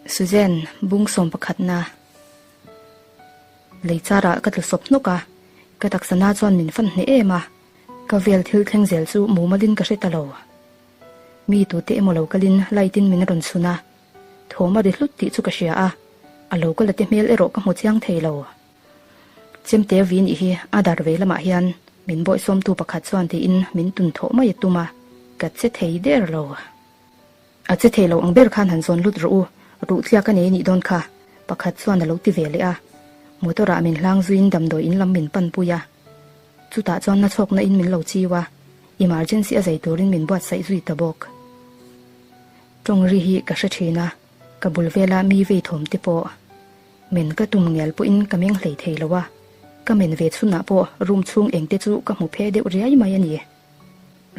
Suzanne, bung sawm pakhatna. Lei charah ka tlu sawp hnawk a, ka taksa na chuan min fan hneh em a, ka vel thil thleng zel chu mumalin ka hre ta lo. Mi tute emaw lo kalin light in min rawn chhun a, thawm a ri hlut tih chu ka hria a, a lo kal a te hmel erawh ka hmu chiang thei lo. Chemte vi nih hi a dar vei lamah hian min bawihsawmtu pakhat chuan tiin min tun thawh mai a tum a, ka che thei der lo. A che thei lo ang ber khan han zawn lut rawh u, ruh tliak a nei nih dawn kha, pakhat chuan a lo ti ve leh a. Motor ah min hlang zuiin damdawi in lam min pan pui a. Chutah chuan na chhawkna in min lo chiu a, emergency a zai turin min buatsaih zui ta bawk. Tawng ri hi ka hre thin a, ka bul vela mi vei thawm te pawh men ka tum ngial pawhin ka meng hlei thei lo a, ka men ve chhunah pawh room chhung eng te chu ka hmu phe deuh riai mai a ni.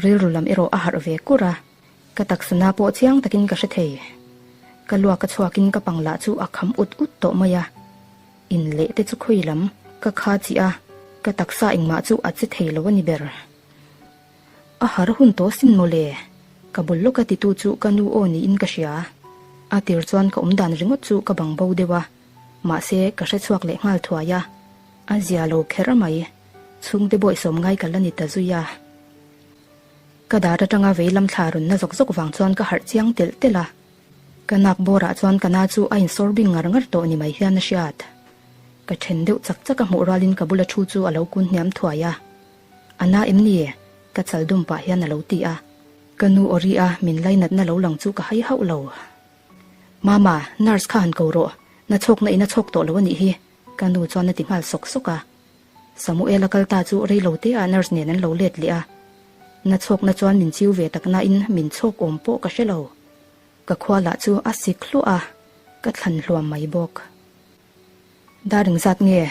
Rilru lam erawh a harh ve kur a. Ka taksa na pawh chiang takin ka hre thei. Ka luak a chhuakin ka pang lah chu a kham ut ut tawh mai a. In leh te chu khawi lam ka kha chih a, ka taksa engmah chu a che thei lo a ni ber. A har hun tawh sin mawle, ka bul lawka titu chu ka nu aw niin ka hria. A tir chuan ka awm dan ringawt chu ka bang bo deuh a, mahse ka hre chhuak leh nghal thuai a, a zia lo kher mai. Chhungte bawihsawm ngai ka la ni ta zui a. Ka dar atanga vei lam thla rawn na zawk zawk vang chuan ka harh chiang telh telh a, ka nak bawrah chuan ka na chu a insawr bing ngar ngar tawh ni mai hian a hriat. Ka then deuh chak chak a hmuh rualin ka bula thu chu a lo kun hniam thuai a, A na em ni? Ka chal dum pah hian a lo ti a, ka nu awri a min lainatna lo lang chu ka hai hauh lo. Mama, nurse kha han ko rawh, na chhawkna in a chhawk tawh lo a nih hi, ka nu chuan a ti nghal sawk sawk a. Samuel a kal ta chu rei lo te ah nurse nen an lo let leh a. Na chhawkna chuan min chiu ve tak nain min chhawk awm pawh ka hre lo. Ka khua lah chu a sik hluah a, ka thlan hluam mai bawk. Dar engzat nge?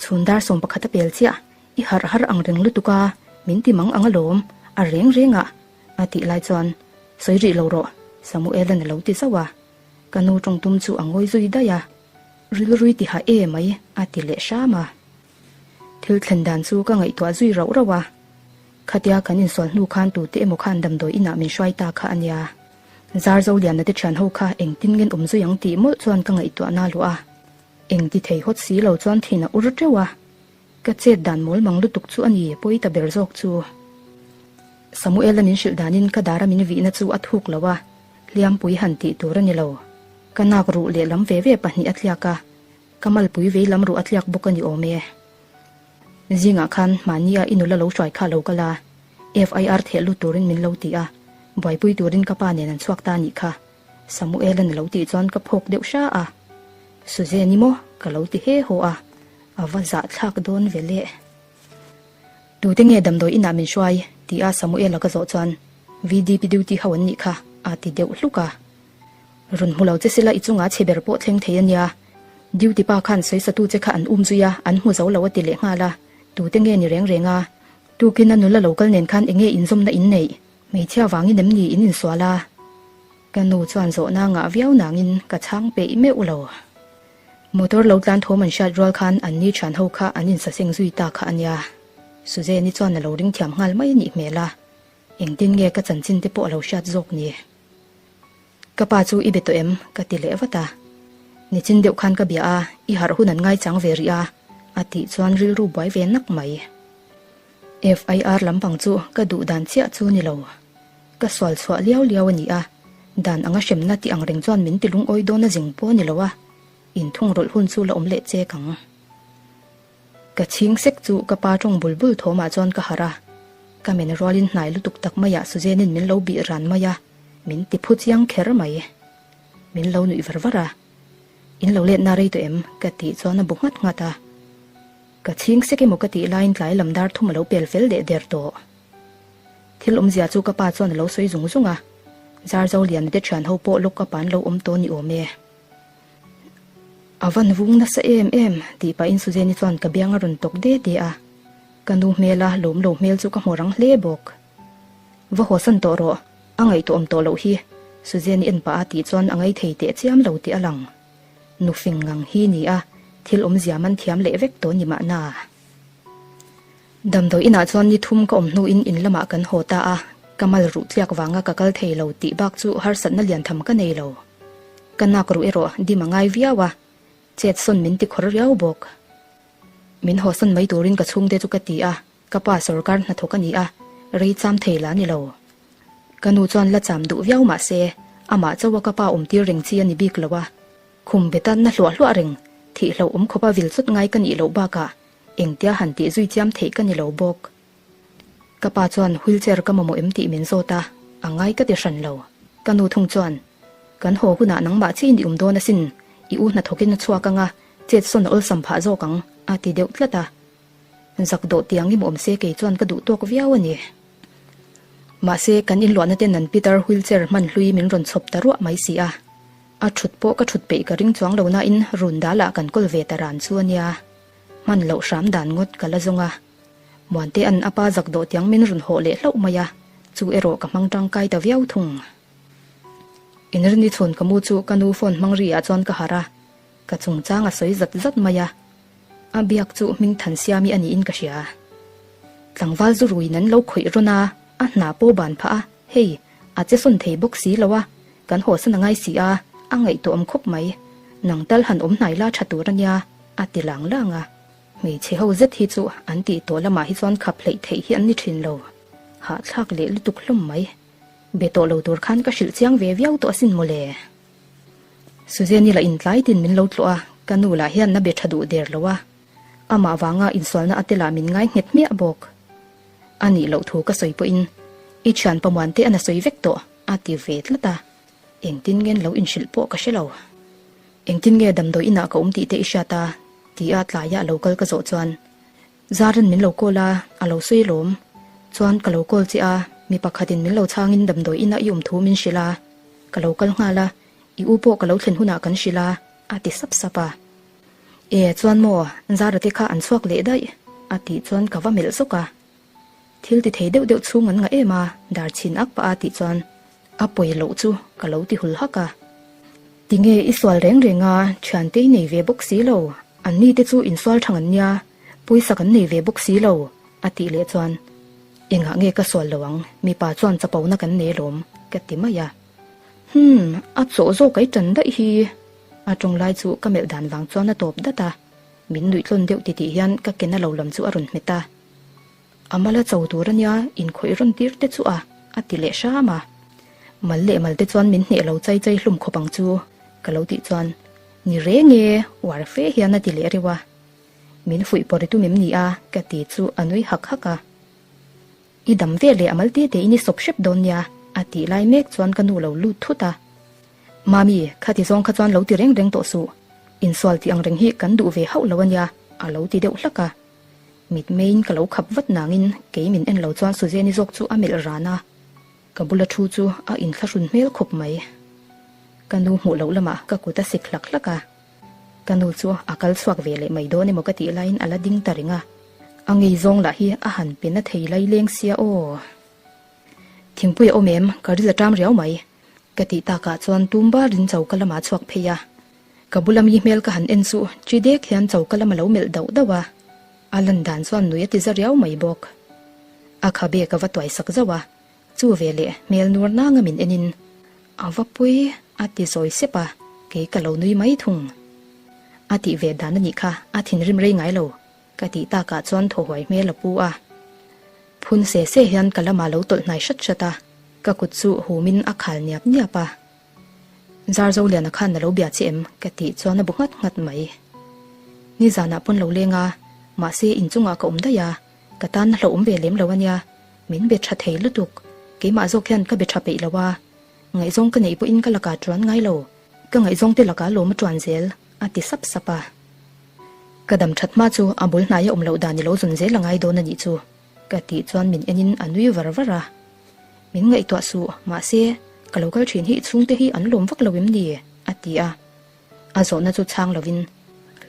Chhun dar 11 a pel chiah, i harh har ang reng lutuk a, min ti mang ang alawm, a reng reng ah a tih lai chuan sawi rih lo rawh, Samuel-a'n a lo ti zauh a. Ka nu tawngtum chu a ngawi zui daih a. Rilrui tiha e mai a ti leh hram a. Thil thlen dan chu ka ngaihtuah zui rauh rauh a. Khatia kan insual hnu khan tute emaw khan damdawi inah min hruai ta kha a nia. Zar Zoliana te thian ho kha engtin ngen awm zui ang tih mawlh chuan ka ngaihtuah na luah a. Eng ti thei hawt si lo chuan thin a ur teuh a. Ka chet dan mawl mang lutuk chu a ni pawi ta ber zawk chu. Samuela min hrilh danin ka dara min vihna chu a thuk lo a, hliampui han tih tur a ni lo. Ka nak ruh lehlam ve ve pahnih a tliak a, ka malpui vei lam ruh a tliak bawk a ni awm e. Zingah khan mahnia i nula lo hruai kha lo kal a, FIR theh lut turin min lo ti a, buaipui turin ka pa nen an chhuak ta anih kha, Samuel-a'n a lo tih chuan ka phawk deuh hra a, Suzanne i maw? ka lo ti he haw a, a va zahthlak dawn ve le. Tute nge damdawi inah min hruai? ti a Samuel-a ka zawh chuan VDP duty ho an nih kha a ti deuh hluk a. Rawn hmu lo che sela i chunga chhe ber pawh thleng thei a nia. Duty pa khan sawisatu che kha an um zui a, an hmu zo lo a ti leh nghal a. Tute nge ni reng reng a? Tukin a nula lo kal nen khan enge inzawmna in neih? Hmeichhia vangin em ni in insual a? Ka nu chuan zawhna ngah viau nangin ka chhang peih meuh lo. Motor lo tlan thawm an hriat rual khan an ni thian ho kha an insaseng zui ta kha a nia. Suzanne-i chuan a lo ring thiam nghal mai a nih hmel a. Engtin nge ka chanchin te pawh a lo hriat zawk ni? Ka pa chu i be tawh em? ka ti leh vat a. Nichin deuh khan ka bia a, i harh hun an ngaichang ve rih a, a tih chuan rilru buai ve nak mai. FIR lampang chu ka duh dan chiah chu ni lo. Ka sual chhuah liau liau a ni a, dan anga hremna tih ang reng chuan min ti lungawi dawn a zing pawh a ni lo a, inthung rawlh hun chu la awm leh chek ang. Ka chhing sek chu ka pa tawng bul bul thawmah chuan ka harh a, ka men rualin hnai lutuk tak maiah Suzanne-in min lo bih ran mai a, min ti phu chiang kher mai. Min lo nuih var var a, In lo letna rei tawh em? ka tih chuan a bu nghat nghat a. Ka chhing sek emaw ka tih laiin tlai lam dar thum a lo pel fel leh der tawh. Thil awmzia chu ka pa chuan a lo sawi zung zung a, Zarzo Liana te thian ho pawh lawk a pan lo awm tawh ni awm e. A van vung nasa em em tih pahin Suzanne-i chuan ka biang a rawn tawk de de a, ka nu hmela lawm lo hmel chu ka hmu rang hle bawk. Va hawsan tawh rawh, a ngaihtuah awm tawh loh hi, Suzanne-i en pah a tih chuan a ngaithei teh chiam lo tih a lang. Nu fing ngang hi ni a, thil awmzia man thiam leh vek tawh ni mahna. Damdawi inah chuan ni thum ka awm hnuin in lamah kan haw ta a, ka mal ruh tliak vanga ka kal thei lo tih bak chu harsatna lian tham ka nei lo. Ka nak ruh erawh dim a ngai viau a, chet sawn min ti khawr riau bawk. Min hawsan mai turin ka chhungte chu ka ti a, ka pa sawrkar hnathawk a ni a, rei cham thei la ni lo. Ka nu chuan la cham duh viau mah se, amah chauha ka pa awm tir reng chi a ni bik lo a. Khum be tan na hluah hluah reng, thih hlauh awm khawpa vil chawt ngai ka nih loh bakah engtia han tih zui chiam theih ka ni lo bawk. Ka pa chuan wheelchair ka mamawh em tih min zawt a, a ngai ka ti hran lo. Ka nu thung chuan, Kan haw hunah nangmah chiin i um dawn asin, i u hnathawkin a chhuak anga chet sawn a awlsam phah zawk ang, a ti deuh tlat a. Zak dawh tiang i mawm se kei chuan ka duh tawk viau a ni. Mahse, kan inluahna ten an pitar wheelchair hman hlui min rawn chhawp ta ruah mai si a. A thut pawh ka thut peih ka ring chuang lo nain run dalah kan kawl ve ta ran chu a nia. Hman loh hram dan ngawt ka la zawng a. Muantea'n a pa zak dawh tiang min rawn hawh leh hlauh mai a, chu erawh ka hmang tangkai ta viau thung. Inrini chhun ka mu chu ka nu phone hmang ri ah chuan ka harh a, ka chungchang a sawi zat zat mai a. A biak chu hming than siami a niin ka hria. Tlangval zu ruiin an lo khawih rawn a, a hna pawh ban phah a, hei, a che sawn thei bawk si lo a, kan hawsan a ngai si a, a ngaihtuah awm khawp mai. Nang tal han awm hnai la tha tur a nia, a ti lang lang a. Hmeichhe ho zet hi chu an tih tawh lamah hi chuan khap hleih theih hi an ni thin lo. Hahthlak leh lutuk hlawm mai. Be tawh lo tur khan ka hrilh chiang ve viau tawh asin mawle. Suzanne-i lah intlai tin min lo tlawh a, ka nu lah hian na be tha duh der lo a. Amah vanga insualna a te lah min ngai nghet hmiah bawk. A nih loh thu ka sawi pawhin i thian pamuan te a na sawi vek tawh a ti ve tlat a, engtin nge an lo inhrilh pawh ka hre lo. Engtin nge damdawi inah ka awm tih te i hriat a? ti a tlaiah a lo kal ka zawh chuan Zaran min lo call a, a lo sawi alawm. Chuan ka lo call che a, mi pakhatin min lo chhangin damdawi inah i awm thu min hrilh a, ka lo kal nghal a, i u pawh ka lo thlen hunah kan hrilh a, a ti sap sap a. E, chuan maw, Zara te kha an chhuak leh daih, a tih chuan ka va melh zawk a. Thil ti thei deuh deuh chhung an ngah em a, dar chhin ak pah a tih chuan a pawi loh chu ka lo ti hul hak a. Tinge i sual reng reng a, thiante i nei ve bawk si lo, an ni te chu insual thang an nia, pawisa kan nei ve bawk si lo, a tih leh chuan engah nge ka sual lo ang, mipa chuan chapona kan nei alawm, ka ti mai a. Hum, a chawh zawk ai tan daih hi, a tawng lai chu ka melh dan vang chuan a tawp dat a, min nuih tlawn deuh titih hian ka ke na lo lam chu a rawn hmet a. A mala cho tur a nia, inkhawih rawn tir te chu a, a ti leh hram a. Mal leh mal te chuan min hneh lo chai chai hlum khawp ang chu, ka lo tih chuan, Ni reng e, uar fe hian a ti leh reuh a. Min fuih pawh ri tum em ni a, ka ti chu a nui hak hak a. I dam ve leh a mal te te in i sawp hrep dawn nia, a tih lai mek chuan ka nu lo lut thut a. Mami, khati zawng kha chuan lo ti reng reng tawh suh. Insual tih ang reng hi kan duh ve hauh lo a nia, a lo ti deuh hlak a. Mitmeiin ka lo khap vat nangin kei min en lo chuan Suzanne-i zawk chu a melh ran a, ka bula thu chu a inthlahrun hmel khawp mai. Ka nu hmuh loh lamah ka kut a sik hlak hlak a, ka nu chu a kal chhuak ve leh mai dawn emaw ka tih laiin a la ding ta reng a, a ngei zawng lah hi a han pe na thei lai leng sia aw. Thingpui a awm em? Ka ril a ṭam riau mai. Ka tih takah chuan tum barin choka lamah a chhuak phei a. Ka bula mi hmel ka han en chu chi dek hian choka lam a lo melh dauh dauh a, a lan dan chuan nui a ti za riau mai bawk. A khabe ka va tuai sak zauh a, chu veleh hmel nur nanga min enin a va pui a ti zawi sep a, kei ka lo nui mai thung. A tih ve dan a nih kha, a thinrim rei ngai lo, ka tih takah chuan thaw huai hmel a pu a. Phun se se hian ka lamah lo tawlh hnai hrat hrat a, ka kut chu humin a khal niap niap a. Zarzoliana khan a lo bia che em? ka tih chuan a bu nghat nghat mai. Nizanah pawn lo leng a, mahse inchungah ka awm daih a, ka tan a hlauhawm ve lem lo a nia, min be tha thei lutuk, keimah zawk hian ka be tha peih lo a, ngaihzawng ka neih pawhin ka lakah tuan ngai lo, ka ngaihzawng te lakah lawm a tuan zel, a ti sap sap a. Ka dam that hma chu a bul hnaia awm loh dan i lo zawn zel a ngai dawn a nih chu, ka tih chuan min enin a nui var var a. Min ngaihtuah suh, mahse, ka lo kal thin hi i chhungte hi an lawm vak lo em ni? a ti a. A zawhna chu chhang lovin,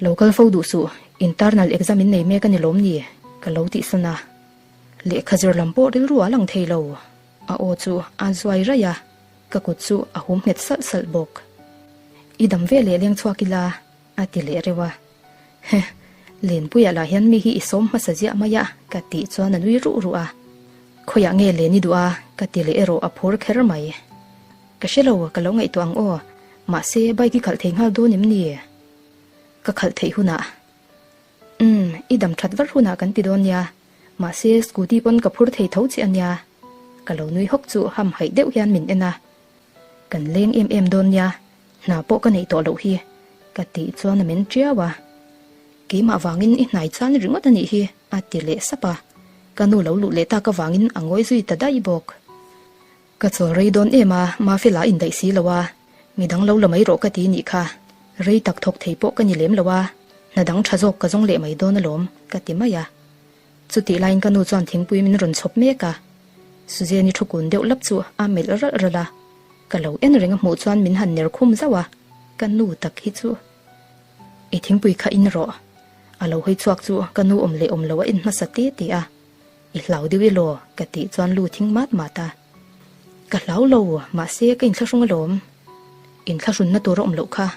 Lo kal fo duh suh, internal exam in nei mek a ni lawm ni? ka lo tihsan a. Lehkha zir lam pawh rilru a lang thei lo. A aw chu a zuai raih a, ka kut chu a hum nghet salh salh bawk. I dam ve leh leng chhuak ila, a ti leh reuh a. Heh, Lenpuia lah hian mi hi i sawm hmasa ziah mai a, ka tih chuan a nui ruh ruh a. Khawiah nge len i duh a? ka ti leh erawh a phur kher mai. Ka hre lo, ka lo ngaihtuah ang aw. Mahse, bike i khalh thei nghal dawn em ni? Ka khalh theih hunah. Umm, i dam that var hunah kan ti dawn nia. Mahse, scooty pawn ka phur thei tho che a nia. Ka lo nui hawk chu ham haih deuh hian min en a. Kan leng em em dawn nia, hna pawh ka neih tawh loh hi, ka tih chuan a men tiau a. Keimah vangin i hnai chan ringawt a nih hi, a ti leh sap a. Ka nu lo luh leh tak avangin a ngawi zui ta daih bawk. Ka chawl rei dawn em a, Mafela a indaih si lo a, midang lo la mai rawh ka ti nih kha. Rei tak thawk thei pawh ka ni lem lo a, hna dang tha zawk ka zawng leh mai dawn alawm, ka ti mai a. Chutih laiin ka nu chuan thingpui min rawn chhawp mek a, Suzanne-i thu kun deuh lap chu a melh ralh ralh a, ka lo en reng a hmuh chuan min han ner khum zauh a, ka nu tak hi chu I thingpui kha in rawh. A lo hawi chhuak chu ka nu awm leh awm lo a en hmasa te te a, I hlau deuh i law? ka tih chuan lu thing mat mat a. Ka hlau lo, mahse ka inthlahrung alawm. Inthlahrunna tur a awm loh kha.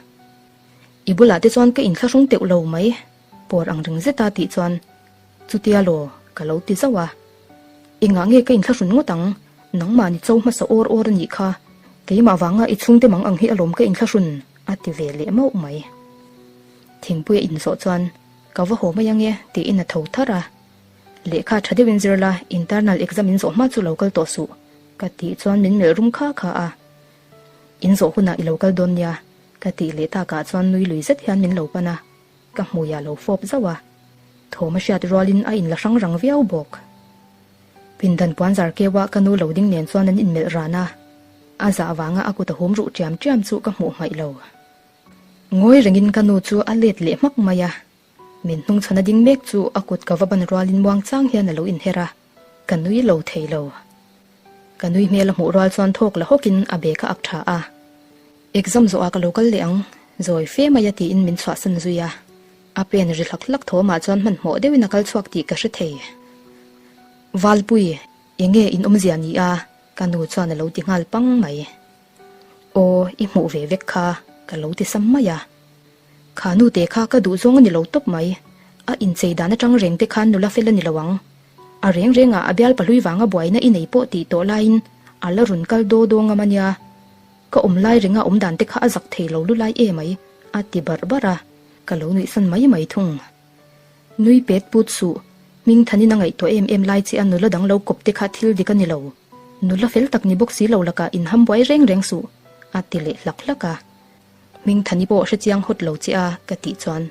I bulah te chuan ka inthlahrung teuh lo mai, pawr ang ring zeta tih chuan chutia law ka lo ti zauh a. Engah nge ka inthlahrun ngawt ang, nangmah ni cho hmasa awr awr a nih kha, keimah vanga i chhungte mang ang hi alawm ka inthlahrun a ti ve leh mauh mai. Thingpui a inzawh chuan ka va haw mai ange tiin a tho thar a. Lehkha tha deuhin zir la, internal exam in zawh hma chu lo kal tawh suh ka tih chuan min melh rum kha kha a. In zawh hunah i lo kal dawn nia Ka tih leh takah chuan nui lui zet hian min lo pan a, ka hmui ah lo fawp zauh a. Thawm a hriat rualin a inla hrang rang viau bawk. Pindan puan zar keu ah ka nu lo ding nen chuan an inmelh ran a, a zah vanga a kut a hum ruh ṭiam ṭiam chu ka hmuh hmaih lo. Ngawi rengin ka nu chu a let leh hmak mai a, min hnungchhawn a ding mek chu a kut ka va ban rualin muangchang hian a lo inher a, ka nui lo thei lo. Ka nui hmel a hmuh rual chuan thawk la hawkin a bag a ak tha a. Exam zawhah ka lo kal leh ang, zawi fe mai a tiin min chhuahsan zui a. A pen ri hlak hlak thawmah chuan hmanhmawh deuhin a kal chhuak tih ka hre thei. Valpui, enge in awmzia ni a? Ka nu chuan a lo ti nghal pang mai. Aw, i hmuh ve vek kha, ka lo ti sam mai a. Kha nu te kha ka duh zawng a ni lo tawp mai. A inchei dan atang reng te khan nula fel a ni lo ang. A reng rengah a bial pahlui vanga buaina i nei pawh tih tawh laiin a la rawn kal daw daw ngam a nia. Ka awm lai renga awm dan te kha a zak thei lo lu lai e mai, a ti barh barh a, ka lo nuihsan mai mai thung. Nui pet put suh, hming thanin a ngaihtuah em em lai che a nula dang lo kawp te kha thil dik a ni lo. Nula fel tak ni bawk si lo lakah inham buai reng reng suh, a ti leh hlak hlak a. Hming Thani pawh hre chiang hawt lo che a, ka tih chuan.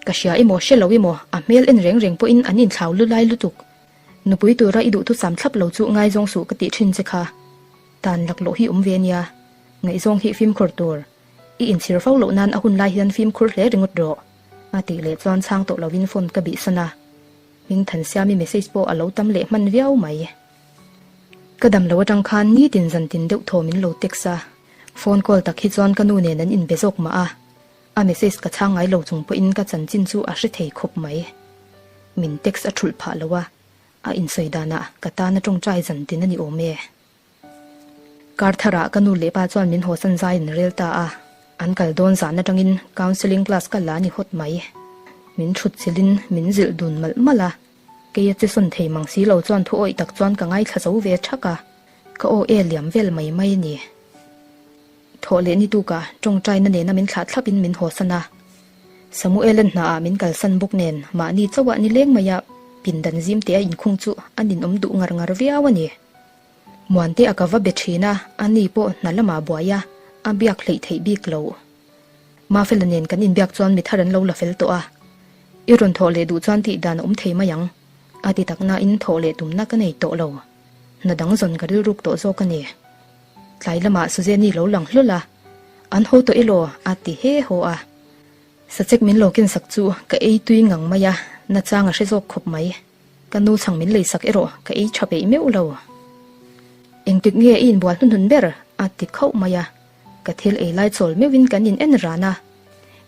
Ka hria emaw hre lo emaw, a hmel en reng reng pawhin an inthlau lu lai lutuk. Nupui tura i duhthusam thlap lo chu ngaizawng suh ka tih thin che kha. Tan laklawh hi awm ve nia. Ngaihzawng hi fimkhur tur. I inchhir fo loh nan a hun lai hian fimkhur hle ringawt rawh. A tih leh chuan chhang tawh lovin phone ka bihsan a. Hming Thansiami message pawh a lo tam leh hman viau mai. Ka dam lo atang khan nitin zantin deuh thaw min lo text a. Phone call tak hi chuan ka nu nen an inbe zawk mah a. A message ka chhang ngai lo chung pawhin ka chanchin chu a hre thei khawp mai. Min text a thulh phah lo a. A insawi danah ka tana tawngtai zantin a ni awm e. Kar tharah ka nu leh pa chuan min hawsan zai an rel ta a, an kal dawn zan atangin counselling class ka la a ni hawt mai. Min thut chilhin min zilh dun malh malh a, kei a che sawn thei mang si lo chuan thu awih tak chuan ka ngaithla zo ve thak a, ka aw e liam vel mai mai a ni. Thawh leh ni tukah tawngtaina nena min thlah thlapin min hawsan a. Samuela'n hnaah min kalsan bawk nen mahni chauhah ni leng maia pindan zim teh a inkhung chu a ninawm duh ngar ngar viau a ni. Muante a ka va be thin a, ani pawh hna lamah buai a, a biak hleih theih bik lo. Mafela nen kan inbiak chuan mi thar an lo la fel tawh a. I rawn thawh leh duh chuan tih dan a awm thei mai ang, a ti tak nain thawh leh tumna ka nei tawh lo. Hna dang zawn ka rilruk tawh zawk a ni. Tlai lamah Suzanne-i lo lang hlawl a, An haw tawh elaw? a ti he haw a. Sachek min lo ken sak chu ka ei tui ngang mai a, nachang a hre zawk khawp mai. Ka nu chhang min lei sak erawh ka ei tha peih meuh lo. Engtik nge i inbual hnuhnun ber? a ti khauh mai a. Ka thil ei lai chawl meuhin kan in en ran a.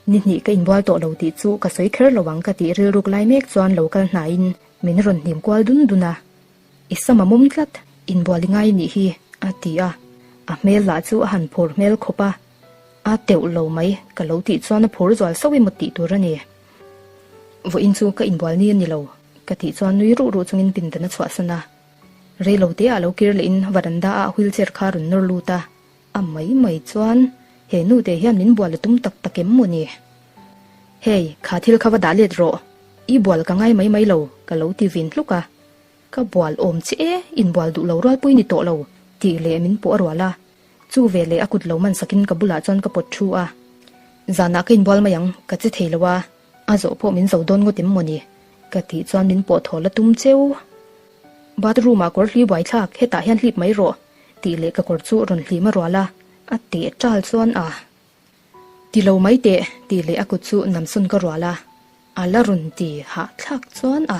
Ni hnih ka inbual tawh lo tih chu ka sawi kher lo ang ka tih rilruk lai mek chuan lo kal hnaiin min rawn hnim kual dun dun a. I sam a mawm tlat, inbual i ngai nih hi, a ti a. A hmel lah chu a han phur hmel khawp a. A teuh lo mai, ka lo tih chuan a phur zual sauh emaw tih tur a ni. Vawiin chu ka inbual ni a ni lo, ka tih chuan nui ruh ruh chungin pindan a chhuahsan a. Rei lo te ah lo kir lehin varanda ah wheelchair kha a rawn nawr lut a, a mai mai chuan. He nute hian min bual a tum tak tak em maw ni? Hei, kha thil kha va dah let rawh. I bual ka ngai mai mai lo, ka lo ti vin hluk a. Ka bual awm che e, inbual duh lo rualpui ni tawh lo, tih leh min pawh a rual a. Chu ve leh a kut lo man sakin ka bulah chuan ka pawt thu a. Zanah ka inbual mai ang, ka che thei lo a, a zawh pawh min zo dawn ngawt em maw ni? Ka tih chuan min pawh thaw la tum cheu. Bathroom ah kawr hli buai thlak, hetah hian hlip mai rawh, tih leh ka kawr chu rawn hlim a rual a, a teh ṭal chuan a. Ti lo mai teh, tih leh a kut chu namsawn ka rual a, a la rawn ti hahthlak chuan a.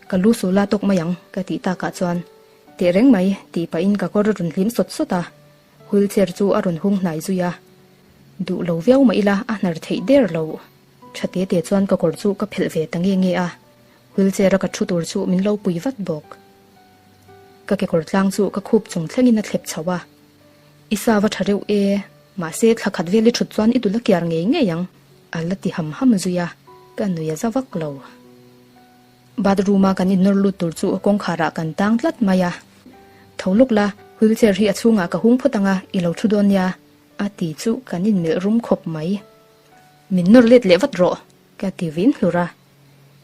Ka lu sul a tawk mai ang, ka tih takah chuan, Teh reng mai, tih pahin ka kawr a rawn hlim sawt sawt a, wheelchair chu a rawn hung hnai zui a. Duh lo viau mah ila a hnar theih der lo. Tha te te chuan ka kawr chu ka phelh ve ta nge nge a, wheelchair a ka thu tur chu min lo pui vat bawk. Ka kekawr tlang chu ka khup chung thlengin a thlep chho a. I sa va tha reuh e, mahse thla khat vel i thut chuan i dul a kiar ngei ngei ang, a la ti ham ham zui a, ka nui a za vak lo. Bathroom a kan innawr lut tur chu kawngkhar ah kan tang tlat mai a. Tho lawk la, wheelchair hi a chhungah ka hung phawt ang a, i lo thu dawn nia, a ti chu kan inmelh rum khawp mai. Min nawr let leh vat rawh, ka ti vin hlur a.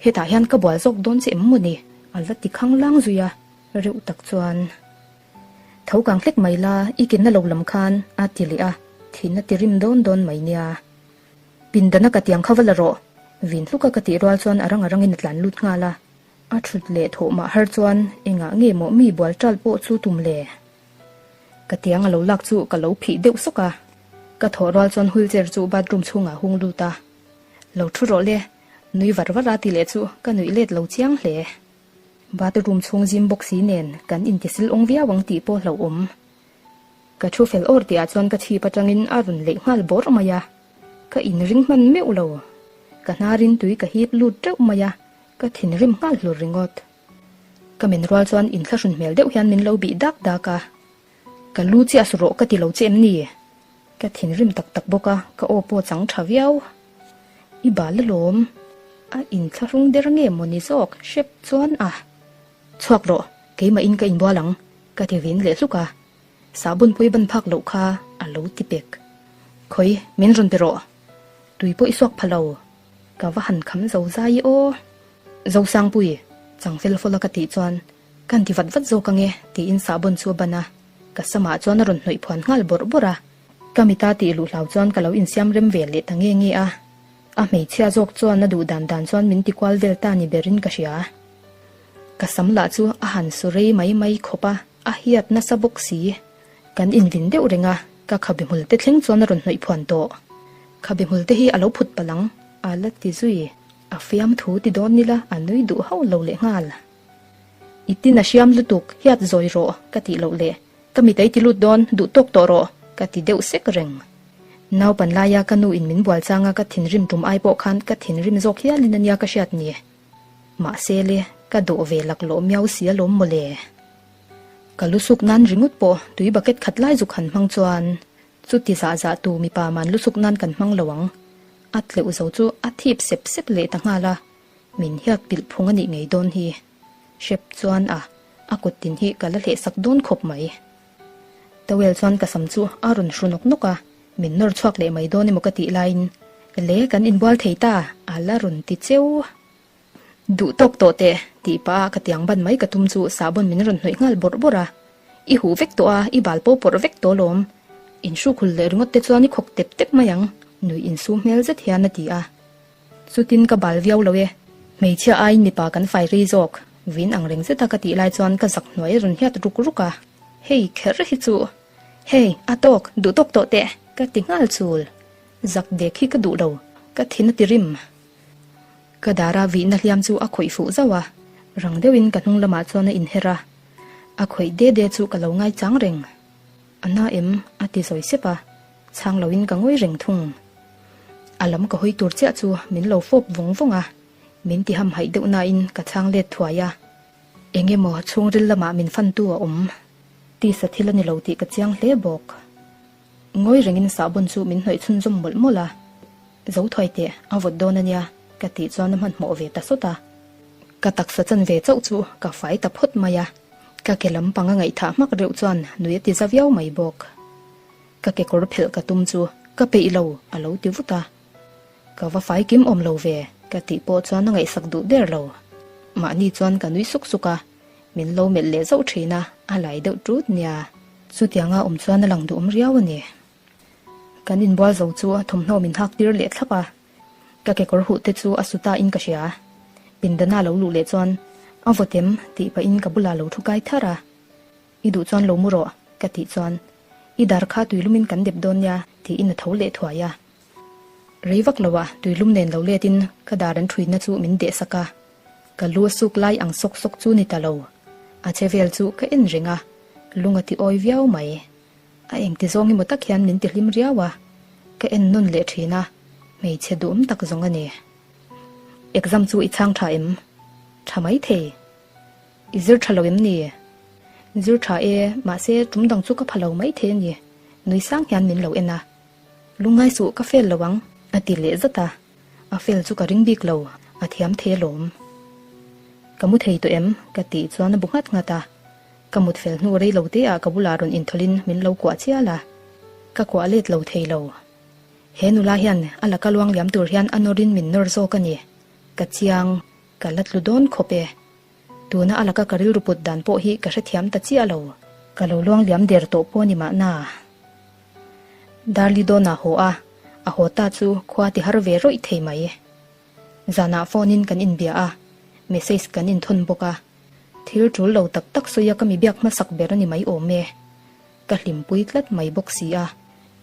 Hetah hian ka bual zawk dawn che em maw ni? A la ti khanglang zui a, reuh tak chuan. Tho kang hlek mai la, i kenna lo lam khan a ti leh a, thin a ti rim dawn dawn mai nia. Pindana ka tiang kha va la rawh, vin hluka ka tih rual chuan a rang a rangin a tlan lut nghal a. A thut leh thawh mah har chuan engah nge maw mi bual ṭal pawh chu tum le? Ka tiang a lo lak chu ka lo phih deuh sawk a, ka thawh rual chuan wheelchair chu bathroom chhungah hung lut a. Lo thu rawh le, nui var var a ti leh chu ka nuih let lo chiang hle. Bathroom chhung zim bawk si nen kan intisil awng viau ang tih pawh hlauhawm. Ka thu fel awr tihah chuan ka chhip atangin a rawn leih nghal bawrh mai a, ka inring hman meuh lo. Ka hnarin tui ka hip lut teuh mai a, ka thinrim nghal hlur ringawt. Ka men rual chuan inthlahrun hmel deuh hian min lo bih dak dak a, Ka lu chiah su rawh ka ti lo che em ni? Ka thinrim tak tak bawk a, ka aw pawh chang tha viau. I bal alawm. A inthlahrung der nge maw ni zawk hrep chuan a. Chhuak rawh, keimah in ka inbual ang, ka ti vin leh hluk a. Sahbun pui ban phak loh kha a lo ti pek. Khawi, min rawn pe rawh. Tui pawh i suak pha lo. Ka va han kham zo zai i aw. Zosangpui, chang fel fawla ka tih chuan Kan ti vat vat zawk ange, tiin sahbawn chu a ban a. Ka samah chuan a rawn hnawih phuan nghal bawrh bawrh a. Ka mita tih luh hlau chuan ka lo insiam rem ve leh ta nge nge a. A hmeichhia zawk chuan a duh dan dan chuan min ti kual vel ta ni berin ka hria. Ka sam lah chu a han su rei mai mai khawp a, a hiat nasa bawk si. Kan invin deuh reng a, ka khabe hmul te thleng chuan a rawn hnawih phuan tawh. Khabe hmul te hi a lo phut palh ang, a la ti zui. A fiamthu ti dawn nila a nui duh hauh lo leh nghal. I tin a hriam lutuk, hiat zawi rawh, ka tih loh le. Ka mit ei ti lut dawn, duh tawk tawh rawh, ka ti deuh sek reng. Naupan laia ka nu in min bual changa ka thinrim tum ai pawh khan ka thinrim zawk hialin ania ka hriat ni. Mahse le, ka dawh ve laklawh miau si alawm mawle. Ka lu suk nan ringawt pawh tui bucket khat lai zuk han hmang chuan chuti zah zah tu mipa man lu suk nan kan hmang lo ang. A tleuh zo chu a thip sep sep leh ta nghal a. Min hiat pilh phung a nih ngei dawn hi. Hrep chuan a, a kut tin hi ka la hleh sak dawn khawp mai. Towel chuan ka sam chu a rawn hru nawk nawk a, min nawr chhuak leh mai dawn emaw ka tih laiin, Le, kan inbual thei ta, a la rawn ti cheu. Duh tawk tawh teh, tih pah a ka tiang ban mai ka tum chu sahbawn min rawn hnawih nghal bawrh bawrh a. I huh vek tawh a, i bal pawh pawrh vek tawh alawm. Inhrukhul leh ringawt te chuan i khawk tep tep mai ang, nuih insum hmel zet hian a ti a. Chutin ka bal viau lo e. Hmeichhia aiin mipa kan fai rei zawk. Vin ang reng zeta ka tih lai chuan ka zak hnuai a rawn hiat ruk ruk a. Hei kher hi chu. Hei, a tawk, duh tawk tawh teh, ka ti nghal chul. Zak dek hi ka duh lo, ka thin a ti rim. Ka dara vihna hliam chu a khawih fuh zauh a, rang deuhin ka hnung lamah chuan a inher a. A khawih de de chu ka lo ngaichang reng. A na em? a ti zawi sep a. Chhang loin ka ngawi reng thung. A lam ka hawi tur chiah chu min lo fawp vawng vawng a, min ti hamhaih deuh nain ka chhang let thuai a. Eng emaw chhungril lamah min fantu a awm. Tisa thil a ni lo tih ka chiang hle bawk. Ngawi rengin sahbawn chu min hnawih chhunzawm mawlh mawlh a. Zo thuai teh, a vawt dawn a nia, ka tih chuan a hmanhmawh ve ta sawt a. Ka taksa chan ve chauh chu ka fai ta phawt mai a. Ka ke lampang a ngaihthah hmak reuh chuan nui a ti za viau mai bawk. Ka kekawr phelh ka tum chu ka peih lo a lo ti vut a. Ka va fai kim awm lo ve ka tih pawh chuan a ngaihsak duh der lo. Mahni chuan ka nui suk suk a, min lo melh leh zauh thin a, a lai deuh tut nia. Chutianga awm chuan a lang duhawm riau a ni. Kan inbual zo chu thawmhnaw min hak tir leh thlap a, ka kekawr huh te chu a su ta in ka hria. Pindana lo luh leh chuan a vawtem tih pahin ka bulah lo thu kai thar a. I duh chuan lo mu rawh, ka tih chuan, I dar kha tuilumin kan dep dawn nia, tiin a tho leh thuai a. Rei vak loah tuilum nen lo letin ka dar an thuina chu min deh sak a, ka lu a suk lai ang sawk sawk chu ni ta lo. A che vel chu ka en reng a, lung a ti awi viau mai. A engti zawng emaw tak hian min ti hlim riau a, ka en nawn leh thin a, hmeichhe duhawm tak zawng a ni. Exam chu i chhang tha em? Tha mai thei. I zir tha lo em ni? Zir tha e, mahse tum dang chu ka pha lo mai thei a ni, nui sang hian min lo en a. Lungngai suh ka fail lo ang, a ti leh zat a. A fail chu ka ring bik lo, a thiam thei alawm. Ka mu thei tawh em? ka tih chuan a bu nghat nghat a. Ka mut fel hnu rei lo te ah ka bulah rawn inthawlhin min lo kuah chial a. Ka kuah let lo thei lo. He nula hian a laka luang liam tur hian a nawrin min nawr zawk a ni. Ka chiang, ka la tlu dawn khawp e. Tuna a laka ka rilru put dan pawh hi ka hrethiam ta chiah lo. Ka lo luang liam der tawh pawh ni mahna. Darli dawn ah haw a, a haw ta chu khua ti har ve rawih thei mai. Zanah phone in kan inbia a, message kan inthawn bawk a. Thil tul lo tak tak sawi a ka mi biak hmasak ber a ni mai awm e. Ka hlimpui tlat mai bawk si a,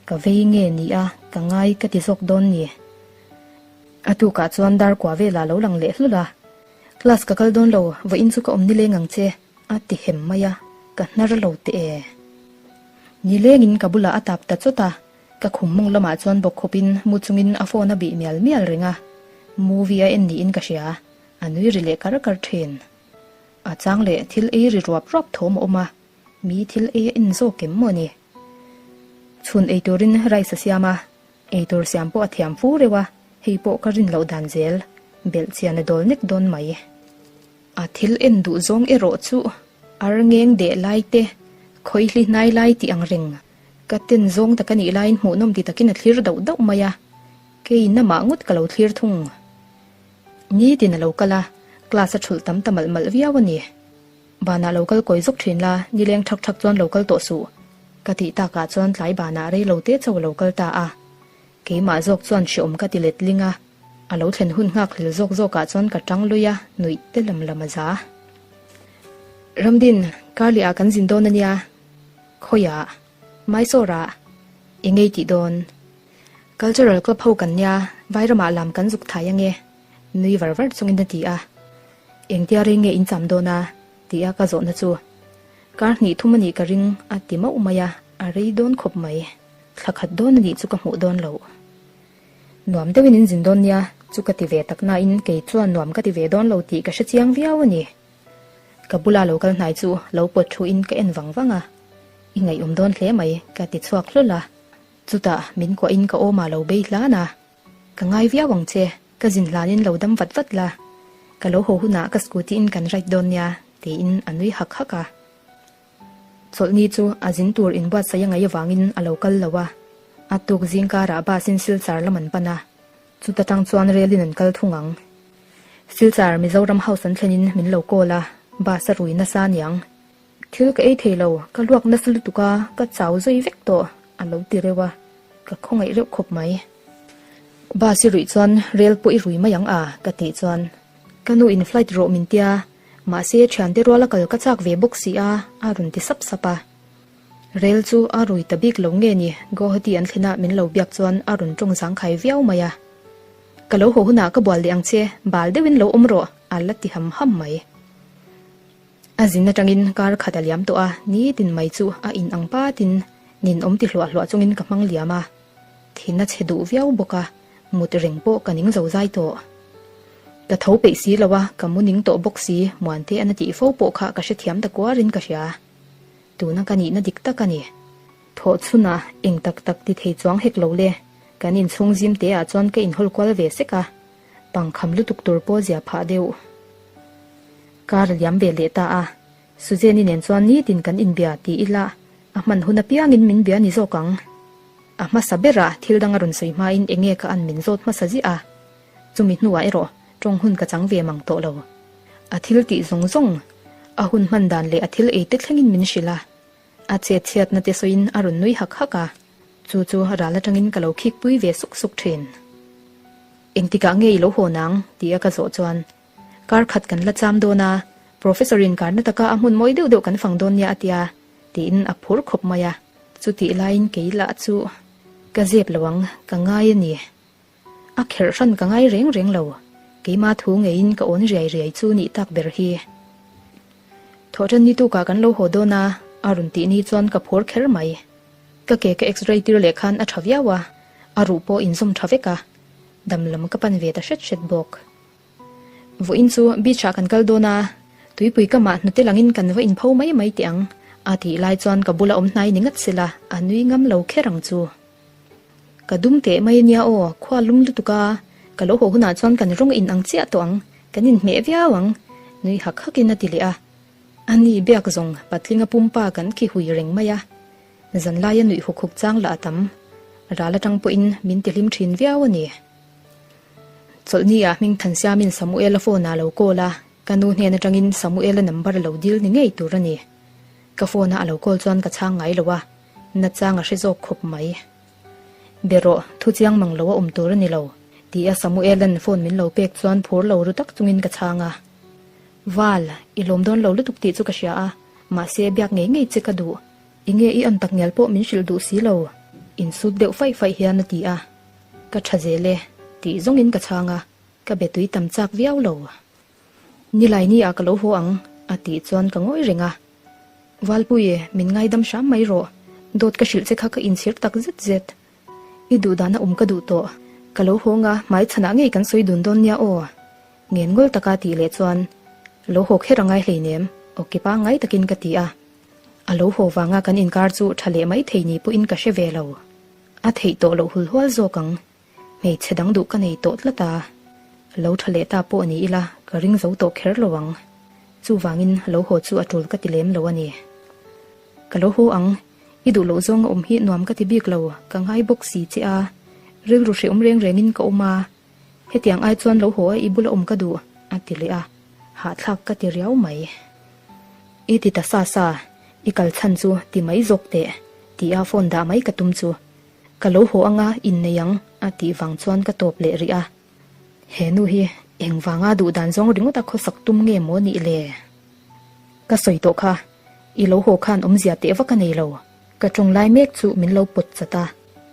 ka vei nge ni a, ka ngai ka ti zawk dawn ni. A tukah chuan dar kua velah lo lang leh hlul a, Class ka kal dawn lo, vawiin chu ka awm nileng ang che, a ti hem mai a, ka hnar lo teh e. Nilengin ka bulah a tap ta chawt a, ka khum mawng lamah chuan bawk khawpin mu chungin a phone a bih mial mial reng a, movie a en niin ka hria, a nui ri leh kar kar thin. A chang leh thil ei ri ruap ruap thawm a awm a, mi thil ei a en zawk em maw ni? Chhun ei turin rice a siam a, Eitur siam pawh a thiam fu reuh a, hei pawh ka rin loh dan zel, belh chian a dawl nek dawn mai. A thil en duh zawng erawh chu ar ngeng deh lai te, khawihli hnai lai tih ang reng. Ka ten zawng tak a nih laiin hmuhnawm ti takin a thlir dauh dauh mai a, keiin amah ngawt ka lo thlir thung. Nitin a lo kal a, class a thulh tam ta malh malh viau a ni. Banah lo kal kawi zawk thin la, nileng thak thak chuan lo kal tawh suh. Ka tih takah chuan tlai banah rei lo te chauh a lo kal ta a. Keimah zawk chuan hreawm ka ti let ling a, a lo thlen hun nghak hlel zawk zawkah chuan ka tang lui a, nuih te lam lam a za. Ramdin, Karli ah kan zin dawn a nia. Khawiah? Mysore ah? Eng ei tih dawn? Cultural club ho kan nia, Vairamah lam kan zuk thai ange. Nui var var chungin a ti a. Engtia rei nge in cham dawn a? Tia ka zawhna chu. Kar hnih thum a nih ka ring a ti mauh mai a, a rei dawn khawp mai. Thla khat dawn a nih chu ka hmuh dawn loh. Nuam deuhin in zin dawn nia chu ka ti ve tak nain kei chuan nuam ka ti ve dawn lo tih ka hre chiang viau a ni. Ka bula lo kal hnai chu lo pawt thu in ka en vang vang a, I ngaihawm dawn hle mai ka ti chhuak hlawl a. Chutah min kuahin ka awmah lo bei hlan a. Ka ngai viau ang che, ka zin hlanin lo dam vat vat la, ka lo haw hunah ka scooty in kan ride dawn nia, tiin a nui hak hak a. Chawlhni chu a zin tur inbuatsaih a ngaih avangin a lo kal lo a, a tuk zing karah bus in Silchar lam an pan a, chuta tang chuan rel in an kal thung ang. Silchar Mizoram House an thlenin min lo call a, bus a rui nasa aniang. Thil ka ei thei lo, ka luak nasa lutuk a, ka chau zui vek tawh, a lo ti reuh a, ka khawngaih reuh khawp mai. Bus i ruih chuan rel pawh i rui mai ang a, ka tih chuan ka nu in flight rawh min tia, mahse thiante ruala kal ka chak ve bawk si a, a rawn ti sap sap a. Rel chu a rui ta bik lo nge ni, Guwahati an thlen a min lo biak chuan a rawn tawng zangkhai viau mai a. Ka lo haw hunah ka bual leh ang che, bal deuhin lo awm rawh, a la ti ham ham mai. A zin atangin kar khat a liam tawh a, nitin mai chu a in ang patin nin awm ti hluah hluah chungin ka hmang liam a. Thin a chhe duh viau bawk a, mut reng pawh ka ning zo zai tawh. Ka tho peih si lo a, ka mu ning tawh bawk si, Muante a na tih fo pawh kha ka hrethiam ta kuarin ka hria. Tuna ka nihna dik tak a ni. Thawh chhunah eng tak tak ti thei chuang hek lo le, kan inchhung zim te ah chuan ka inhawl kual ve sek a, pangkham lutuk tur pawh zia phah deuh. Kar a liam ve leh ta a, Suzanne-i nen chuan nitin kan inbia ti ila a hman hun apiangin min bia ni zawk ang. A hmasa berah thil dang a rawn sawi hmain enge ka an min zawt hmasa ziah a, chumi hnuah erawh tawng hun ka chang ve mang tawh lo. A thil tih zawng zawng, a hun hman dan leh a thil ei te thlengin min hrilh a, a chet chhiatna te sawiin a rawn nui hak hak a, chu chu ral atangin ka lo khikpui ve suk suk thin. Engtikah nge i lo haw nang? tia ka zawh chuan Kar khat kan la cham dawn a, Professor in karna taka a hmun mawi deuh deuh kan fang dawn nia a tia, tiin a phur khawp mai a. Chutih laiin kei lah chu ka zep lo ang, ka ngai a ni. A kherh hran ka ngai reng reng lo, keima thu ngeiin ka awn riai riai chu nih tak ber hi. Thawhṭan ni tukah kan lo haw dawn a, a rawn tih ni chuan ka phur kher mai. Ka ke ka x-ray tir leh khan a ṭha viau a, a ruh pawh inzawm ṭha vek a, dam lam ka pan ve ta hret hret bawk. Vawiin chu beach ah kan kal dawn a, tuipui kamah hnute langin kan va inpho mai mai teh ang, a tih lai chuan ka bula awm hnai ni ngat sela a nui ngam lo kher ang chu. Ka dum teh mai ania aw, khua lum lutuk a, ka lo haw hunah chuan kan rawng in ang chiah tawh ang, kan inhmeh viau ang, nui hak hakin a ti leh a. A ni biak zawng patlinga pumpa kan khi hui reng mai a, zanlaia nuih huk huk chang lah a tam, ral atang pawhin min ti hlim thin viau a ni. Chawlhni ah hming Thansiamin Samuel-a phone ah lo call a, ka nu hnen atangin Samuel-a number a lo dil ni ngei tur a ni. Ka phone a a lo call chuan ka chhang ngai lo a, nachang a hre zawk khawp mai. Be rawh, thu chiang mang lo a awm tur a ni lo, ti a Samuel-a'n phone min lo pek chuan phur lo ru tak chungin ka chhang a. Val, i lawm dawn lo lutuk tih chu ka hria a, mahse biak ngei ngei che ka duh. Enge i an tak ngial pawh min hrilh duh si lo, insut deuh faih faih hian a ti a. Ka tha zel e, tih zawngin ka chhang a, ka be tui tam chak viau lo. Nilai ni ah ka lo haw ang, a tih chuan ka ngawi reng a. Valpui, min ngaidam hram mai rawh, dawt ka hrilh che kha ka inchhir tak zet zet. I duh dana awm ka duh tawh, ka lo haw nga hmai chhanah ngei kan sawi dun dawn nia aw. Ngen ngawl taka tih leh chuan, Lo haw kher a ngai hleinem, aw ki pangngai takin ka ti a. A lo haw vanga kan inkar chu tha leh mai thei ni pawhin ka hre ve lo. A theih tawh loh hul hual zawk ang. Hmeichhe dang duh ka nei tawh tlat a. Lo tha leh ta pawh ni ila ka ring zo tawh kher lo ang. Chuvangin lo haw chu a tul ka ti lem lo a ni. Ka lo haw ang, i duh loh zawnga awm hi nuam ka ti bik lo, ka ngai bawk si che a. Rilru hrehawm reng rengin ka awm a. Hetiang ai chuan lo haw a i bula awm ka duh, a ti leh a. Hahthlak ka ti riau mai. I ti ta sa sa, i kal chhan chu ti mai zawk teh, ti a phone dah mai ka tum chu. Ka lo haw anga innei ang, a tih vang chuan ka tawp leh rih a. He nu hi eng vanga duh dan zawng ringawt a khawsak tum nge maw nih le? Ka sawi tawh kha, i lo haw khan awmzia teh vak a nei lo. Ka tawng lai mek chu min lo pawt chat a,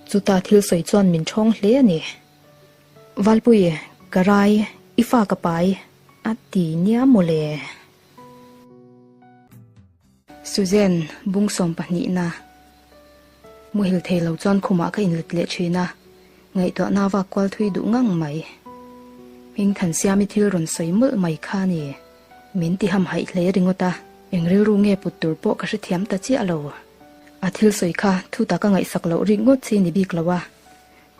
chuta thil sawi chuan min ṭhawng hle a ni. Valpui, ka rai, i fa ka pai, a ti nia mawle. Suzanne, bung sawm pahnihna. Muhil thei lo chuan khumah ka inlet leh thin a, ngaihtuahna vak kual thui duh ngang mai. Hming Thansiami thil rawn sawi mawlh mai kha a ni. Min ti hamhaih hle ringawt a, eng rilru nge put tur pawh ka hrethiam ta chiah lo. A thil sawi kha thu taka ngaihsak loh rik ngawt chi ni bik lo a,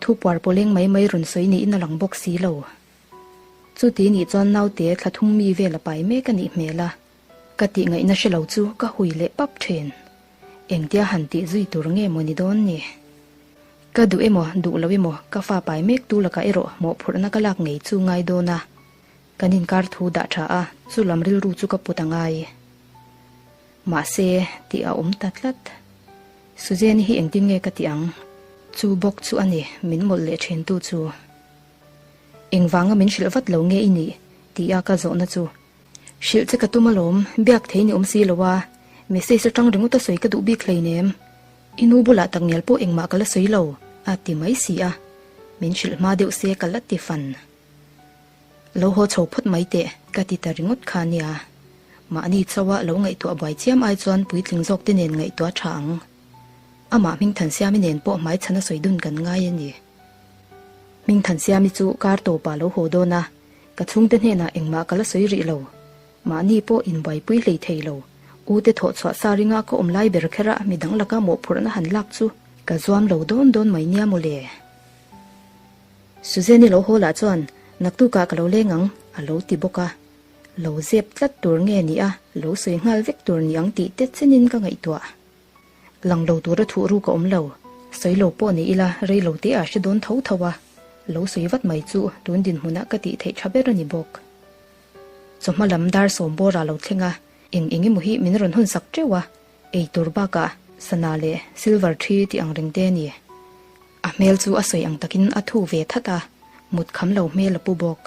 thu puar pawleng mai mai rawn sawi niin a lang bawk si lo. Chuti nih chuan naute thla thum mi vel a pai mek a nih hmel a, ka tih ngaihna hre lo chu ka hui leh pap thin. Engtia han tih zui tur nge maw ni dawn ni? Ka duh emaw duh lo emaw ka fa pai mek tu lakah erawh mawhphurhna ka lak ngei chu ngai dawn a, kan inkar thu dah tha a, chu lam rilru chu ka put a ngai. Mahse, tih a awm ta tlat. Suzanne-i hi engtin nge ka tih ang? Chu bawk chu a ni, min mawlh leh thin tu chu. Engvanga min hrilh vat lo nge i nih? Tia ka zawhna chu. Hrilh che ka tum alawm, biak thei ni awm si lo a, message atang ringawt a sawi ka duh bik hleinem. I nu bulah tak ngial pawh engmah ka la sawi lo, a ti mai si a. Min hrilh hma deuh se ka la ti fan. Lo haw chho phawt mai teh, ka ti ta ringawt kha nia. Mahni chauha lo ngaihtuah buai chiam ai chuan puitling zawk te nen ngaihtuah tha ang. Amah Hmingthansiami nen pawh hmaichhana sawi dun kan ngai a ni. Hmingthansiami chu kar tawpah lo haw dawn a, ka chhungte hnenah engmah ka la sawi rih lo. Mahni pawh inbuaipui hlei thei lo. U te thawh chhuah sa ringa ka awm lai ber kher a midang laka mawhphurhna han lak chu ka zuam lo dawn dawn mai nia mawle. Suzanne-i lo haw lah chuan naktukah ka lo leng ang a lo ti bawk a. Lo zep tlat tur nge ni a, lo sawi nghal vek tur ni ang tih te chenin ka ngaihtuah. Lang lo tura thuh ruk a awm lo. Sawi lo pawh ni ila rei lo te ah hre dawn tho tho a, lo sawi vat mai chu tun dinhmunah ka tih theih tha ber a ni bawk. Chawhma lam dar sawm bawr ah lo thleng a, eng eng emaw hi min rawn hawn sak teuh a, ei tur bakah sana leh silver thi tih ang reng te a ni. A hmel chu a sawi ang takin a thu ve that a, mut kham lo hmel a pu bawk.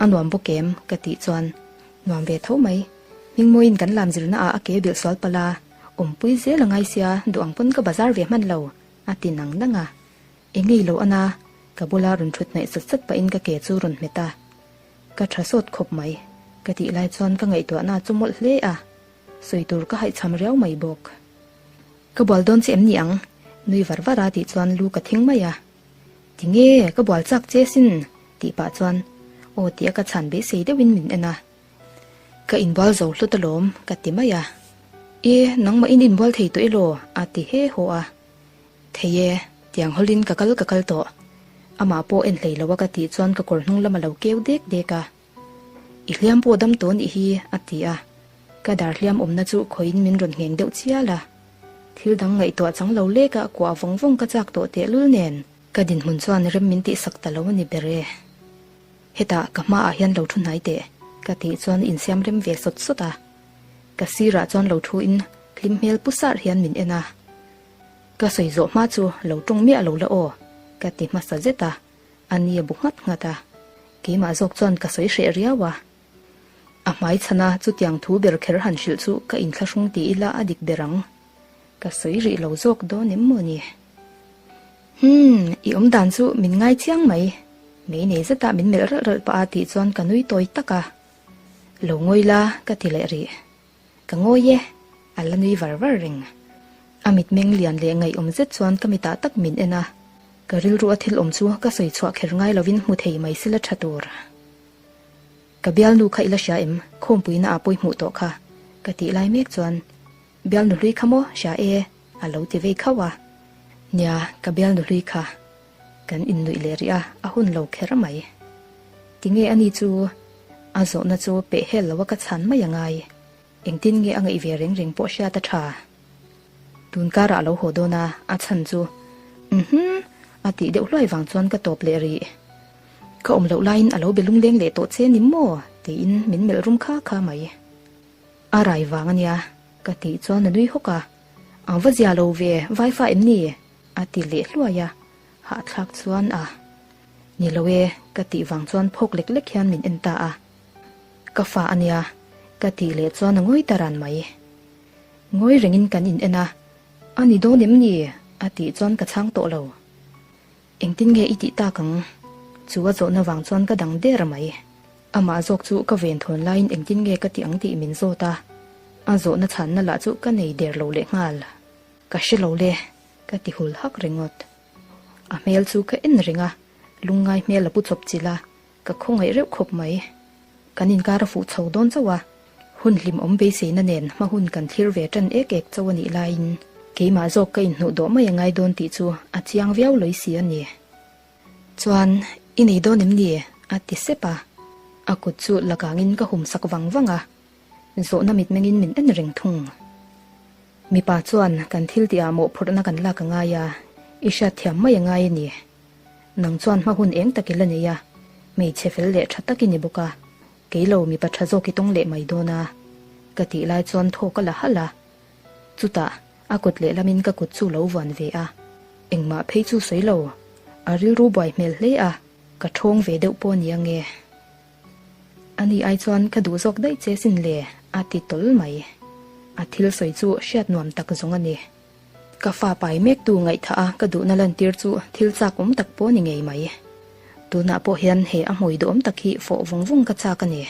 A nuam bawk em? ka tih chuan, Nuam ve tho mai. Hmingmawiin kan lam zirna ah a ke bilh sual palh a, awmpui zel a ngai sia, duh ang pawn ka bazar ve hman lo, a ti nang nang a. Eng ngei lo ana, ka bula rawn thut hnaih sat sat pahin ka ke chu rawn hmet a. Ka tha sawt khawp mai, ka tih lai chuan ka ngaihtuahna chu mawlh hle a, sawi tur ka haihchham riau mai bawk. Ka bual dawn che em ni ang? Nui var var a tih chuan lu ka thing mai a. Tinge, ka bual chak che sin? tih pah chuan aw tih a ka chhan beisei deuhin min en a. Ka inbual zo hlut alawm, ka ti mai a. E, nangmah in inbual thei tawh elaw? a ti he haw a. Thei e, tiang hawlin ka kal ka kal tawh. Amah pawh en hlei lo a ka tih chuan ka kawr hnung lam a lo keu dek dek a. I hliam pawh dam tawh nih hi, a ti a. Ka dar hliam awmna chu khawiin min rawn ngheng deuh chial a. Thil dang ngaihtuah chang lo lek a kuah vawng vawng ka chak tawh tehlul nen. Ka dinhmun chuan rem min tihsak ta lo a ni ber e. Hetah ka hmaah hian lo thu hnai teh, ka tih chuan insiam rem ve sawt sawt a. Ka sirah chuan lo thu in hlim hmel pu sarh hian min en a. Ka sawi zawh hma chu lo tawng miah lo la aw, ka ti hmasa zet a. A ni a bu nghat nghat a, keimah zawk chuan ka sawi hreh riau a. A hmai chhana chutiang thu ber kher han hrilh chu ka inthlahrung ti ila a dik ber ang. Ka sawi rih lo zawk dawn em maw ni? Humm, i awm dan chu min ngai chiang mai. Mei nei zetah min melh ralh ralh pah a tih chuan ka nui tawi tak a. Lo ngawi la, ka ti leh rih. Ka ngawi e, a la nui var var reng. A mitmeng lian leh ngaihawm zet chuan ka mitah tak min en a, ka rilru a thil awm chu ka sawi chhuah kher ngai lovin hmu thei mai sila tha tur. Ka bialnu kha i la hria em? Khawmpuina ah pawi hmuh tawh kha, ka tih lai mek chuan, Bialnu hlui kha maw hria e, a lo ti vei khauh a. Nia, ka bialnu hlui kha. Kan innuih leh rih a, a hun lo kher mai. Tinge ani chu a zawhna chu peh hel lo a ka chhan mai a ngai. Engtin nge a ngaih ve reng reng pawh hriat a tha. Tun karah a lo haw dawn a, a chhan chu Uhmm a tih deuh hluai vang chuan ka tawp leh rih. Ka awm loh laiin a lo be lungleng leh tawh che ni maw? tiin min melh rum kha kha mai. A rai vang a nia ka tih chuan a nui hawk a, Ang va zia lo ve, vaifa em ni? A ti leh hluai a, hahthlak chuan a ni lo e ka tih vang chuan phawk lek lek hian min en ta a. Ka fa a nia ka tih leh chuan a ngawi ta ran mai. Ngawi rengin kan in en a, a ni dawn em ni? A tih chuan ka chhang tawh lo. Engtin nge i tih tak ang? Chu a zawhna vang chuan ka dang der mai. Amah zawk chu ka ven thawn laiin engtin nge ka tih ang tih min zawt a, a zawhna chhanna lah chu ka nei der lo lehnghal. Ka hre lo le, ka ti hul hak ringawt. A hmel chu ka en reng a, lungngai hmel a pu chawp chilh a, ka khawngaih reuh khawp mai. Kan inkar a fuh chho dawn chauh a, hun hlimawm beiseina nen hma hun kan thlir ve tan ek ek chauh a nih laiin keimah zawk ka inhnuh dawh mai a ngai dawn tih chu a chiang viau lawi si a ni. Chuan, i nei dawn em ni? a ti sep a, a kut chu la kangin ka hum sak vang vang a. Zawhna mitmengin min en reng thung. Mipa chuan kan thil tihah mawhphurhna kan lak a ngai a, i hriatthiam mai a ngai a ni. Nang chuan hma hun eng tak i la nei a, hmeichhe fel leh tha tak i ni bawk a, kei lo mipa tha zawk i tawng leh mai dawn a, ka tih lai chuan thaw ka la halh a. Chutah, a kut lehlamin ka kut chu lo vuan ve a, engmah phei chu sawi lo, a rilru buai hmel hle a, ka thawng ve deuh pawh ni ange. Ani ai chuan ka duh zawk daih che sin le, a ti tawl mai. A thil sawi chu hriat nuam tak zawng a ni. Ka fa pai mektu ngaihthah a ka duhna lantir chu thil chak awm tak pawh ni ngei mai. Tunah pawh hian he a hmui duhawm tak hi fawh vawng vawng ka chak a ni.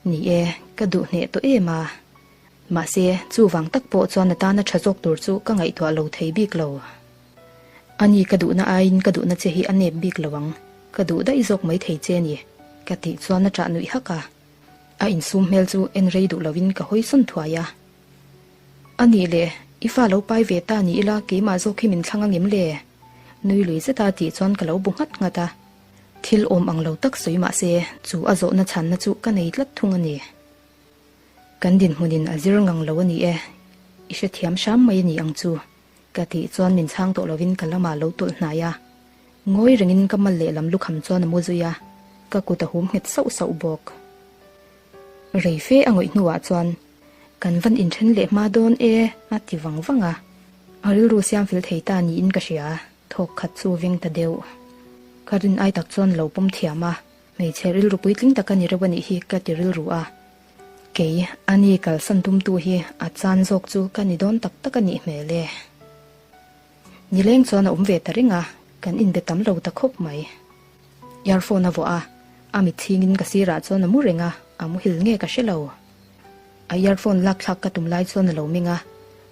Ni e, ka duh hneh tawh em a. Mahse, chuvang tak pawh chuan a tana tha zawk tur chu ka ngaihtuah lo thei bik lo. Ani ka duhna aiin ka duhna che hi a nep bik lo ang, ka duh daih zawk mai thei che ni, ka tih chuan a ṭah nuih hak a. A insum hmel chu en rei duh lovin ka hawi sawn thuai a. A nih le, i fa lo pai ve ta ni ila keimah zawk hi min thlang angem le? Nui lui zeta tih chuan ka lo bu nghat nghat a. Thil awm ang lo tak sawi mah se, chu a zawhna chhanna chu ka nei tlat thung a ni. Kan dinhmunin a zir ngang lo a ni e, i hrethiam hram mai a ni ang chu. Ka tih chuan min chhang tawh lovin ka lamah lo tawlh hnai a. Ngawi rengin ka mal lehlam lukham chuan a mu zui a, ka kut a hum nghet sauh sauh bawk. Rei fe a ngawih hnuah chuan, Kan van inthen leh hma dawn e, a ti vang vang a. A rilru siam fel thei ta niin ka hria, thawk khat chu veng ta deuh. Ka rin ai tak chuan lo pawm thiam a, hmeichhe rilru puitling tak a ni reuh a nih hi ka ti rilru a. Kei, a ni kalsan tumtu hi a chan zawk chu ka ni dawn tak tak a nih hmel e. Nileng chuan a awm ve ta reng a, kan inbe tam lo ta khawp mai. Earphone a vuah a, a mit chhingin ka sirah chuan a mu reng a, a muhil nge ka hre lo. A earphone lak thlak ka tum lai chuan a lo meng a,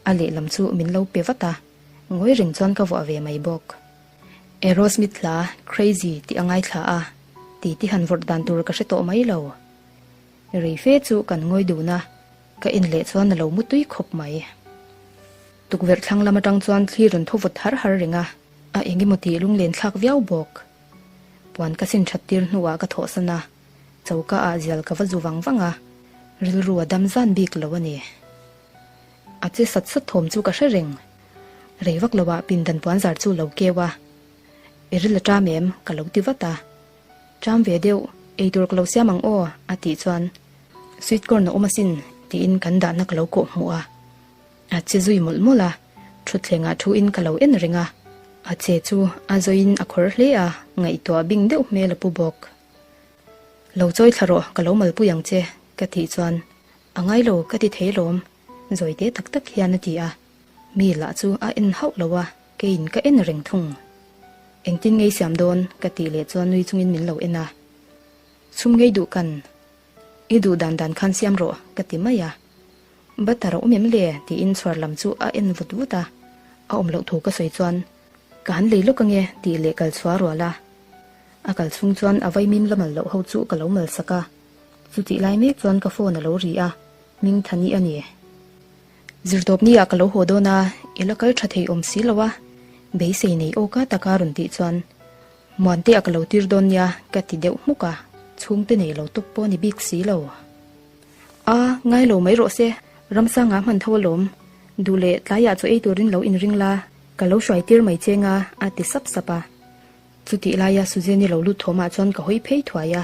a lehlam chu min lo pe vat a, ngawi reng chuan ka vuah ve mai bawk. Aerosmith hla Crazy tih a ngaithla a, titi han vawrh dan tur ka hre tawh mai lo. Rei fe chu kan ngawi dun a, ka en leh chuan a lo mu tui khawp mai. Tukverh thlang lam atang chuan thli rawn thaw vawt har har reng a, a eng emaw tih lunglen thlak viau bawk. Puan ka sin that tir hnuah ka thawhsan a, choka ah zial ka va zu vang vang a, rilru a dam zan bik lo a ni. A che sat sat thawm chu ka hre reng. Rei vak loah pindan puan zar chu lo keu a, I ril a ṭam em? ka lo ti vat a. Ṭam ve deuh, eitur ka lo siam ang aw, a tih chuan sweet corn a awm asin tiin kan dahna ka lo kawh hmuh a. A che zui mawlh mawlh a, thutthlengah thuin ka lo en reng a. A che chu a zawiin a khawr hle a, ngaihtuah bing deuh hmel a pu bawk. Lo chawi thla rawh, ka lo malpui ang che, ka tih chuan a ngai lo ka ti thei lawm, zawi te tak tak hian a ti a. Mi lah chu a en hauh lo a, keiin ka en reng thung. Engtin ngei siam dawn? ka tih leh chuan nui chungin min lo en a. Chhum ngei duh kan. I duh dan dan khan siam rawh, ka ti mai a. Butter a awm em le? tiin chhuar lam chu a en vut vut a. A awm loh thu ka sawi chuan, Ka han lei lawk ange, tih leh kal chhuah rual a. A kal chhung chuan a vaimim la mal loh ho chu ka lo mal sak a. Chutih lai mek chuan ka phone a lo ri a, Hmingthani a ni. Zirtawpni ah ka lo haw dawn a, i la kal tha thei awm si lo a, beisei nei awka taka rawn tih chuan Muante ah ka lo tir dawn nia ka ti deuh hmuk a, chhungte nei lo tawp pawh a ni bik si lo. A, ngai lo mai rawh se, Ramsanga hman tho alawm, duh leh tlaiah chaw ei turin lo inring la, ka lo hruai tir mai cheng a, a ti sap sap a. Chutih laia Suzanne-i lo lut thawmah chuan ka hawi phei thuai a.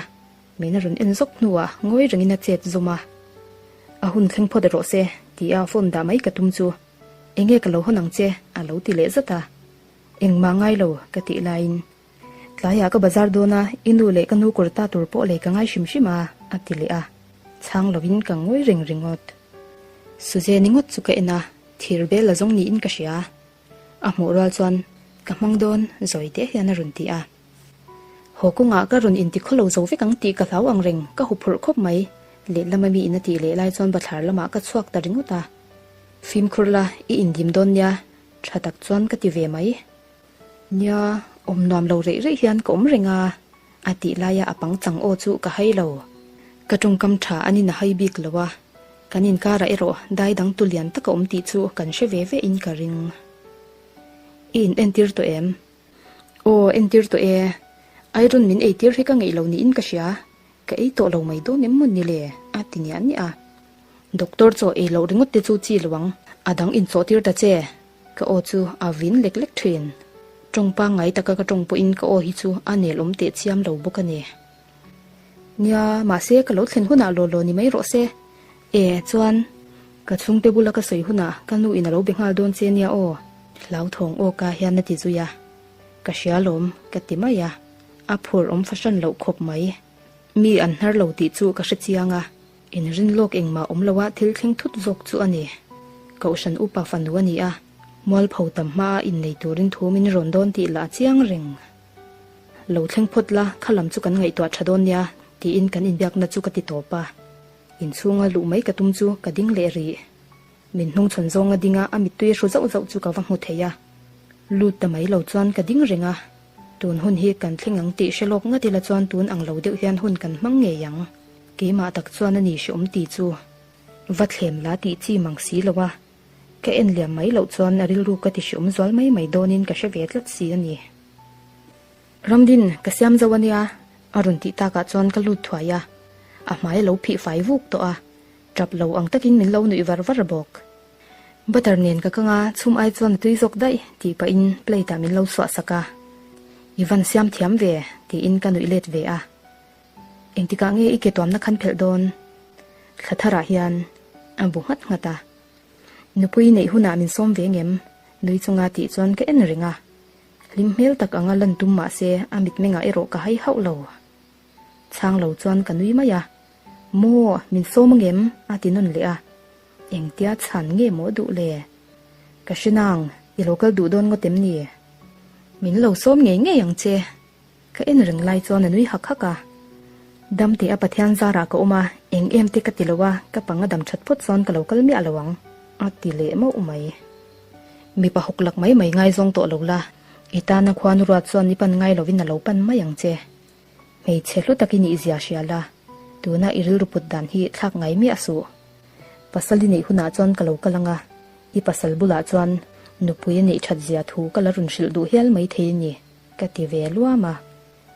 Min a rawn en zawk hnuah ngawi rengin a chet zum a, A hun thleng phawt rawh se, tia phone dah mai ka tum chu, Enge ka lo hawn ang che? a lo ti leh zat a. Engmah ngai lo, ka tih laiin, Tlaiah ka bazar dawn a, i nu leh ka nu kawr ta tur pawh lei ka ngai hrim hrim a, a ti leh a. Chhang lovin ka ngawi reng ringawt. Suze ni ngawt chu ka en a, thir bel a zawng niin ka hria. A hmuh rual chuan, Ka hmang dawn, zawi teh hian a rawn ti a. Haw kawngah ka rawn inti khawlo zo vek ang tih ka hlau ang reng, ka huphurh khawp mai. Lehlam ami in a tih leh lai chuan bathlar lamah ka chhuak ta ringawt a. Fimkhur la, i indim dawn nia, tha tak chuan ka ti ve mai. Nia, awm nuam lo reih reih hian ka awm reng a, a tih laia a pangchang aw chu ka hai lo. Ka tawngkam tha an in a hai bik lo a, kan inkarah erawh dai dang tu lian tak a awm tih chu kan hre ve ve in ka ring. I in entir tawh em? Aw, entir tawh e. Iron min eitir hi ka ngeih lo niin ka hria. Ka ei tawh lo mai dawn em maw ni le? a ti niah niah a. Doctor chaw ei loh ringawt te chu chi lo ang. A dang inchawh tir ta che. Ka aw chu a vin lek lek thin. Tawng pangngai taka ka tawng pawhin ka aw hi chu a nel awm teh chiam lo bawk a ni. Nia, mahse ka lo thlen hunah law law ni mai rawh se. E, chuan, ka chhungte bula ka sawi hunah ka nu in a lo be nghal dawn che nia aw, hlauthawng awka hian a ti zui a. Ka hria lawm, ka ti mai a. A phur awm fahran loh khawp mai. Mi an hnar lo tih chu ka hre chiang a, inrin lawk engmah awm loa thil thleng thut zawk chu a ni. Kohhran upa fanu a ni a, mualpho tam hmaa innei turin thu min rawn dawn tih lah a chiang reng. Lo thleng phawt la, kha lam chu kan ngaihtuah tha dawn nia, tiin kan inbiakna chu ka ti tawp a. Inchhunga luh mai ka tum chu ka ding leh rih. Min hnungchhawn zawnga dinga a mittui a hru zauh zauh chu ka va hmu thei a. Lut ta mai lo chuan ka ding reng a. Tun hun hi kan thleng ang tih hre lawk ngat ila chuan tun ang lo deuh hian hun kan hmang ngei ang. Keimah tak chuan a ni hreawm ti chu va thlem la tih chi mang si lo a. Ka en liam mai loh chuan a rilru ka ti hreawm zual mai mai dawnin ka hre ve tlat si a ni. Ramdin, ka siam zo a nia, a rawn tih takah chuan ka lut thuai a, a hmai a lo phih fai vuk tawh a, tap lo ang takin min lo nuih var var bawk. Butter nen ka kang a, chhum ai chuan a tui zawk daih, tih pahin plate ah min lo suah sak a. I van siam thiam ve, tiin ka nuih let ve a. Engtikah nge i ke tuamna khan phelh dawn? Thla tharah hian a bu nghat nghat a. Nupui neih hunah min sawm ve ngem? Nui chunga tih chuan ka en reng a. Hlim hmel tak anga lan tum mah se a mitmengah erawh ka hai hauh lo. Chhang lo chuan ka nui mai a. Maw, min sawm angem? a ti nawn leh a. Engtia chhan nge maw duh le? Ka hre nang, i lo kal duh dawn ngawt em ni? Min lo sawm ngei ngei ang che. Ka en reng lai chuan a nui hak hak a. Dam teh a Pathian zarah ka awm a, eng em te ka ti lo a, ka pang a dam that phawt chuan ka lo kal miah lo ang, a ti leh mauh mai. Mipa hawk lak mai mai ngaizawng tawh lo la, i tana khuanu ruat chuan i pan ngai lovin a lo pan mai ang che. Hmeichhe hlu tak i nih zia hria la, tuna i rilru put dan hi thlak ngai miah suh. Pasal i neih hunah chuan ka lo kal ang a, i pasal bulah chuan nupui a neih that zia thu ka la rawn hrilh duh hial mai thei a ni, ka ti ve luam a,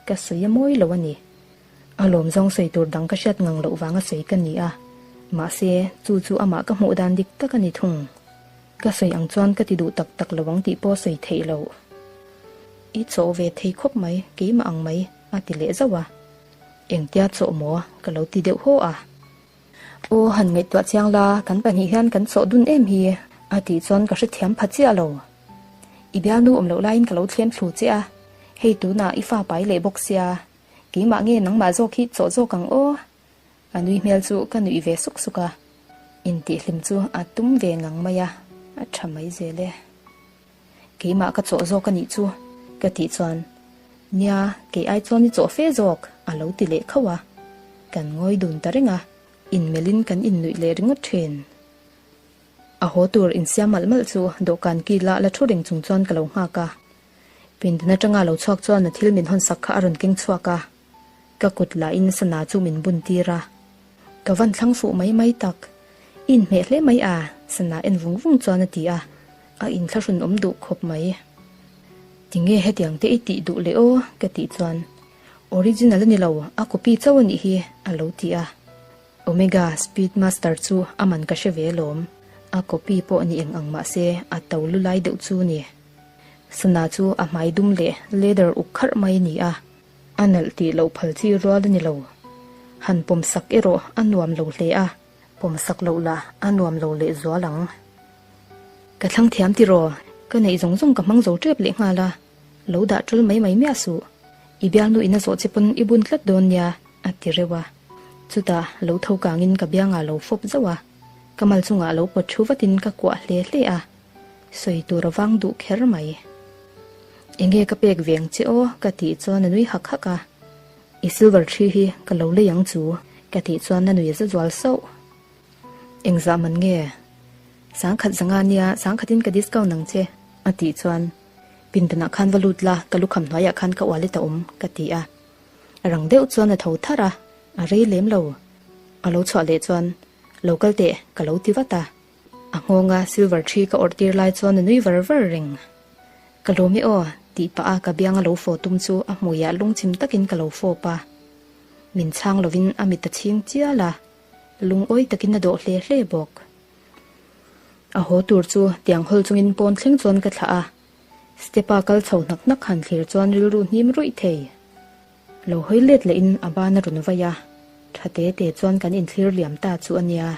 ka sawi a mawi lo a ni. A lawm zawng sawi tur dang ka hriat ngang loh vanga sawi ka ni a, mahse chu chu amah ka hmuh dan dik tak a ni thung. Ka sawi ang chuan ka ti duh tak tak lo ang tih pawh sawi theih loh. I chawh ve thei khawp mai, keimah ang mai, a ti leh zauh a. Engtia chawh maw? ka lo ti deuh haw a. Aw, han ngaihtuah chiang la, kan pahnih hian kan chawh dun em hi, a tih chuan ka hrethiam pha chiah lo. I bialnu awm loh laiin ka lo thlem thlu che a, hei tunah i fa pai leh bawk sia, keimah nge nangmah zawk hi chawh zawk ang aw? A nui hmel chu ka nuih ve suk suk a, intihhlim chu a tum ve ngang mai a, a tha mai zel e. Keimah ka chawh zawk a nih chu, ka tih chuan, Nia, kei ai chuan i chawh fe zawk, a lo ti leh khauh a. Kan ngawi dun ta reng a, inmelhin kan innuih leh ringawt thin. A haw tur insiam malh malh chu dawhkan kil ah la thu reng chung chuan ka lo nghak a. Pindan atanga lo chhuak chuan a thil min hawnsak kha a rawn keng chhuak a. Ka kut lahin sana chu min bun tir a, ka van thlang fuh mai mai tak. I inhmeh hle mai a, sana en vung vung chuan a ti a, a inthlahrun awm duh khawp mai. Tinge hetiang te i tih duh leh aw? ka tih chuan, Original a ni lo, a copy chauh a nih hi, a lo ti a. Omega Speedmaster chu a man ka hre ve alawm, a copy pawh ni eng ang mahse a to lu lai deuh chu ni. Sana chu a hmai dum leh leather uk kharh mai a ni a. A nalh tih loh phal chi rual a ni lo. Han pawm sak erawh a nuam lo hle a, pawm sak loh lah a nuam lo leh zual ang. Ka thlang thiam tiraw, ka neih zawng zawng ka hmang zo tep leh nghal a, lo dah tul mai mai miah suh. I bialnu in a zawh che pawn i bun tlat dawn nia, a ti reuh a. Chutah lo tho kangin ka biangah lo fawp zauh a, ka mal chungah lo pawt thu vatin ka kuah hle hle a. Sawi tur a vang duh kher mai. Enge ka pek ve ang che aw ka tih chuan a nui hak hak a. I silver thi hi ka lo lei ang chu ka tih chuan a nui a za zual sauh. Engzah man nge? Sangkhat zanga nia sangkhatin ka discount ang che a tih chuan pindanah khan va lut la ka lukham hnuaiah khan ka wallet a awm ka ti a. Rang deuh chuan a tho tharh a, a rei lem lo. A lo chhuah leh chuan lo kal teh ka lo ti vat a. A nghawnga silver thi ka awrh tir lai chuan a nui var var reng. Ka lawm e aw, tih pah a ka bianga lo fawh tum chu a hmuiah lungchim takin ka lo fawp a. Min chhang lovin a mit a chhing chial a, lungawi takin a dawh hle hle bawk. A haw tur chu tiang hawl chungin pawn thleng chuan ka thlah a, step-a kal chho hnak hnak han thlir chuan rilru hnim ruih thei. Lo hawi let lehin a ban a rawn vai a, tha te te chuan kan inthlir liam ta chu a nia.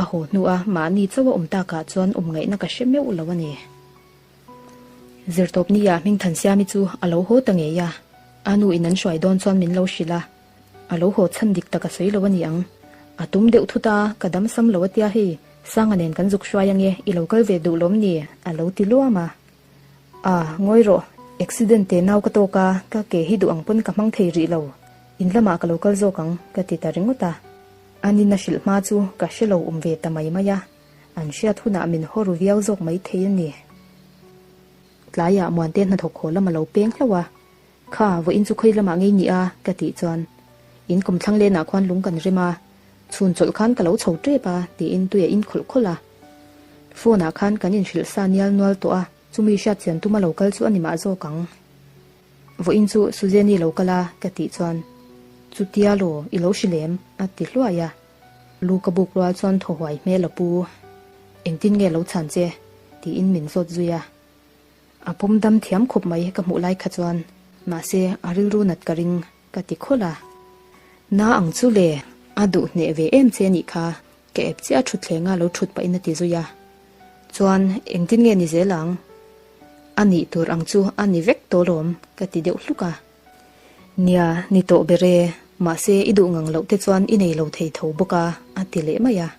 A haw hnua mahni chauh a awm takah chuan awm ngaihna ka hre meuh lo a ni. Zirtawp nia Hmingthansiami chu a lo haw ta ngei a, a nu in an hruai dawn chuan min lo hrilh a, a lo haw chhan dik tak a sawi lo a ni ang. A tum deuh thut a, ka dam sam lo a tia hei, Sanga nen kan zuk hruai ange, i lo kal ve duh lawm ni? a lo ti luam a. A, ngawi rawh, accident te nau ka tawk a, ka ke hi duh ang pawn ka hmang thei rih lo, in lamah ka lo kal zawk ang, ka ti ta ringawt a. An in a hrilh hma chu ka hre lo awm ve ta mai mai a, an hriat hunah min haw ru viau zawk mai thei a ni. Tlaiah Muante hnathawk haw lam a lo peng hlauh a, Kha, vawiin chu khawi lamah ngei ni a? ka tih chuan, In kawmthlang lenah khuan lung kan rem a, chhun chawlh khan ka lo chho tep a, tiin tui a in khawlh khawlh a. Phone ah khan kan inhrilh sa nial nual tawh a, chumi hriat chian tuma lo kal chu a ni mah zawk ang. Vawiin chu Suzanne-i lo kal a, ka tih chuan, Chutia law, i lo hrilh em? a ti hluai a. Lu ka buk rual chuan thaw huai hmel a pu. Engtin nge lo chhan che? tiin min zawt zui a. A pawm dam thiam khawp mai ka hmuh lai kha chuan, mahse a rilru nat ka ring ka ti khawlh a. Na ang chu le, a duh hneh ve em che anih kha, ka ep chiah a thutthleng a lo thut pahin a ti zui a. Chuan engtin nge ni zel ang? A nih tur ang chu a ni vek tawh lawm ka ti deuh hluk a. Nia, ni tawh ber e, mahse i duh ngang loh te chuan i nei lo thei tho bawk a, a ti leh mai a.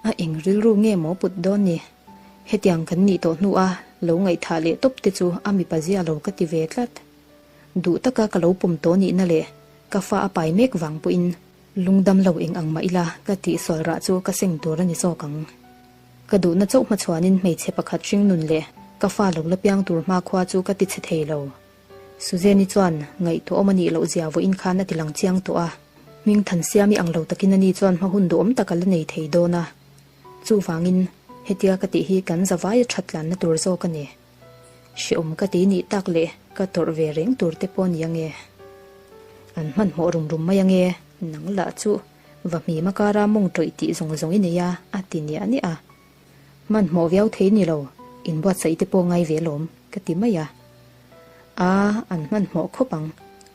A eng rilru nge maw put dawn ni? Hetiang kan nih tawh hnu a lo ngaihthah leh tawp te chu a mipa zia lo ka ti ve tlat. Duh taka ka lo pawm tawh nihna leh ka fa a pai mek vang pawhin lungdam lo eng ang mah ila ka tihsual rah chu ka seng tur a ni zawk ang. Ka duhna chauh hmachhuanin hmeichhe pakhat hringnun leh ka fa lo la piang tur hmakhua chu ka ti chhe thei lo. Suzanne-i chuan ngaihtuahawm a nih loh zia vawiin khan a ti lang chiang tawh a. Hming Thansiami ang lo takin ani chuan hma hun duhawm tak a la nei thei dawn a. Chuvangin, hetia ka tih hi kan zavaia that tlanna tur zawk a ni. Hrehawm ka ti nih tak leh ka tawrh ve reng tur te pawh a ni ange. An hmanhmawh rum rum mai ange, nang lah chu va hmima kara mawng tawih tih zawng zawng i nei a, a ti niah niah a. Hmanhmawh viau thei ni lo, inbuatsaih te pawh ngai ve lawm, ka ti mai a. A, an hmanhmawh khawp ang.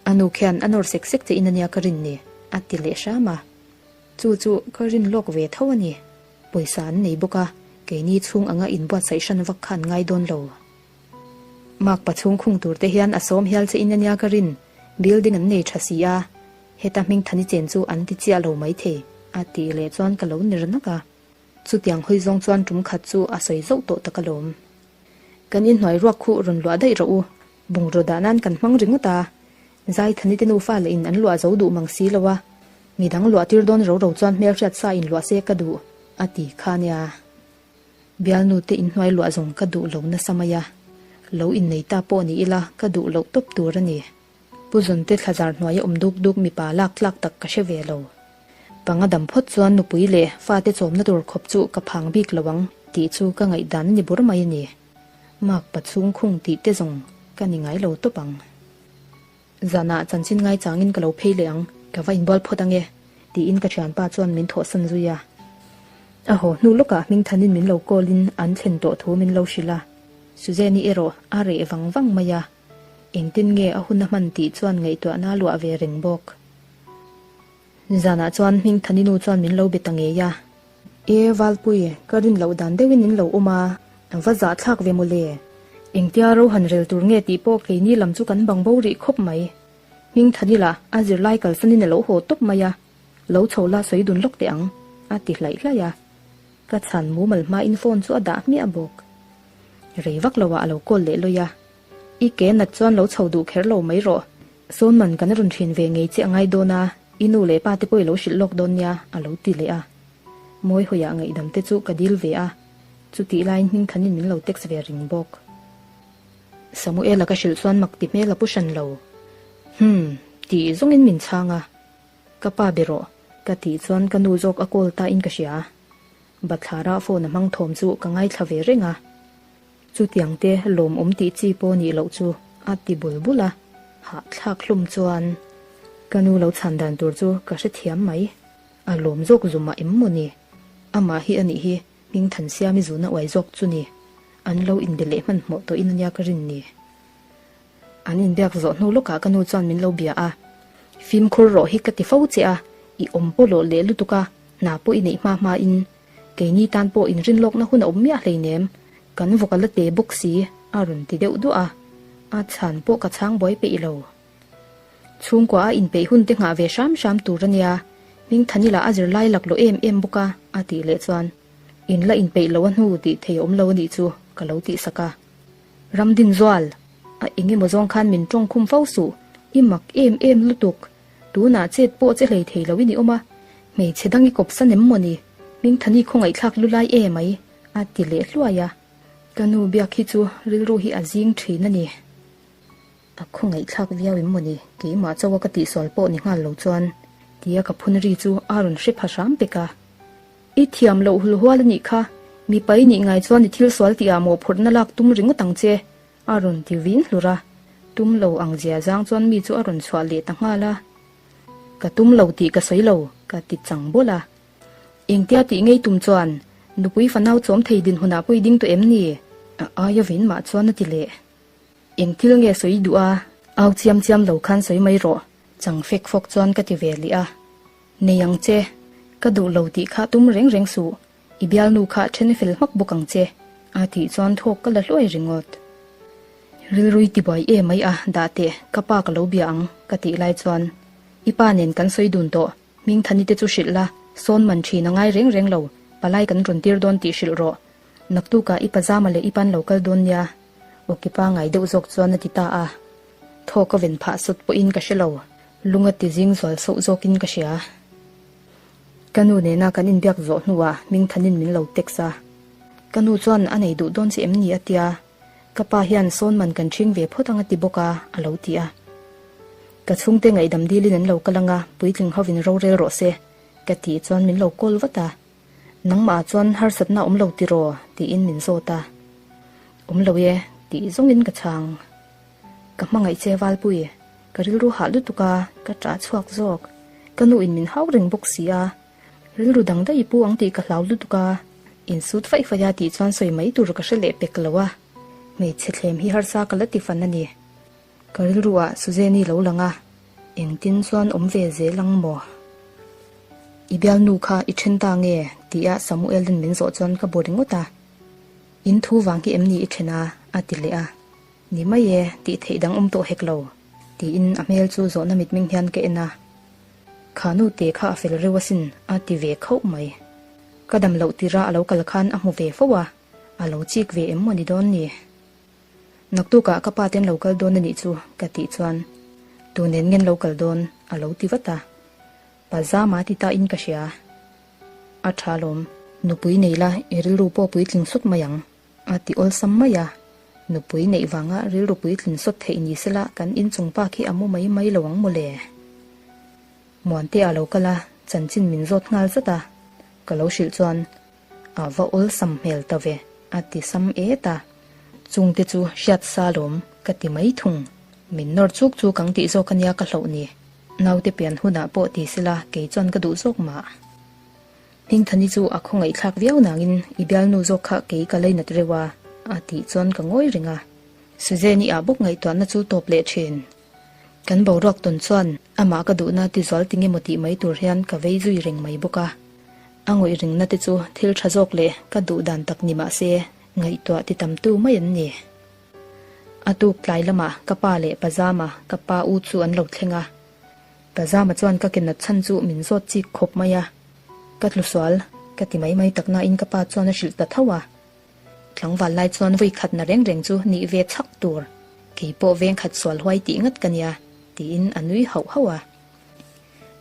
A nu khian a nawr sek sek che in ania ka rin ni, a ti leh hram a. Chu chu ka rin lawk ve tho a ni. Pawisa an nei bawk a, keini chhung anga inbuatsaih hran vak kha an ngai dawn lo. Makpa chhung khung tur te hian a sawm hial che in ania ka rin, building an nei tha si a, heta hmingthani chen chu an ti chiah lo maithei, a tih leh chuan ka lo ner nak a. Chutiang hawi zawng chuan tum khat chu a sawi zauh tawh tak alawm. Kan inhnuai ruak khuh rawn luah daih rawh u, bungraw dah nan kan hmang ringawt a, Zaithani te nufa leh in an luah zo duh mang si lo a, midang luah tir dawn ro ro chuan hmelhriat sa in luah se ka duh, a ti kha nia. Bialnu te inhnuai luah zawng ka duh lo nasa mai a, lo innei ta pawh ni ila ka duh loh tawp tur a ni. Pu Zunte thlazar hnuaia awm duk duk mipa lak tlak tak ka hre ve lo. Panga dam phawt chuan nupui leh fate chawmna tur khawp chu ka phang bik lo ang tih chu ka ngaihdan a ni bur mai a ni. Mak pa chhung khung tih te zawng ka ni ngai lo tawp ang. Zanah chanchin ngaichangin ka lo phei leh ang, ka va inbual phawt ang e, tiin ka thianpa chuan min thawhsan zui a. A haw hnu lawkah Hmingthanin min lo call in an thlen tawh thu min lo hrilh a. Suzanne-i erawh a reh vang vang mai a. Engtin nge a hun a hman tih chuan ngaihtuahna a luah ve reng bawk. Zanah chuan Hmingthani nu chuan min lo be ta ngei a. E Valpui, ka rin loh dan deuhin in lo awm a, va zahthlak ve mawle. Engtia ro han rel tur nge tih pawh keini lam chu kan bang bo rih khawp mai. Hmingthani lah a zirlai kalsanin a lo haw tawp mai a, lo chho la sawi dun lawk teh ang, a ti hlaih hlaih a. Ka chhan mumal hmain phone chu a dah hmiah bawk. Rei vak loah a lo call leh lawi a. I ke nat chuan lo chho duh kher lo mai rawh. Sawn man kan rawn thin ve ngei che a ngai dawn a, i nu leh pa te pawh i lo hrilh lawk dawn nia, a lo ti leh a. Mawi hawiah ngaihdam te chu ka dil ve a, chutih laiin hmingthanin min lo text ve ring bawk. Samuela ka hrilh chuan mak ti hmel a pu hran lo. Hum, tih zawngin min chhang a. Ka pa be rawh, ka tih chuan ka nu zawk a call ta in ka hria. Bathlara phone a hmang thawm chu ka ngaithla ve reng a. Chutiang te lawmawm tih chi pawh nih loh chu a ti bul bul a, hahthlak hlum chuan ka nu lo chhan dan tur chu ka hrethiam mai. A lawm zawk zumah em maw ni? Amah hi a nih hi Hmingthansiami zuna uai zawk chu ni. An lo inbe leh hmanhmawh tawhin a nia ka rin ni. An inbiak zawh hnu lawkah ka nu chuan min lo bia a, Fimkhur rawh hi ka ti fo che a, i awm pawlawh leh lutuk a, hna pawh i neih hma hmain keini tan pawh inrinlawkna hun a awm miah hleinem, kan vawk a la te bawk si, a rawn ti deuh duah a, a chhan pawh ka chhang buai peih lo. Chhungkua a inpeih hun te nghah ve hram hram tur a nia, Hmingthani lah a zirlai laklawh em em bawk a, a tih leh chuan, In la inpeih lo a hnu tih thei a awm lo a nih chu, ka lo tihsak a. Ramdinzual, a eng emaw zawng khan min tawng khum fo suh, i mak em em lutuk, tunah chet pawh che hlei thei lo i ni awm a, hmeichhe dang i kawp san em maw ni, Hmingthani khawngaihthlak lu lai e mai, a ti leh hluai a. Ka nu biak hi chu rilru hi a zing thin a ni. A khawngaihthlak viau em maw ni, keimah chauha ka tihsual pawh ni nghal lo chuan, tia ka phun ri chu a rawn hre pha hram pek a. I thiam loh hul hual a nih kha, mipa i nih ngai chuan i thil sual tihah mawhphurhna lak tum ringawt ang che, a rawn ti vin hlur a. Tum lo ang zia zang chuan mi chu a rawn chhuah leh ta nghal a. Ka tum lo tih ka sawi lo, ka ti chang bawlh a. Engtia tih ngei tum chuan. Nupui fanau chawm thei dinhmunah pawh i ding tawh em ni? A aia vin mah chuan a ti leh. Eng thil nge sawi duh a? Au chiam chiam lo khan sawi mai rawh. Chang fek fawk chuan ka ti ve leh a. Nei ang che. Ka duh lo tih kha tum reng reng suh. I bialnu kha then fel hmak bawk ang che. A tih chuan thawk ka la hluai ringawt. Rilrui tibuai e mai a, dah teh, ka pa ka lo bia ang, ka tih lai chuan i pa nen kan sawi dun tawh, Hmingthani te chu hrilh la, sawn man thin a ngai reng reng lo, palai kan rawn tir dawn tih hrilh rawh. Naktukah i pazama leh i pan lo kal dawn nia, awki pa ngai deuh zawk chuan a ti ta a. Thaw ka ven phah sawt pawhin ka hre lo, lung a ti zing zual sauh zawkin ka hria. Ka nu nena kan inbiak zawh hnuah Hmingthanin min lo text a. Ka nu chuan a nei duh dawn che em ni a tia, ka pa hian sawn man kan ṭhing ve phawt ang a ti bawk a, a lo ti a. Ka chhungte ngaihdam dilin an lo kal ang a, puitling hovin rorel rawh se, ka tih chuan min lo call vat a. Nangmah chuan harsatna awm lo tiraw? tiin min zawt a. Awm lo e, tih zawngin ka chhang. Ka hmangaih che Valpui, ka rilru hah lutuk a, ka ṭah chhuak zawk. Ka nu in min hau reng bawk si a, rilru dang daih i pu ang tih ka hlau lutuk a, insut faih faih a tih chuan sawi mai tur ka hre leh pek lo a, hmeichhe thlem hi harsa ka la ti fan a ni. Ka rilru ah Suzanne-i lo lang a, engtin chuan awm ve zel ang maw? I bialnu kha i then ta nge? tia Samuel-in min zawh chuan ka bu ringawt a, In thu vang hi em ni i then a? a ti leh a. Ni mai e, tih theih dang awm tawh hek lo, tiin a hmel chu zawhna mitmeng hian ka en a. Kha nu te kha a fel reuh asin, a ti ve khauh mai. Ka dam loh tira a lo kal khan a hmu ve fo a, a lo chik ve em maw ni dawn ni? Naktukah ka pa ten lo kal dawn a nih chu, ka tih chuan, Tu nen ngen lo kal dawn? a lo ti vat a. Pa Zama ti ta in ka hria. A tha lawm, nupui nei la i rilru pawh puitling sawt mai ang. A ti awlsam mai a, nupui neih vanga rilru puitlin sawt theih ni sela kan inchung pa khi a mu mai mai lo ang mawle. Muante a lo kal a, chanchin min zawt nghal zat a, ka lo hrilh chuan a va awlsam hmel ta ve a ti sam et a, chungte chu hriat sa lawm ka ti mai thung, min nawr chuk chuk ang tih zawk ania ka hlauh ni, naute pian hunah pawh ti sela kei chuan ka duh zawk mah. Hmingthani chu a khawngaihthlak viau nangin i bialnu zawk kha kei ka leinat reuh a, a tih chuan ka ngawi reng a. Suzanne-i ah bawk ngaihtuahna chu tawp leh thin. Kan boruak tawn chuan amah ka duhna tizual tinge maw tih mai tur hian ka vei zui reng mai bawk a. A ngawih ringna te chu thil tha zawk leh ka duh dan tak ni mah se ngaihtuah ti tamtu mai an ni. A tuk tlai lamah ka pa leh pa Zama ka pa u chu an lo thleng a. Ka Zama chuan ka ke nat chhan chu min zawt chik khawp mai a, ka tlu sual ka ti mai mai tak nain ka pa chuan a hrilh ta tho a. Tlangval lai chuan vawi khat na reng reng chu nih ve chhak tur, kei pawh veng khat sual huai tih ngat ka nia, tiin a nui hauh hauh a.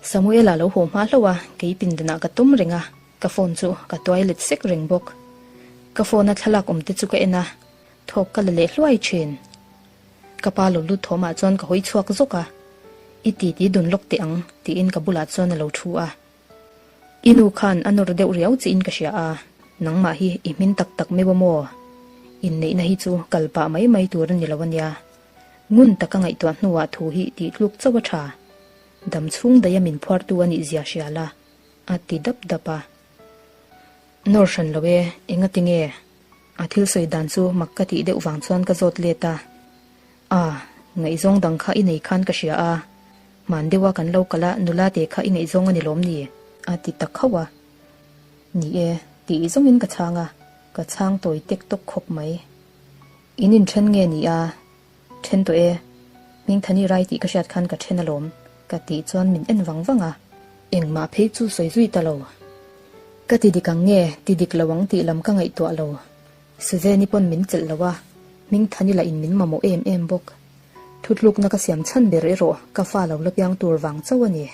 Samuela lo haw hma hlauh a, kei pindanah ka tum reng a, ka phone chu ka tuai let sek reng bawk. Ka phone a thlalak awm te chu ka en a, thawk ka la leh hluai thin. Ka pa lo lut thawmah chuan ka hawi chhuak zawk a, I ti ti dun lawk teh ang, tiin ka bulah chuan a lo thu a. I nu khan a nawr deuh riau chiin ka hria a, nangmah hi i hmin tak tak meuh a maw? Inneihna hi chu kal pah mai mai tur a ni lo a nia. Ngun taka ngaihtuah hnuah thu hi tih tluk chauh a tha. Dam chhung daia min phuartu a nih zia hria la, a ti dap dap a. Nawr hran lo e, engati nge? A thil sawi dan chu mak ka tih deuh vang chuan ka zawt let a. A, ngaihzawng dang kha i nei khan ka hria a, hman deuha kan lo kal a nula te kha i ngaihzawng a ni lawm ni? A ti ta khauh a. Ni e, tih zawngin ka chhang a, ka chhang tawi tek tawk khawp mai. In inthen nge ni a? Then tawh e, Hmingthani rai tih ka hriat khan ka then alawm, ka tih chuan min en vang vang a. Engmah phei chu sawi zui ta lo. Ka ti dik ang nge, ti dik lo ang tih lam ka ngaihtuah lo. Suzanne-i pawn min chelh lo a, Hmingthani lah in min mamawh em em bawk. Thutlukna ka siam chhan ber erawh ka fa lo la piang tur vang chauh a ni.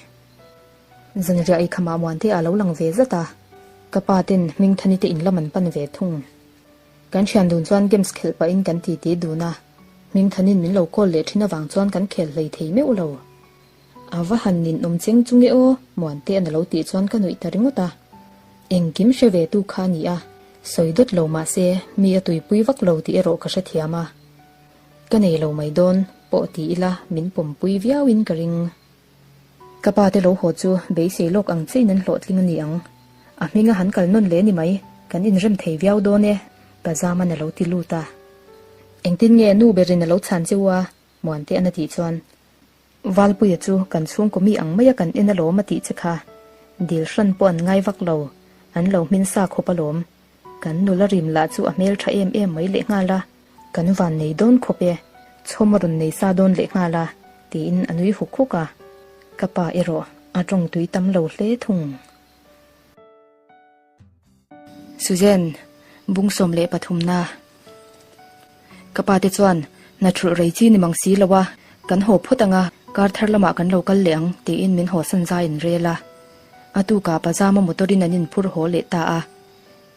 Zanriah ei khamah Muante a lo lang ve zat a, ka pa ten Hmingthani te in lam an pan ve thung. Kan thian dun chuan games khelh pahin kan titi dun a, Hmingthanin min lo call leh thin avang chuan kan khel hlei thei meuh lo. A va han ninawm cheng chu nge aw, Muantea'n a lo tih chuan ka nuih ta ringawt a. Engkim hre ve tu kha a ni a, sawi dawt lo mah se mi a tuipui vak lo tih erawh ka hrethiam a. Ka nei lo mai dawn pawh ti ila min pawmpui viauin ka ring. Ka pa te lo haw chu beisei lawk ang chiin an hlawhtling a ni ang. A hminga han kal nawn leh ni mai. Kan inrem thei viau dawn e, Pa Zaman a lo ti lut a. Engtin nge nu berin a lo chhan che u a? Muantea'n a tih chuan. Valpuia chu kan chhungkaw mi ang maia kan en alawm a tih che kha. Dil hran pawh an ngai vak lo, an lo hmin sa khawp alawm. Kan nula rim lah chu a hmel tha em em mai lehnghal a, kan van nei dawn khawp e, chhawm a rawn nei sa dawn lehnghal a, tiin a nui huk huk a. Ka pa erawh a tawng tui tam lo hle thung. Suzanne, bung 13 na. Ka pa te chuan, Hna thulh rei chi ni mang si lo a, kan haw phawt ang a, kar thar lamah kan lo kal leh ang, tiin min haw san zai an rel a. A tukah Pazama motor in an inphur haw leh ta a.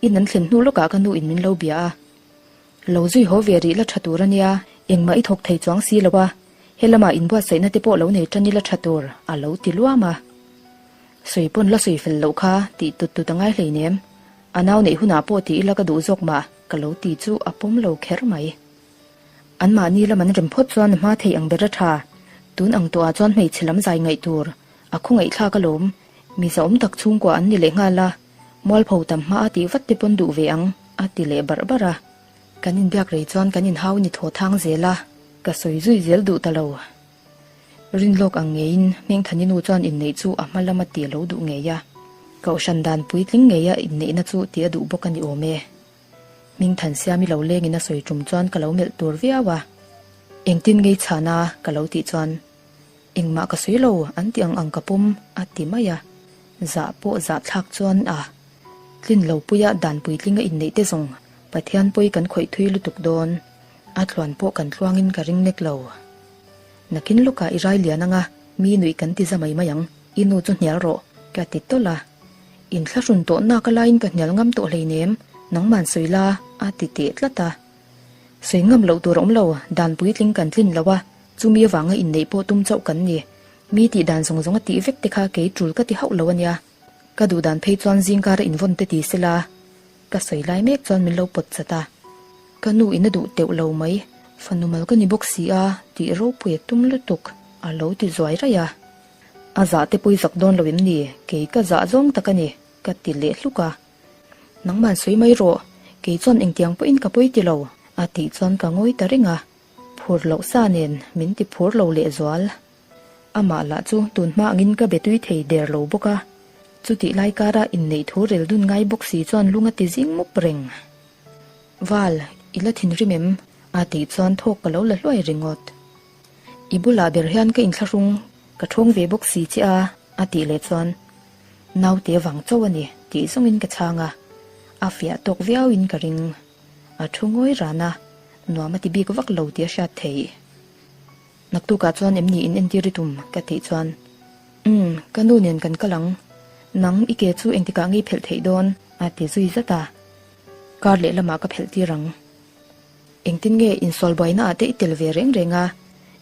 In an thlen hnu lawkah ka nu in min lo bia a. Lo zui haw ve rih la tha tur a nia, engmah i thawk thei chuang si lo a, he lamah inbuatsaihna te pawh lo nei tan ila tha tur, a lo ti luam a. Sawi pawn la sawi fel loh kha tih tut tut a ngai hleinem. A nau neih hunah pawh ti ila ka duh zawk mah ka lo ti chu a pawm lo kher mai. Anmahni lam an rem phawt chuan a hma thei ang ber a tha. Tun ang tawhah chuan hmeichhe lam zai ngaih tur a khawngaihthlak alawm. Mi zahawm tak chhungkua an ni leh nghal a, mualpho tam hma a tih vat te pawn duh ve ang a ti leh barh barh a. Kan inbiak rei chuan kan inhau ni thaw thang zel a, ka sawi zui zel duh ta lo. Rinlawk ang ngeiin Hmingthani nu chuan inneih chu a hma lama ti a lo duh ngei a, kohhran dan puitling ngeia inneihna chu ti a duh bawk a ni awm e. Hmingthan siami lo lengin a sawi tum chuan ka lo melh tur viau a, Engtin ngei chhan a? ka lo tih chuan, Engmah ka sawi lo, an ti ang ang ka pawm, a ti mai a. Zah pawh zah thlak chuan a tlin lo puia dan puitlinga inneih te zawng Pathian pawi kan khawih thui lutuk dawn, a tluan pawh kan tluangin ka ring nek lo. Nakin lawkah i rai lian anga mi nuih kan ti za mai mai ang, i nu chu hnial rawh, ka ti tawlh a. Inthlahrun tawh nak a laiin ka hnial ngam tawh hleinem, nangman sawi la, a ti teh tlat a. Sawi ngam loh tur a awm lo, dan puitling kan tlin lo a, chumi avanga inneih pawh tum chauh kan ni. Mi tih dan zawng zawng a tih vek te kha kei tul ka ti hauh lo a nia. Ka duh dan phei chuan zingkara invawn te ti sela, Ka sawi lai mek chuan min lo pawt chat a, ka nu in a duh teuh lo mai, fanu mal ka ni bawk si a tih ropui a tum lutuk a lo ti zuai raih a. A zah te pawi zak dawn lo em ni, kei ka zah zawng tak a ni, ka ti leh hluk a. Nangman sawi mai rawh, kei chuan engtiang pawhin ka pawi ti lo, a tih chuan ka ngawi ta reng a, phur loh sa nen min ti phur lo lehzual. Amah lah chu tun hma angin ka be tui thei der lo bawk a, chutih lai kara inneih thu rel dun ngai bawk si chuan lung a ti zing mup reng. Val, i la thinrim em? a tih chuan thawk ka lo la hluai ringawt. I bulah ber hian ka inthlahrung ka thawng ve bawk si che a, a tih leh chuan naute vang chauh a ni tih zawngin ka chhang a, a fiah tawk viauin ka ring. A thu ngawi ran a, nuam a ti bik vak lo tih a hriat theih. Naktukah chuan em ni in entir i tum? ka tih chuan, Umm, ka nu nen kan kal ang. Nang, i ke chu engtikah ngei phelh theih dawn? a ti zui zat a. Kar lehlamah ka phelh tir ang. Engtin nge insual buainaah te i tel ve reng reng a?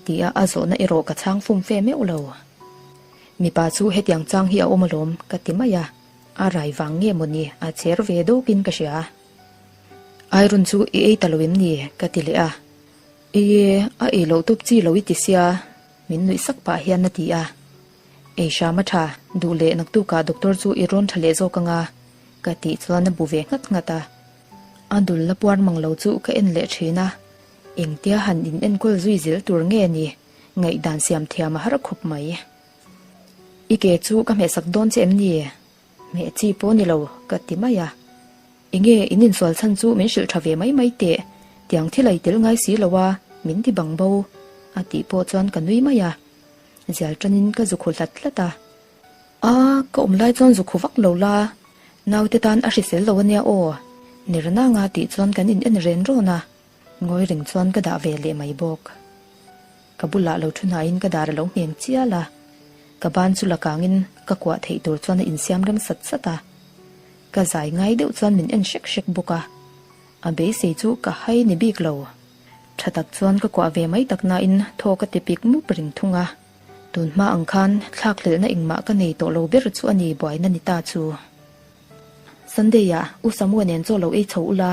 tia a zawhna erawh ka chhang fum fe meuh lo. Mipa chu hetiang chang hi a awm alawm, ka ti mai a. A rai vang nge mawni a cher ve dawkin ka hria. Iron chu i ei ta lo em ni? ka ti leh a. Ei e, a ei loh tup chi lo i ti sia, min nuih sak pah hian a ti a. Ei hram a tha, duh leh naktukah doctor chu i rawn tha leh zawk anga, ka tih chuan a bu ve nghat nghat a. A dul la puar mang lo chu ka en leh thin a, engtia han in enkawl zui zel tur nge ni, ngaihdan siam thiam a har khawp mai. I ke chu ka hmehsak dawn che em ni? Hmeh chi pawh ni lo, ka ti mai a. Enge in insual chhan chu min hrilh tha ve mai mai teh, tiang thil a i tel ngai si lo a, min ti bang bo, a tih pawh chuan ka nui mai a. Zial tanin ka zu khu hlat hlat a. A, ka awm lai chuan zu khu vak lo la, naute tan a hrisel lo ania aw, Nirnanga tih chuan kan in en ren rawn a, ngawi reng chuan ka dah ve leh mai bawk. Ka bulah lo thu hnaiin ka dar a lo ngheng chial a, ka ban chu la kangin ka kuah theih tur chuan a insiam rem sat sat a. Ka zai ngai deuh chuan min en hrek hrek bawk a, a beisei chu ka hai ni bik lo. Tha tak chuan ka kuah ve mai tak nain thaw ka ti pik mup reng thung a. Tun hma ang khan thlakhlelhna engmah ka nei tawh lo ber chu a ni buaina ni ta chu. Sunday ah U Samua nen chaw lo ei chho ula,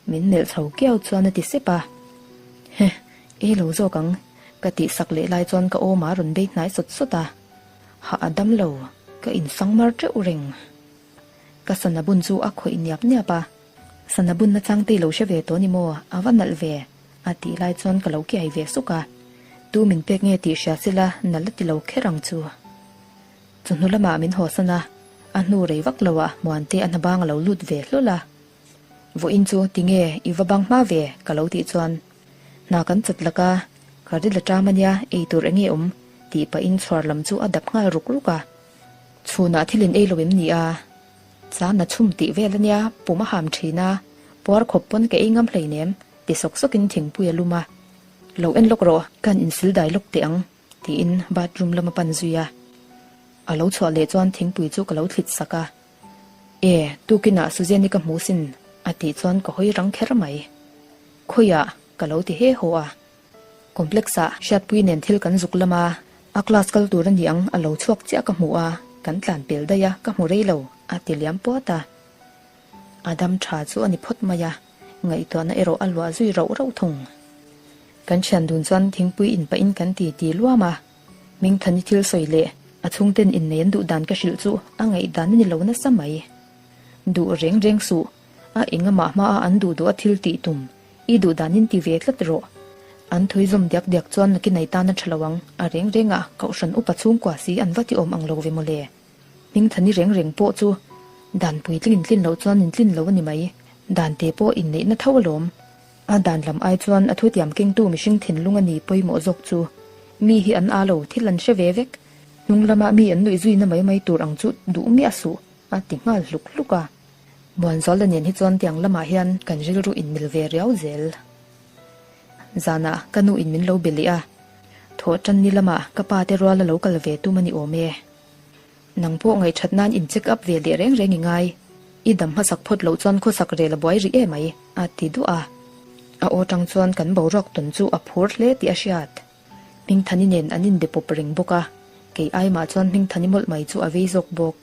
min melh chho kiau chuan a ti sep a. Heh, ei lo zawk ang, ka tih sak leh lai chuan ka awm a rawn bei hnai sawt sawt a. Hah a dam lo, ka insangmar teuh reng. Ka sana bun chu a khawih niap niap a. Sana bun nachang te i lo hre ve tawh ni maw? A va nalh ve! A tih lai chuan ka lo kiai ve suk a. Tu min pek nge tih hria sela nalh a ti lo kher ang chu. Chawhnu lamah min hawsan a, a hnu rei vak lo ah Muante a hna bang a lo lut ve hlawl a. Vawiin chu tinge i va bang hma ve? ka lo tih chuan hna kan chat lak a, ka ri la ṭam a nia, ei tur enge awm? tih pahin chhuar lam chu a dap nghal ruk ruk a. Chhunah thil in ei lo em ni a? Chana chhum tih vel a nia, pum a ham ṭhin a, puar khawp pawn ka ei ngam hleinem, ti sawk sawkin thingpui a lum a. Lo en lawk rawh, kan insil dai lawk teh ang, tiin bathroom lam a pan zui a. A lo chhuah leh chuan thingpui chu ka lo thlit sak a. E, tukinah Suzanne-i ka hmu sin, a tih chuan ka hawi rang kher mai. Khawiah? ka lo ti he haw a. Complex-ah Hriatpui nen thil kan zuk lam a, a class kal tur a ni ang a lo chhuak chiah ka hmu a, kan tlan pel daih a, ka hmu rei lo, a ti liam puat a. A dam tha chu a ni phawt mai a, ngaihtuahna erawh a luah zui rauh rauh thung. Kan thian dun chuan thingpui inpahin kan ti ti luam a, Mingthani thil sawi leh a chhungten innei an duh dan ka hrilh chu a ngaihdan a ni lo nasa mai. Duh reng reng suh, a engamah hmaa an duh duh a thil tih tum, i duh danin ti ve tlat rawh. An thui zawm diak diak chuan nakin ai tan a tha lo ang, a reng rengah Kohhran upa chhungkua si an va ti awm ang lo ve mawle. Hmingthani reng reng pawh chu dan puitling in tlin loh chuan in tlin lo a ni mai, dan te pawh inneihna tho alawm. A dan lam ai chuan a thutiam kengtu mihring thinlung a ni pawimawh zawk chu. Mi hi an â lo, thil an hre ve vek. Hnung lama mi an nuih zuina mai mai tur ang chu duh miah suh, a ti nghal hluk hluk a. Muanzuala nen hi chuan tiang lamah hian kan rilru inmil ve riau zel. Zanah ka nu in min lo be leh a, thawh tan ni lamah ka pa te ruala lo kal ve tum a ni awm e. Nang pawh ngaihṭhat nan in check up ve leh reng reng i ngai. I dam hmasak phawt loh chuan khawsak rel a buai rih e mai, a ti duah a. A aw ṭang chuan kan boruak tawn chu a phur hle tih a hriat. Hmingthani nen an inbe pawp reng bawk a, kei aimah chuan Hmingthani mawlh mai chu a vei zawk bawk.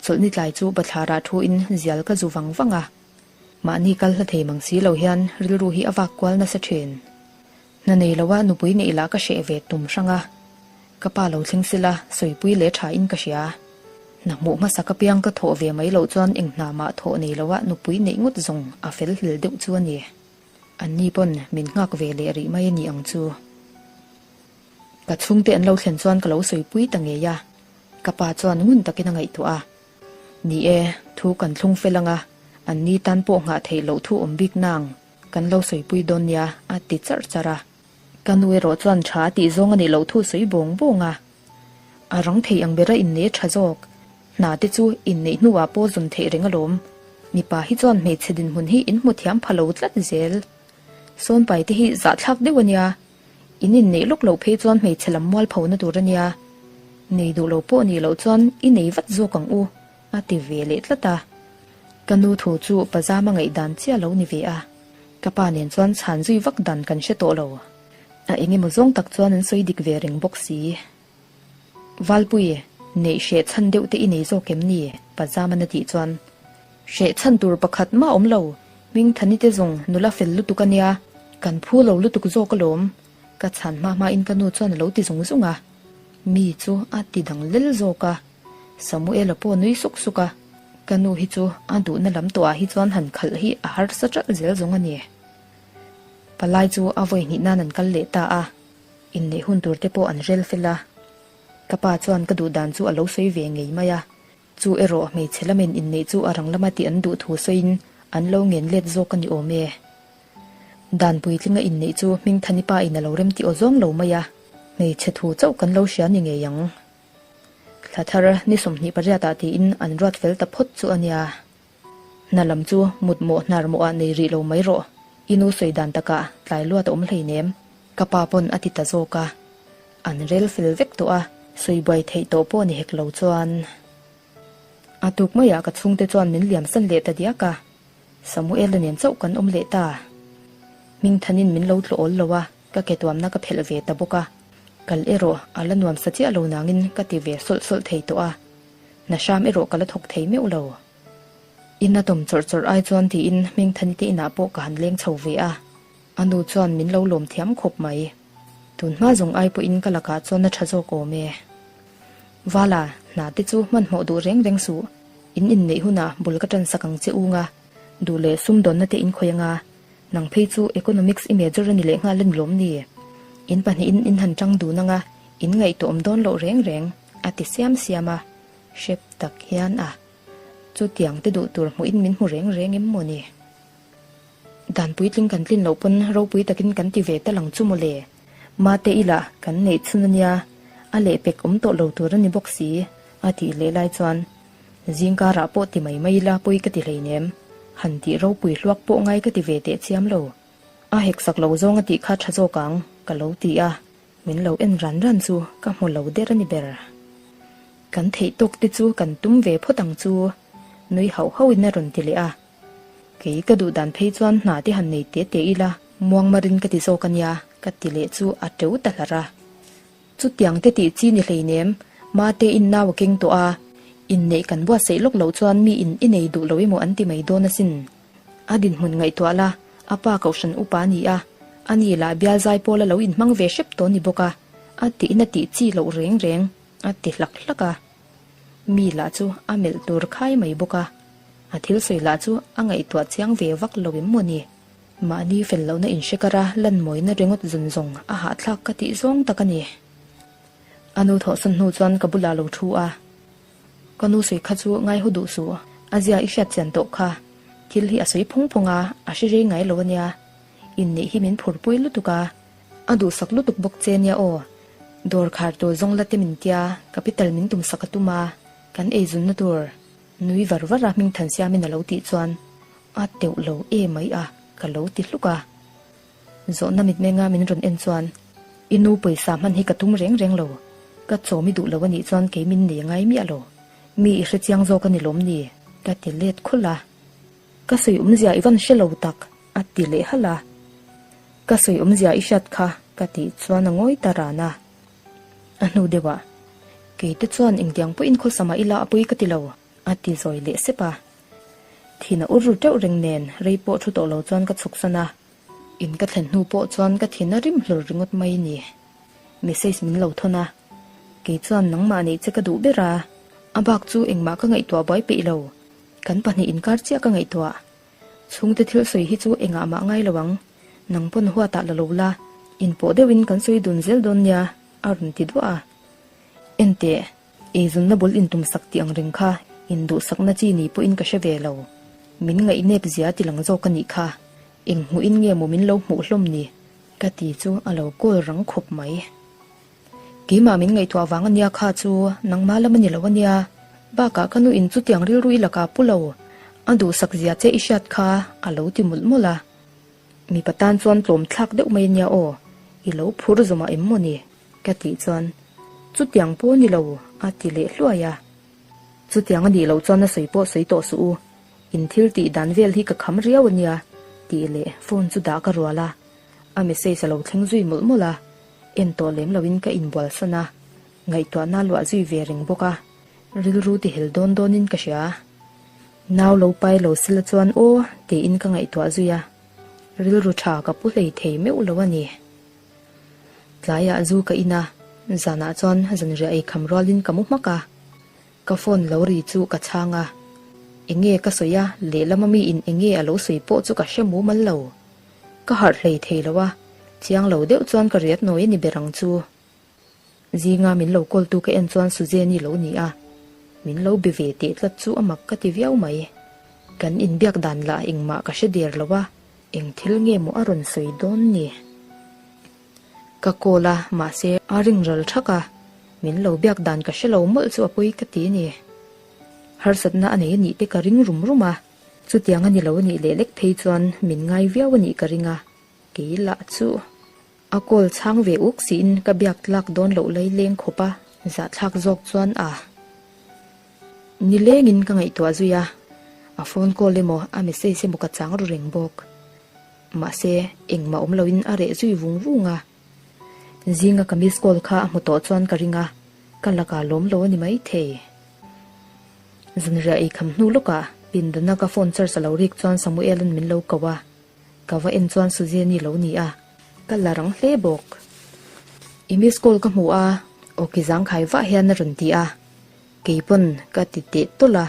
Chawlhni tlai chu bathlarah thuin zial ka zu vang vang a. Mahni kal hla thei mang si lo hian rilru hi a vak kual nasa ṭhin. Hna nei loa nupui neih lah ka hreh ve tum hrang a, ka pa lo thleng sila sawipui leh tha in ka hria. Hna hmuh hmasak apiang ka thawh ve mai loh chuan eng hna mah thawh nei loa nupui neih ngawt zawng a fel hlel deuh chu a ni. Anni pawn min nghak ve leh rih mai a ni ang chu. Ka chhungte an lo thlen chuan ka lo sawipui ta ngei a, ka pa chuan ngun takin a ngaihtuah a. Ni e, thu kan thlung fel anga, anni tan pawh nghah theih loh thu awm bik nang. Kan lo sawipui dawn nia, a ti charh charh a. Ka nu erawh chuan tha a tih zawng a nih loh thu sawi bawng bawng a. A rang thei ang bera inneih a tha zawk. Hna te chu inneih hnuah pawh zawn theih reng alawm. Mipa hi chuan hmeichhe dinhmun hi in hmu thiam pha lo tlat zel. Sawnpai te hi zahthlak deuh a nia. In inneih lawk loh phei chuan hmeichhe lam mualpho na tur a nia. Nei duh lo pawh nih loh chuan i nei vat zawk ang u. A ti ve leh tlat a. Ka nu thu chu pazama ngaihdan chiah lo ni ve a. Ka pa nen chuan chhan zui vak dan kan hre tawh lo. A eng emaw zawng tak chuan an sawi dik ve reng bawk si. Valpui, neih hreh chhan deuh te i nei zawk em ni? Pazaman a tih chuan. Hreh chhan tur pakhat mah awm lo. Hmingthani te zawng nula fel lutuk a nia. Kan phu lo lutuk zawk alawm. Ka chhan hma hmain ka nu chuan a lo ti zung zung a. Mi chu a ti dang lel zawk a. Samuela pawh nui suk suk a, ka nu hi chu a duhna lam tawhah hi chuan han khalh hi a harsa ṭalh zel zawng a ni. Palai chu a vawi hnih nan an kal leh ta a, inneih hun tur te pawh an rel fel a. Ka pa chuan ka duh dan chu a lo sawi ve ngei mai a, chu erawh hmeichhe lamin inneih chu a rang lama tih an duh thu sawiin an lo ngen let zawk a ni awm e. Dan puitlinga inneih chu Hmingthani pa in a lo remti aw zawng lo mai a, hmeichhe thu chauh kan lo hria ni ngei ang. Thla thar ni 28 ah tiin an ruat fel ta phawt chu a nia. Hna lam chu mut mawh hnar mawh ah nei rih lo mai rawh, i nu sawi dan takah tlai luat a awm hleinem, ka pa pawn a ti ta zawk a. An rel fel vek tawh a, sawi buai theih tawh pawh ni hek lo chuan. A tuk maiah ka chhungte chuan min liamsan leh ta diak a, Samuela nen chauh kan awm leh ta. Hmingthanin min lo tlawh awl lo a. Ka ke tuamna ka phelh ve ta bawk a, kal erawh a la nuam sa chiah lo nangin ka ti ve sawlh sawlh thei tawh a, hna hram erawh ka la thawk thei meuh lo. In a tawm chawrh chawrh ai chuan tiin Hmingthani te inah pawh ka han leng chho ve a, a nu chuan min lo lawm thiam khawp mai. Tun hma zawng ai pawhin ka lakah chuan a tha zawk awm e. Vala, hna te chu hmanhmawh duh reng reng suh. In inneih hunah bul ka ṭan sak ang che u nga, duh leh sumdawnna te in khawih anga, nang phei chu Economics i major a ni leh nghal a ni lawm ni? In pahnihin in han ṭang dun anga, in ngaihtuah awm dawn loh reng reng, a ti siam siam a. Hrep tak hian a, chutiang te duh tur hmuhin min hmu reng reng em maw ni? Dan puitling kan tlin loh pawn ropui takin kan ti ve ta lang chu mawle. Mate ila kan neih chhun ania, a lehpek awm tawh lo tur a ni bawk si, a tih leh lai chuan zingkarah pawh ti mai mai ila pawi ka ti hleinem, han tih ropui hluak pawh ngai ka ti ve teh chiam lo. A hek sak lo zawng a tih kha tha zawk ang, ka lo ti a, min lo en ran ran chu ka hmu lo der a ni ber. Kan theih tawk te chu kan tum ve phawt ang chu, nui hauh hauhin a rawn ti leh a. Kei ka duh dan phei chuan hna te han nei te te ila, muangmarin ka ti zawk a nia, ka ti leh chu a teu ta hlar a. Chutiang te tih chi ni hleinem, mate in nau a keng tawh a, inneih kan buatsaih lawk loh chuan mi in i nei duh lo emaw an ti mai dawn asin. A dinhmun ngaihtuah la, a pa kohhran upa a ni a, ani lah bial zai pawl a lo inhmang ve hrep tawh ni bawk a, a tiin a tih chi loh reng reng, a ti hlak hlak a. Mi lah chu a melh tur khai mai bawk a. A thil sawi lah chu a ngaihtuah chiang ve vak lo em maw ni? Mahni fel lohna inhre kar a lan mawina ringawt zawn zawng a hahthlak ka tih zawng tak a ni. A nu thawhsan hnu chuan ka bulah lo thu a, Ka nu sawi kha chu ngai hu duh suh, a zia i hriat chian tawh kha. Thil hi a sawi phung phung a, a hre rei ngai lo a nia. Inneih hi min phurpui lutuk a, a duhsak lutuk bawk che nia aw. Dawr khar tur zawng la te min tia, capital min tumsak a tum a, kan eizunna tur. Nui var var a hming than siamin a lo tih chuan a teuh lo e mai a ka lo ti hluk a. Zawhna mitmenga min rawn en chuan i nu pawisa hman hi ka tum reng reng lo, ka chawm i duh lo a nih chuan kei min nei ngai miah lo, mi i hre chiang zawk a ni lawm ni? Ka ti let khulh a. Ka sawi awmzia i van hre lo tak a ti leh halh a. Ka sawi awmzia i hriat kha ka tih chuan a ngawi ta ran a. A hnu deuhah, Keite chuan engtiang pawhin khawsa mah ila a pawi ka ti lo, a ti zawi leh sep a. Thin a ur ru teuh reng nen rei pawh thu tawh lo chuan ka chhuk san a. In ka thlen hnu pawh chuan ka thin a rim hlur ringawt mai ni. Message min lo thawn a, Kei chuan nangmah neih che ka duh ber a, a bak chu engmah ka ngaihtuah buai peih lo, kan pahnih inkar chiah ka ngaihtuah. Chhungte thil sawi hi chu engah mah ngai lo ang. Nang pawn huatah la lo la, inpawh deuhin kan sawi dun zel dawn nia, a rawn ti duah a. Enteh, eizunna bul intumsak tih ang reng kha induhsakna chi ni pawhin ka hre ve lo. Min ngaihnep zia ti lang zawk a nih kha. Eng hmuhin nge maw min lo hmuh hlawm ni? Ka ti chu a lo kawl rang khawp mai. Keimah min ngaihtuah vang a nia kha chu nangmah lam a ni lo a nia. Bakah ka nu in chutiang rilru i lakah pu lo. A duhsak zia che i hriat kha a lo ti mawlh mawlh a. Mipa tan chuan tlawm thlak deuh mai a nia aw, i lo phur zawmah em maw ni? Ka tih chuan chutiang pawh a ni lo a ti leh hluai a. Chutiang a nih loh chuan a sawi pawh sawi tawh suh u, in thil tih dan vel hi ka kham riau a nia tih leh phone chu dah ka rual a. A message a lo thleng zui mawlh mawlh a. En tawh lem loin ka inbual san a, ngaihtuahna luah zui ve reng bawk a, rilru ti hel dawn dawnin ka hria. Nau lo pai lo sila chuan aw tiin ka ngaihtuah zui a, rilru tha ka pu hlei thei meuh lo a ni. Tlaiah zu ka in a, zanah chuan zanriah ei kham rualin ka mu hmak a, ka phone lo ri chu ka chhang a, enge ka sawi a, lehlam ami in enge a lo sawi pawh chu ka hre mumal lo. Ka harh hlei thei lo a, chiang lo deuh chuan ka riat nawi a ni ber ang chu. Zinga min lo call tu ka en chuan Suzanne-i lo ni a, min lo be ve teh tlat chu a mak ka ti viau mai. Kan inbiak dan lah engmah ka hre der lo a, eng thil nge maw a rawn sawi dawn ni? Ka call a, mahse a ring ral thak a, min lo biak dan ka hre lo mawlh chu a pawi ka ti a ni. Harsatna a nei a nih te ka ring rum rum a. Chutiang a ni lo a nih leh lek phei chuan min ngai viau a nih ka ring a, kei lah chu a call chhang ve uk siin ka biak tlak dawn loh lai leng khawp a, zahthlak zawk chuan a nilengin ka ngaihtuah zui a, a phone call emaw a message emaw ka chang ru reng bawk. Mahse, engmah awm loin a reh zui vung vung a, zinga ka miss call kha a hmu tawh chuan ka ring a, ka lakah lawm lo a ni maithei. Zanriah ei kham hnu lawkah pindana ka phone charge a lo rik chuan Samuel-a'n min lo ko a, ka va en chuan Suzanne-i lo ni a, ka la rang hle bawk. I miss call ka hmu a, awki zangkhai vah hian a rawn ti a, kei pawn ka ti teh tawlh a.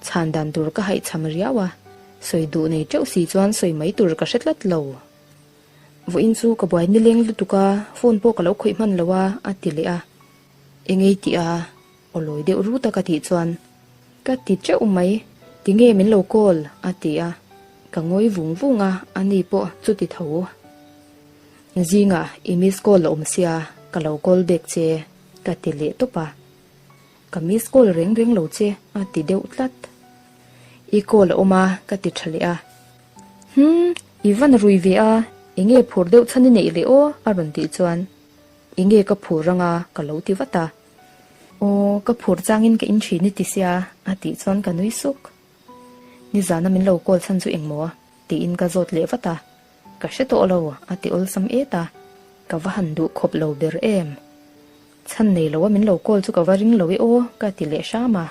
Chhan dan tur ka haihchham riau a, sawi duh nei teuh si chuan sawi mai tur ka hre tlat lo. Vawiin chu ka buai nileng lutuk a, phone pawh ka lo khawih hman lo a, a ti leh a. Engei tih a, aw lawi deuh rut a ka tih chuan, Ka ti teuh mai, tinge min lo call? a ti a. Ka ngawi vung vung a, ani pawh chuti tho. Zingah i miss call a awm sia, ka lo call back che, ka ti leh tawp a. Ka miss call reng reng lo che, a ti deuh tlat. I call a awm a, ka ti tha leh a. Hum, i van rui ve a, enge phur deuh chhan i neih leh aw, a rawn tih chuan. Enge ka phur anga, ka lo ti vat a. Aw, ka phur changin ka in thin i ti sia, a tih chuan ka nui suk. Nizana min lo call chhan chu engmaw? tiin ka zawt leh vat a. Ka hre tawh lo, a ti awlsam et a. Ka va han duh khawp lo ber em. Chhan nei lo a min lo call chu ka va ring lo e aw, ka ti leh hram a.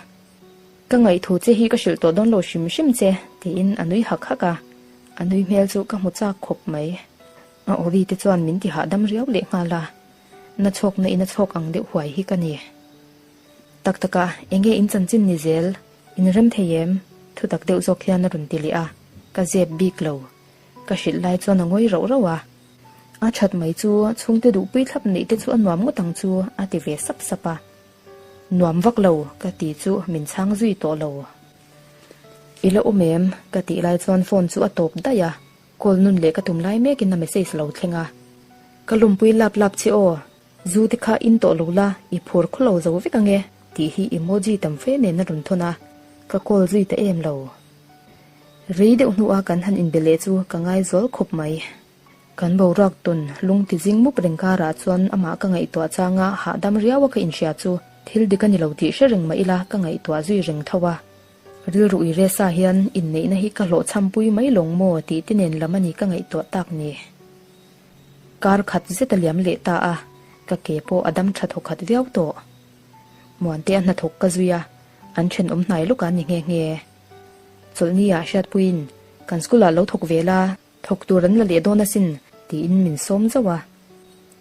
Ka ngaihthu che hi ka hrilh tawh dawn lo hrim hrim che, tiin a nui hak hak a. A nui hmel chu ka hmu chak khawp mai. A awri te chuan min ti hahdam riau leh nghal a. Na chhawkna in a chhawk ang deuh huai hi ka ni. Tak tak a, enge in chanchin ni zel? In rem thei em? Thutak deuh zawk hian a rawn ti leh a, ka zep bik lo. Ka hrilh lai chuan a ngawi rauh rauh a. A that mai chu chhungte duhpui thlap neih te chu a nuam ngawt ang chu a ti ve sap sap a. Nuam vak lo ka ti chu min chhang zui tawh lo. I la awm em? Ka tih lai chuan phone chu a tawp daih a, call nun leh ka tum lai mekin a message lo thleng a. Ka lumpui lap lap che aw, zu te kha in tawh lo la, i phur khaw lo zo vek ange tih hi emoji tam fe nen a rawn thawn a, ka call zui ta em lo. Rei deuh hnua kan han inbe leh chu ka ngaizawl khawp mai. Kan boruak tawn lung ti zing mup reng karah chuan amah ka ngaihtuah changa hahdam riau a ka inhria chu thil dik a ni lo tih hre reng mah ila ka ngaihtuah zui reng tho a. Rilru ui resa hian inneihna hi ka hlawhchhampui mai lawng maw tih te nen lam a ni ka ngaihtuah tak ni. Kar khat zet a liam leh ta a, ka ke pawh a dam tha thawkhat viau tawh. Muante a hnathawk ka zui a, an thenawm hnai lawk a ni nghe nghe. Chawlhni ah hriatpuiin, Kan school ah lo thawk ve la, thawk tur an la leh dawn asin, tiin min sawm zauh a.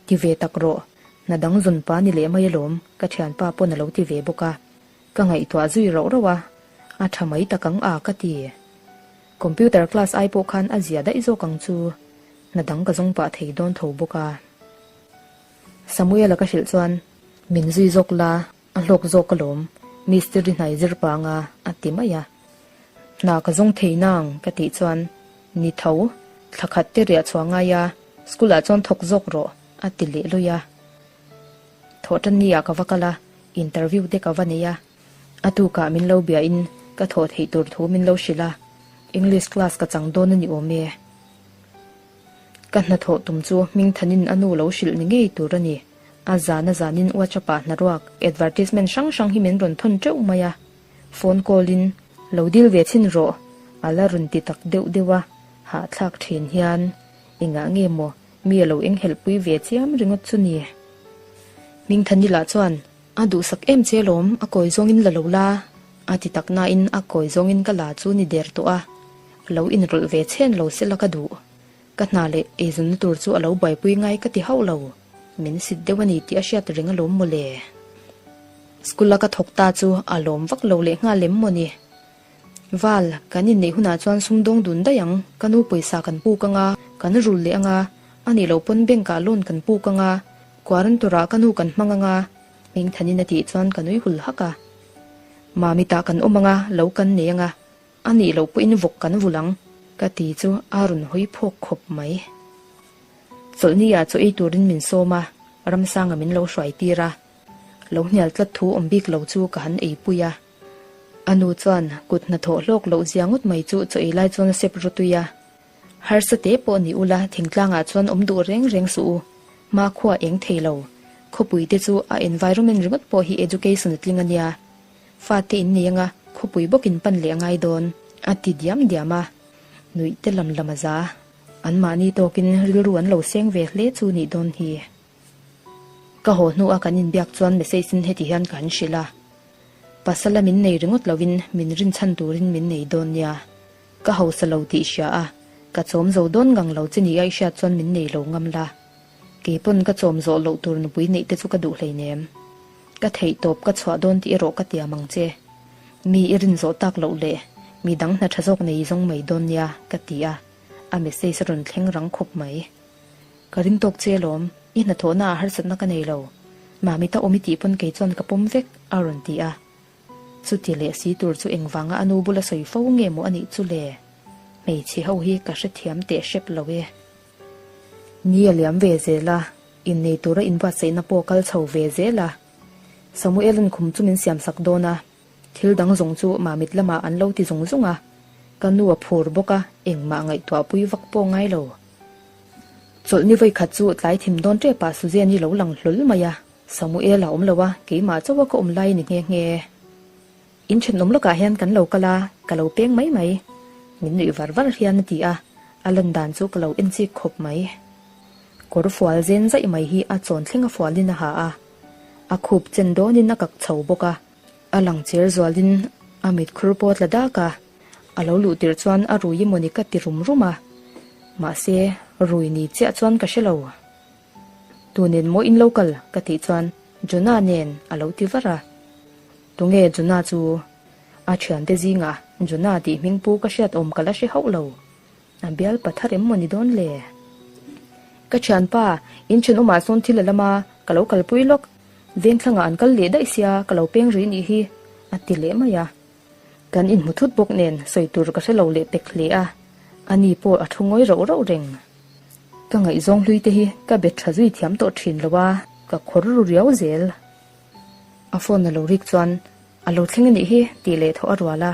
Ti ve tak rawh, hna dang zawn pa ni leh mai alawm, ka thianpa pawn a lo ti ve bawk a. Ka ngaihtuah zui rauh rauh a, a tha mai tak ang a ka ti. Computer class ai pawh khan a zia daih zawk ang chu, hna dang ka zawng pah thei dawn tho bawk a. Samuel-a ka hrilh chuan, Min zui zawk la, A hlawk zawk alawm, mistiri hnai zir pang a, a ti mai a. Hna ka zawng thei nang, ka tih chuan, Ni tho, thla khat te riah chhuah ngai a, school ah chuan thawk zawk rawh, a ti leh lawih a. Thawhtan ni ah ka va kal a, interview te ka va nei a. A tukah min lo bia in ka thawh theih tur thu min lo hrilh a, English class ka chang dawn a ni awm e. Ka hnathawh tum chu hmingthanin a nu lo hrilh ni ngei tur a ni. A zan a zanin WhatsApp ah hnaruak advertisement hrang hrang hi min rawn thawn teuh mai a. Phone call in, Lo dil ve chhin rawh, a la rawn ti tak deuh deuh a, hahthlak thin hian engah nge maw mi a lo enghelh pui ve chiam ringawt chu ni. Hmingthani lah chuan, A duhsak em che lawm, a kawi zawngin la lo la, a ti tak nain a kawi zawngin ka la chu ni der tawh a, lo inrawlh ve chhen lo sela ka duh. Ka hna leh eizawnna tur chu a lo buaipui ngai ka ti hauh lo. Min sit deuh a ni tih a hriat reng alawm maw le. School a ka thawk ta chu a lawm vak lo leh nghal em maw ni. Val, kan inneih hunah chuan sumdawng dun daih ang, ka nu pawisa kan puk anga, kan rul leh anga, a nih loh pawn bank ah loan kan puk anga, quarantor ah ka nu kan hmang anga, Hmingthanin a tih chuan ka nui hul hak a. Mami tah kan awm anga, lo kan nei anga, A nih loh pawhin vawk kan vul ang, ka ti chu a rawn hawi phawk khawp mai. Chawlhni ah chaw ei turin min sawm a, Ramsanga min lo hruai tir a. Lo hnial tlat thu awm bik lo chu ka han ei pui a. A nu chuan kut hnathawh hlawk loh zia ngawt mai chu chaw ei lai chuan a sep rawtui a. Harsa te pawh ni ula thingtlangah chuan awm duh reng reng suh u. Hmakhua eng thei lo. Khawpui te chu a environment ringawt pawh hi education a tling a nia. Fate in nei anga khawpui bawkin pan leh a ngai dawn, a ti diam diam a. Nuih te lam lam a za. Anmahni tawkin rilru an lo seng ve hle chu nih dawn hi. Ka haw hnua kan inbiak chuan message in heti hian ka han hrilh a. Pasala min nei ringawt lovin min rinchhan turin min nei dawn nia. Ka hausa lo tih hria a, ka chawm zo dawn ngang lo che nia i hriat chuan min nei lo ngam la. Keipawn ka chawm zawh loh tur nupui neih te chu ka duh hleinem. Ka theih tawp ka chhuah dawn tih erawh ka tiam ang che. Mi i rin zawh tak loh leh mi dang hna tha zawk nei zawng mai dawn nia ka ti a, a message a rawn thleng rang khawp mai. Ka ring tawk che alawm, i hnathawhna ah harsatna ka nei lo. Mamita awm i tih pawn kei chuan ka pawm vek a rawn ti a. Chuti leh si tur chu engvanga a nu bula sawi fo nge maw a nih chu le? Hmeichhe ho hi ka hrethiam teh hrep lo e. Ni a liam ve zel a, innei tura inbuatsaihna pawh kal chho ve zel a. Samuel-a'n khum chu min siamsak dawn a, thil dang zawng chu Mamit lamah an lo ti zung zung a, ka nu a phur bawk a, engmah ngaihtuahpui vak pawh ngai lo. Chawlhni vawikhat chu tlai thim dawn tepah Suzanne-i lo lang hlawl mai a, Samuel a awm lo a, keimah chauh a ka awm lai ni nghe nghe. In thenawm lawkah hian kan lo kal a, ka lo peng mai mai. Min nuih var var hian a ti a, a lan dan chu ka lo en chik khawp mai. Kawr fual zen zaih mai hi a chawn thleng a fualin a ha a, a khup chen dawnin a kak chho bawk a, a lang cher zualin a mitkhur pawh tla dak a, a lo luh tirh chuan a rui emawni ka ti rum rum a, mahse rui ni chiah chuan ka hre lo. Tu nen maw in lo kal? ka tih chuan Jonah nen a lo ti var a. Tunge Jonah chu? A thiante zingah Jonah tih hming pu ka hriat awm ka la hre hauh lo. A bial pa thar em maw ni dawn le? Ka thianpa, in thenawmah sawn thil a lam a, ka lo kalpui lawk. Vengthlangah an kal leh daih sia, ka lo peng rih nih hi, a ti leh mai a. Kan inhmu thut bawk nen sawi tur ka hre lo leh pek hle a, ani pawh a thu ngawi rauh rauh reng. Ka ngaihzawng hlui te hi ka bet tha zui thiam tawh thin lo a, ka khawr ru riau zel. A phone a lo rik chuan, A lo thleng a nih hi, tih leh thawh a rual a.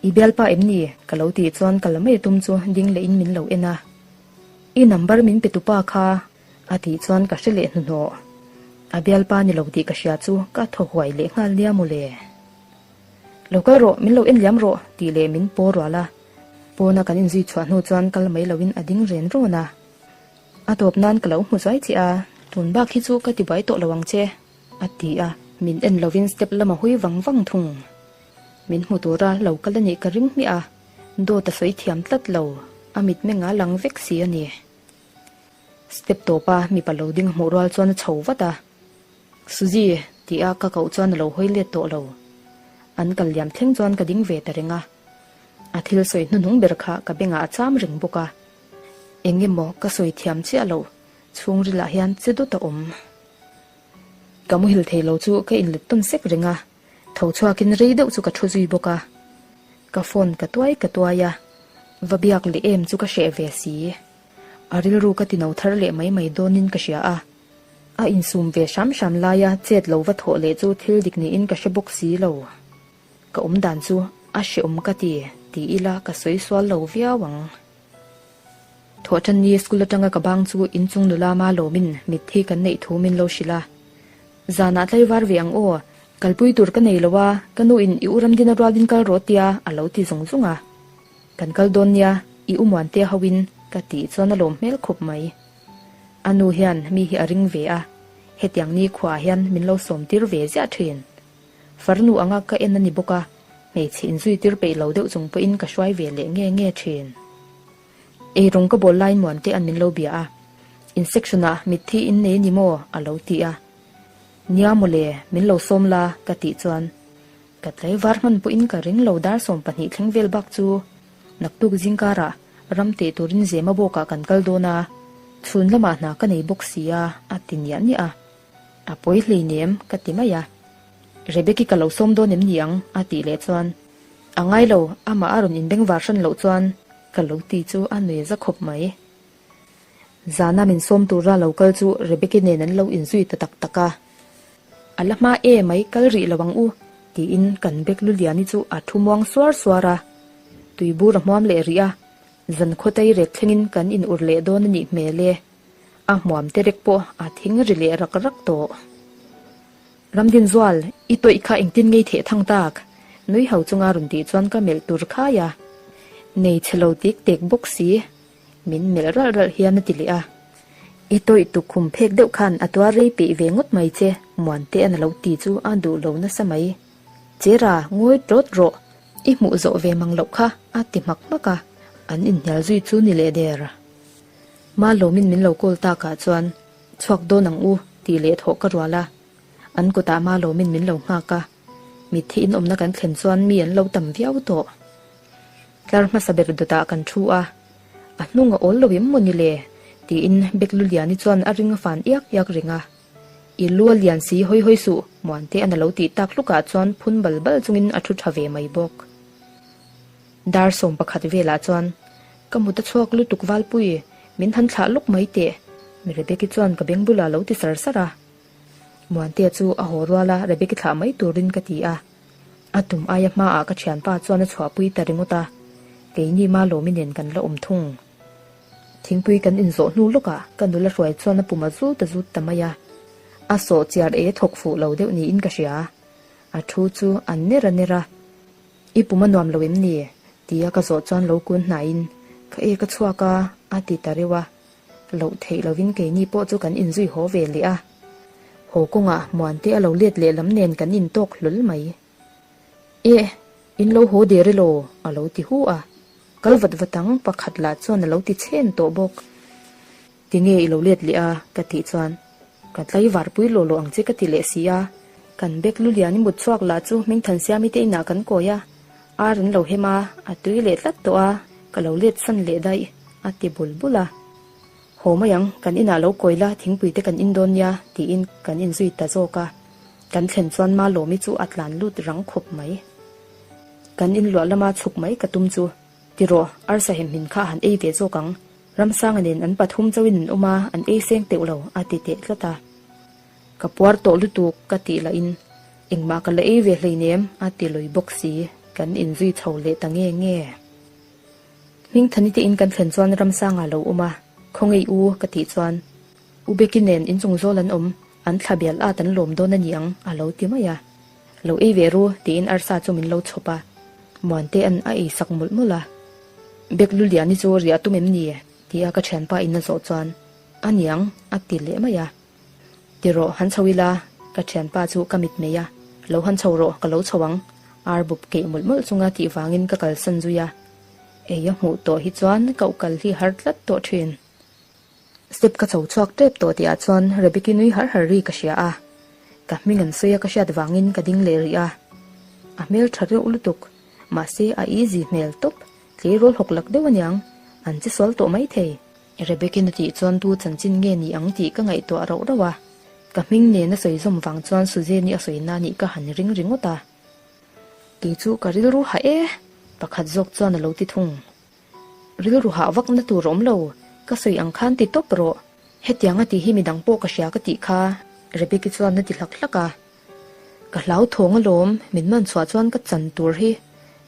I bialpa em ni? ka lo tih chuan ka la mai tum chu ding leh in min lo en a. I number min pe tupa kha, a tih chuan ka hre leh hnuhnawh. A bialpa ni lo tih ka hria chu ka thaw huai leh nghal nia mawle. Lo kal rawh, min lo en liam rawh, tih leh min paw rual a. Pawna kan inzui chhuah hnu chuan kal mai loin a ding ren rawn a. A tawp nan ka lo hmu zuai che a, tun bak hi chu ka ti buai tawh lo ang che, a ti a. Min en lovin step lama hui vang vang thung. Min hmu tura lo kal a nih ka ring hmiah a, dawt a sawi thiam tlat lo, a mitmeng a lang vek si a ni. Step tawpa mipa lo ding hmuh rual chuan a chho vat a. Suzy, tih a ka koh chuan a lo hawi let tawh lo. An kal liam thleng chuan ka ding ve ta reng a. A thil sawi hnuhnung ber kha ka bengah a cham reng bawk a. Eng emaw ka sawi thiam chiah loh chhungrilah hian che dawt a awm. Ka muhil thei lo chu ka inlet tawn sek reng a, tho chhuakin rei deuh chu ka thu zui bawk a. Ka phone ka tuai ka tuai a, va biak leh em chu ka hreh ve si. A rilru ka ti no thar leh mai mai dawnin ka hria a. A insum ve hram hram laia chet lo va thawh leh chu thil dik niin ka hre bawk si lo. Ka awm dan chu a hreawm ka ti, ti ila ka sawi sual lo viau ang. Thawhṭanni school aṭanga ka bang chu inchung nula ma lawmin mitthi kan neih thu min lo hrilh a. Zanah tlaivar ve ang aw, kalpui tur ka nei lo a, ka nu in i u Ramdina rualin kal rawh tia a lo ti zung zung a. Kan kal dawn nia, i u Muantea hoin ka tih chuan a lawm hmel khawp mai. A nu hian mi hi a ring ve a, hetiang ni khuaah hian min lo sawm tir ve ziah thin. Farnu anga ka en a ni bawk a, hmeichhe inzui tir peih lo deuh chung pawhin ka hruai ve leh nge nge thin. Eirawng ka bawl laiin Muantea'n min lo bia a, In section-ah mitthi in nei a ni maw? a lo ti a. Nia mawle, min lo sawm la, ka tih chuan ka tlaivar hman pawhin ka ring lo dar 12 thleng vel bak chu naktuk zingkarah Ram teh turin Zema bawkah kan kal dawn a, chhun lamah hna ka nei bawk si a, a ti niah niah a. A pawi hleinem, ka ti mai a. Rebeki ka lo sawm dawn em ni ang? a tih leh chuan, A ngai lo, amah a rawn inbeng var hran loh chuan ka lo ti chu a nui za khawp mai. Zana min sawm tura lo kal chu Rebeki nen an lo inzui ta tak tak a. A la hma e mai kal rih lo ang u, tiin kan bek Luliani chu a thu muang suar suar a. Tuibur a hmuam leh rih a, zan khawtei rek thlengin kan in ur leh dawn a nih hmel e. A hmuam te rek pawh a thing ri leh rak rak tawh. Ramdinzual, i tawih kha engtin ngei theh thang tak? Nui ho chunga rawn tih chuan ka melh tur khai a. Nei chhe lo tek tek bawk si. Min melh ralh ralh hian a ti leh a. I tawih tukkhum phek deuh khan a tuar rei peih ve ngawt mai che, Muantea'n a lo ti chu a duh lo nasa mai. Chera, ngawi tawt rawh, i hmuh zawh ve mang loh kha, a ti hmak hmak a, an inhnial zui chu ni leh der. Malawmin min lo call takah chuan, Chhuak dawn ang u, tih leh thawh ka rual a. An kutah Malawmin min lo nghak a. Mitthi in awmna kan thlen chuan mi an lo tam viau tawh. Tlar hmasa ber dawtah kan thu a, a hnung a awl lo em maw ni le? tiin Bek Luliani chuan a ring a fan iak iak reng a. I lu a lian si hawi hawi suh, Muantea'n a lo tih tak hlukah chuan phun bal bal chungin a thu tha ve mai bawk. Dar 11 velah chuan, Ka mut a chhuak lutuk Valpui, min han thlah lawk mai teh, Rebeki chuan ka beng bulah a lo ti sar sar a. Muantea chu a haw rual a, Rebeki thlah mai turin ka ti a. A tum aia hmaah ka thianpa chuan a chhuahpui ta ringawt a, keini Malawmi nen kan la awm thung. Thingpui kan inzawh hnu lawkah ka nula hruai chuan a pum a zut a zut ta mai a, a sawh chiar e thawk fuh lo deuh niin ka hria. A thu chu a ner a ner a, I pum a nuam lo em ni? tia ka zawh chuan lo kun hnaiin, Ka e ka chhuak a, a ti ta reuh a. Loh theih lovin keini pawh chu kan inzui haw ve leh a. Haw kawngah Muante a lo let leh lam nen kan intawk hlawl mai. Eh, in lo haw der elaw? a lo ti hu a. Kal vat vat ang, pakhat lah chuan a lo ti chhen tawh bawk. Tinge i lo let leh a? ka tih chuan, Ka tlai varpui lawh lawh ang che ka ti leh si a. Kan bek Lulian i mut chhuak lah chu Hmingthansiami te inah kan kawi a, ar an lo hem a, a tui leh tlat tawh a, ka lo let san leh daih, a ti bul bul a. Haw mai ang, kan inah lo kawi la, thingpui te kan in dawn nia, tiin kan inzui ta zawk a. Kan thlen chuan Malawmi chu a tlan lut rang khawp mai. Kan inluah lama chhuk mai ka tum chu, Ti rawh, arsa hemhmin kha han ei ve zawk ang, Ramsanga nen an pathum chauhin an awm a, an ei seng teuh lo, a ti teh tlat a. Ka puar tawh lutuk, ka tih lahin, Engmah ka la ei ve hleinem, a ti lui bawk si, kan inzui chho leh ta nge nge. Hmingthani te in kan thlen chuan Ramsanga lo awm a, Khawngeih u, ka tih chuan, U Beki nen inchung zawl an awm, an thla bial at an lawm dawn a ni ang, a lo ti mai a. Lo ei ve ru, tiin arsa chu min lo chhawp a. Muantea'n a ei sak mawlh mawlh a. Bek Luliani chu riah tum em ni? tia ka thianpa in a zawh chuan, A niang, a ti leh mai a. Ti rawh, han chho ila, ka thianpa chu ka mit mei a. Lo han chho rawh, ka lo chho ang, ar bup keih mawlh mawlh chunga tih vangin ka kalsan zui a. Ei a hmuh tawh hi chuan koh kal hi har tlat tawh thin. Step ka chho chhuak tep tawh tihah chuan Rebecca nui har har ri ka hria a, ka hming an sawi a ka hriat vangin ka ding leh rih a. A hmel tha reuh lutuk, mahse a easy hmel tawp, tleirawl hawk lak deuh aniang, an che sual tawh mai thei. Rebecca na tih chuan tu chanchin nge ni ang tih ka ngaihtuah rauh rauh a, ka hming nen a sawi zawm vang chuan Suzanne-i a sawi na nih ka han ring ringawt a. Kei chu ka rilru hah e, pakhat zawk chuan a lo ti thung. Rilru hah vak na tur awm lo, ka sawi ang khan ti tawp rawh. Hetiang a tih hi midang pawh ka hria ka tih kha, Rebecca chuan a ti hlak hlak a. Ka hlau thawng alawm, min man chhuah chuan ka chan tur hi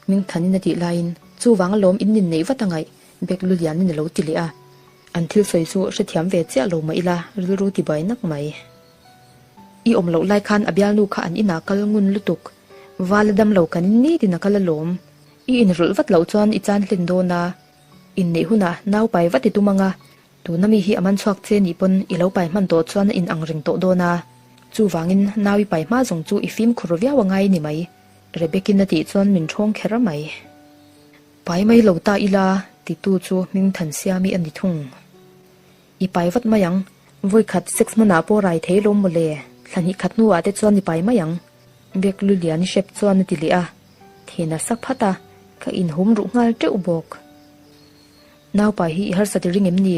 Mingthanin a tih laiin chuvang alawm in inneih vat a ngaih, Bek Lulianin a lo ti leh a. An thil sawi chu hrethiam ve chiah lo mah ila rilru ti buai nak mai. I awm loh lai khan a bialnu kha an inah kal ngun lutuk, val a dam lo kan in nitin a kal alawm. I inrawlh vat loh chuan i chan hlen dawn a, inneih hunah nau pai vat i tum ang a, tuna mi hi a man chhuak che nih pawn i lo pai hman tawh chuan a inang reng tawh dawn a, chuvangin nau i pai hma zawng chu i fimkhur viau a ngai ni mai, Rebecca-in a tih chuan min ṭhawng kher mai. Pai mai lo ta ila, titu chu Hmingthansiami a ni thung. I pai vat mai ang, vawikhat sex hmunah pawh rai thei lo mawle, thla hnih khat hnuah te chuan i pai mai ang, Bek Lulian i hrep chuan a ti leh a, thin a sak phat a, ka inhum ruh nghal teuh bawk. Naupai hi i harsa ti ring em ni?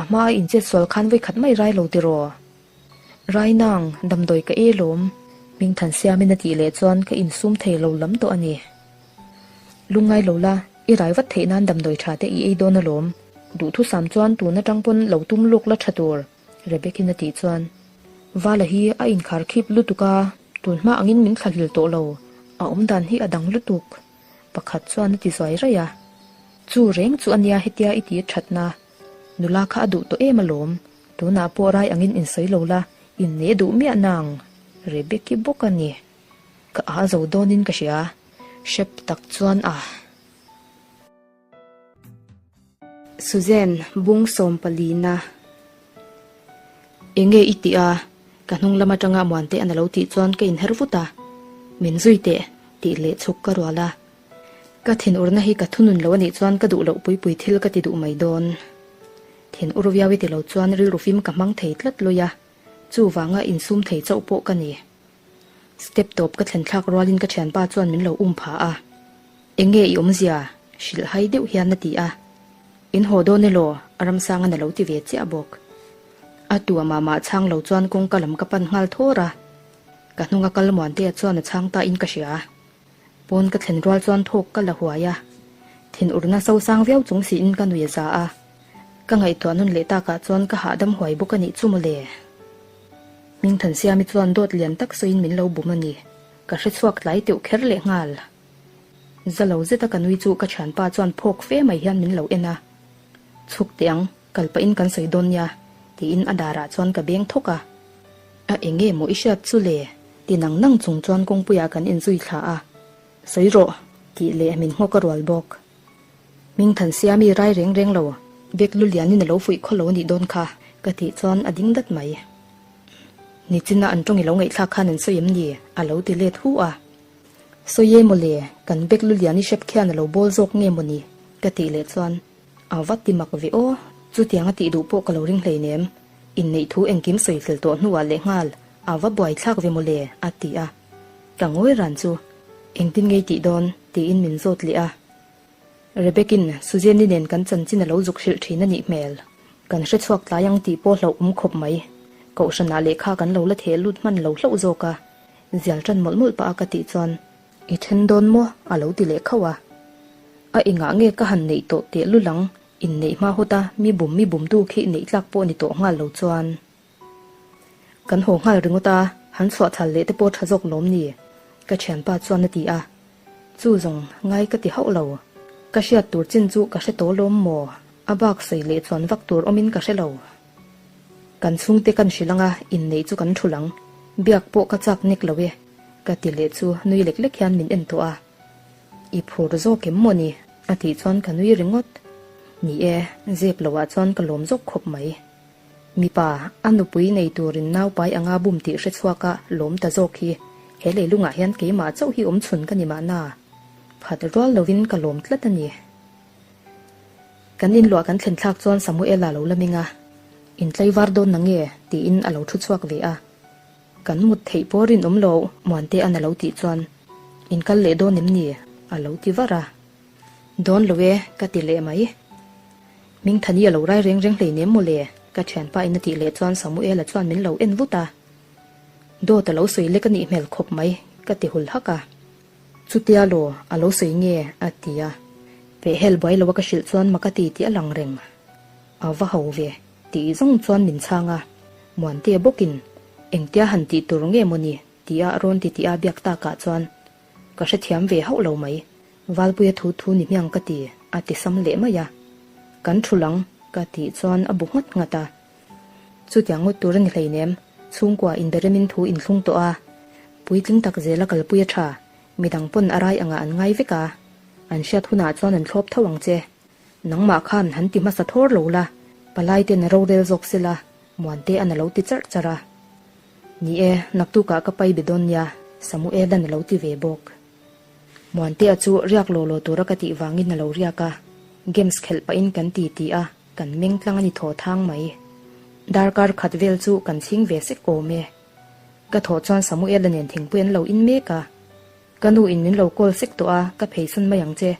A hma a inchet sual khan vawikhat mai rai lo tiraw? Rai nang, damdawi ka e lawm, Hmingthansiamin a tih leh chuan ka insum thei lo lam tawh a ni. Lungngai lo la, i rai vat theih nan damdawi tha te i ei dawn alawm. Duhthusam chuan tun atang pawn lo tum luk la tha tur, Rebecca-in a tih chuan. Vala hi a inkhar khip lutuk a, tun hma angin min thlahlil tawh lo, a awm dan hi a dang lutuk, pakhat chuan a ti zuai raih a. Chu reng chu ania hetia i ti thatna, nula kha a duh tawh em alawm, tunah pawh rai angin insawi lo la, inneh duh miah nang, Rebecca-i bawk a ni. Ka a zo dawnin ka hria, hrep tak chuan a. Suzanne, bung sawmpalina. Enge i tih a? Ka hnung lam atanga Muante an a lo tih chuan ka inher vut a. Min zui teh, tih leh chhuk ka rual a. Ka thinurna hi ka thunun lo anih chuan ka duh loh puipui thil ka ti duh mai dawn. Thinur viau i ti lo chuan rilru fim ka hmang thei tlat lui a, chuvanga insum thei chauh pawh ka ni. Step tawp ka thlen thlak rualin ka thianpa chuan min lo um pha a. Enge i awmzia? Hrilh hai deuh hian a ti a. In haw dawn elaw? A Ramsanga'n a lo ti ve chiah bawk. A tua mah mah chhang lo chuan kawngka lam ka pan nghal thawr a. Ka hnunga kal Muantea chuan a chhang ta in ka hria. Pawn ka thlen rual chuan thawk ka la huai a. Thinurna sosang viau chung siin ka nui a za a. Ka ngaihtuah nawn leh takah chuan ka hahdam huai bawk a nih chu mawle. Hmingthansiami chuan dawt lian tak sawiin min lo bum a ni. Ka hrechhuak tlai teuh kher leh nghal. Za lo zeta ka nui chu ka thianpa chuan phawk fe mai hian min lo en a. Chhuk teh ang, kal pahin kan sawi dawn nia, tiin a darah chuan ka beng thawk a. A enge maw i hriat chu le? Ti nang nang chung chuan kawngpuiah kan inzui thla a. Sawi rawh, tih leh min nghawk a rual bawk. Hmingthansiami rai reng reng lo, bek lu lianin a lo fuih khaw lo nih dawn kha, ka tih chuan a ding dat mai. Nichina an tawng i lo ngaihthlak khan an sawi em ni? a lo ti let hu a. Sawi e mawle, kan bek lu lian i hrep khian a lo bawl zawk nge mawni? ka tih leh chuan a va ti mak ve aw, chutiang a tih duh pawh ka lo ring hleinem, inneih thu engkim sawi fel tawh hnuah lehnghal a va buaithlak ve mawle a ti a. Ka ngawi ran chu engtin ngei tih dawn tiin min zawt leh a. Rebecca-in Suzanne-i nen kan chanchin a lo zuk hrilh thin a nih hmel. Kan hre chhuak tlai ang tih pawh hlauh awm khawp mai. Kohhranah lehkha kan lo la theh lut hman lo hlauh zawk a. Zial tan mawlh mawlh pah a ka tih chuan, I then dawn maw? a lo ti leh khauh a. A engah nge ka han neih tawh teh lul ang, inneih hma hawt a mi bum mi bumtu khi neih tlak pawh ni tawh nghal lo chuan. Kan haw nghal ringawt a, han chhuah thal leh te pawh tha zawk lawm ni? Ka thianpa chuan a ti a. Chu zawng ngai ka ti hauh lo. Ka hriat tur chin chu ka hre tawh lawm maw? A bak sawi leh chuan vak tur awmin ka hre lo. Kan chhungte kan hrilh anga inneih chu kan thul ang. Biak pawh ka chak nek lo e, ka ti leh chu nui lek lek hian min en tawh a. I phur zawk em maw ni? A tih chuan ka nui ringawt. Ni e, zep loh ah chuan ka lawm zawk khawp mai. Mipa, a nupui nei turin naupai anga bum tih hre chhuak a lawm ta zawk hi he leilungah hian keimah chauh hi awm chhun ka ni mahna. Phat rual lovin ka lawm tlat a ni. Kan inluah kan thlen thlak chuan Samuela lo la meng a, In tlaivar dawn na nge? tiin a lo thu chhuak ve a. Kan mut theih pawh rinawm lo Muantea'n a lo tih chuan, In kal leh dawn em ni? a lo ti var a. Dawn lo e, ka ti leh mai. Hmingthani a lo rai reng reng hleinem maw le? ka thianpa in a tih leh chuan Samuela chuan min lo en vut a. Dawt a lo sawi lek a nih hmel khawp mai, ka ti hul hak a. Chutia law, a lo sawi nge? a ti a. Pehhel buai lo a ka hrilh chuan mak a ti tih a lang reng. A va ho ve, tih zawng chuan min chhang a. Muantea bawkin, Engtia han tih tur nge maw ni? tia a rawn ti tih a biak takah chuan ka hrethiam ve hauh lo mai. Valpuia thu thu ni hmiang ka ti, a ti sam leh mai a. Kan thu lang, ka tih chuan a bu nghat nghat a. Chutiang ngawt tur a ni hleinem, chhungkua inberemin thu inthlung tawh a. Puitling tak zela kalpui a tha, midang pawn a rai angah an ngai vek a. An hriat hunah chuan an thlawp tho ang che. Nangmah khan han ti hmasa thawr lo la, palai ten a rorel zawk sela, Muantea'n a lo ti charh charh a. Ni e, naktukah ka pai be dawn nia, Samuela'n a lo ti ve bawk. Muantea chu riak law law tura ka tih vangin a lo riak a, games khelh pahin kan ti ti a, kan meng tlang a ni thaw thang mai. Darkar khat vel chu kan chhing ve sek awm e. Ka thawh chuan Samuela nen thingpui an lo in mek a. Ka nu in min lo call sek tawh a, ka pheisan mai ang che,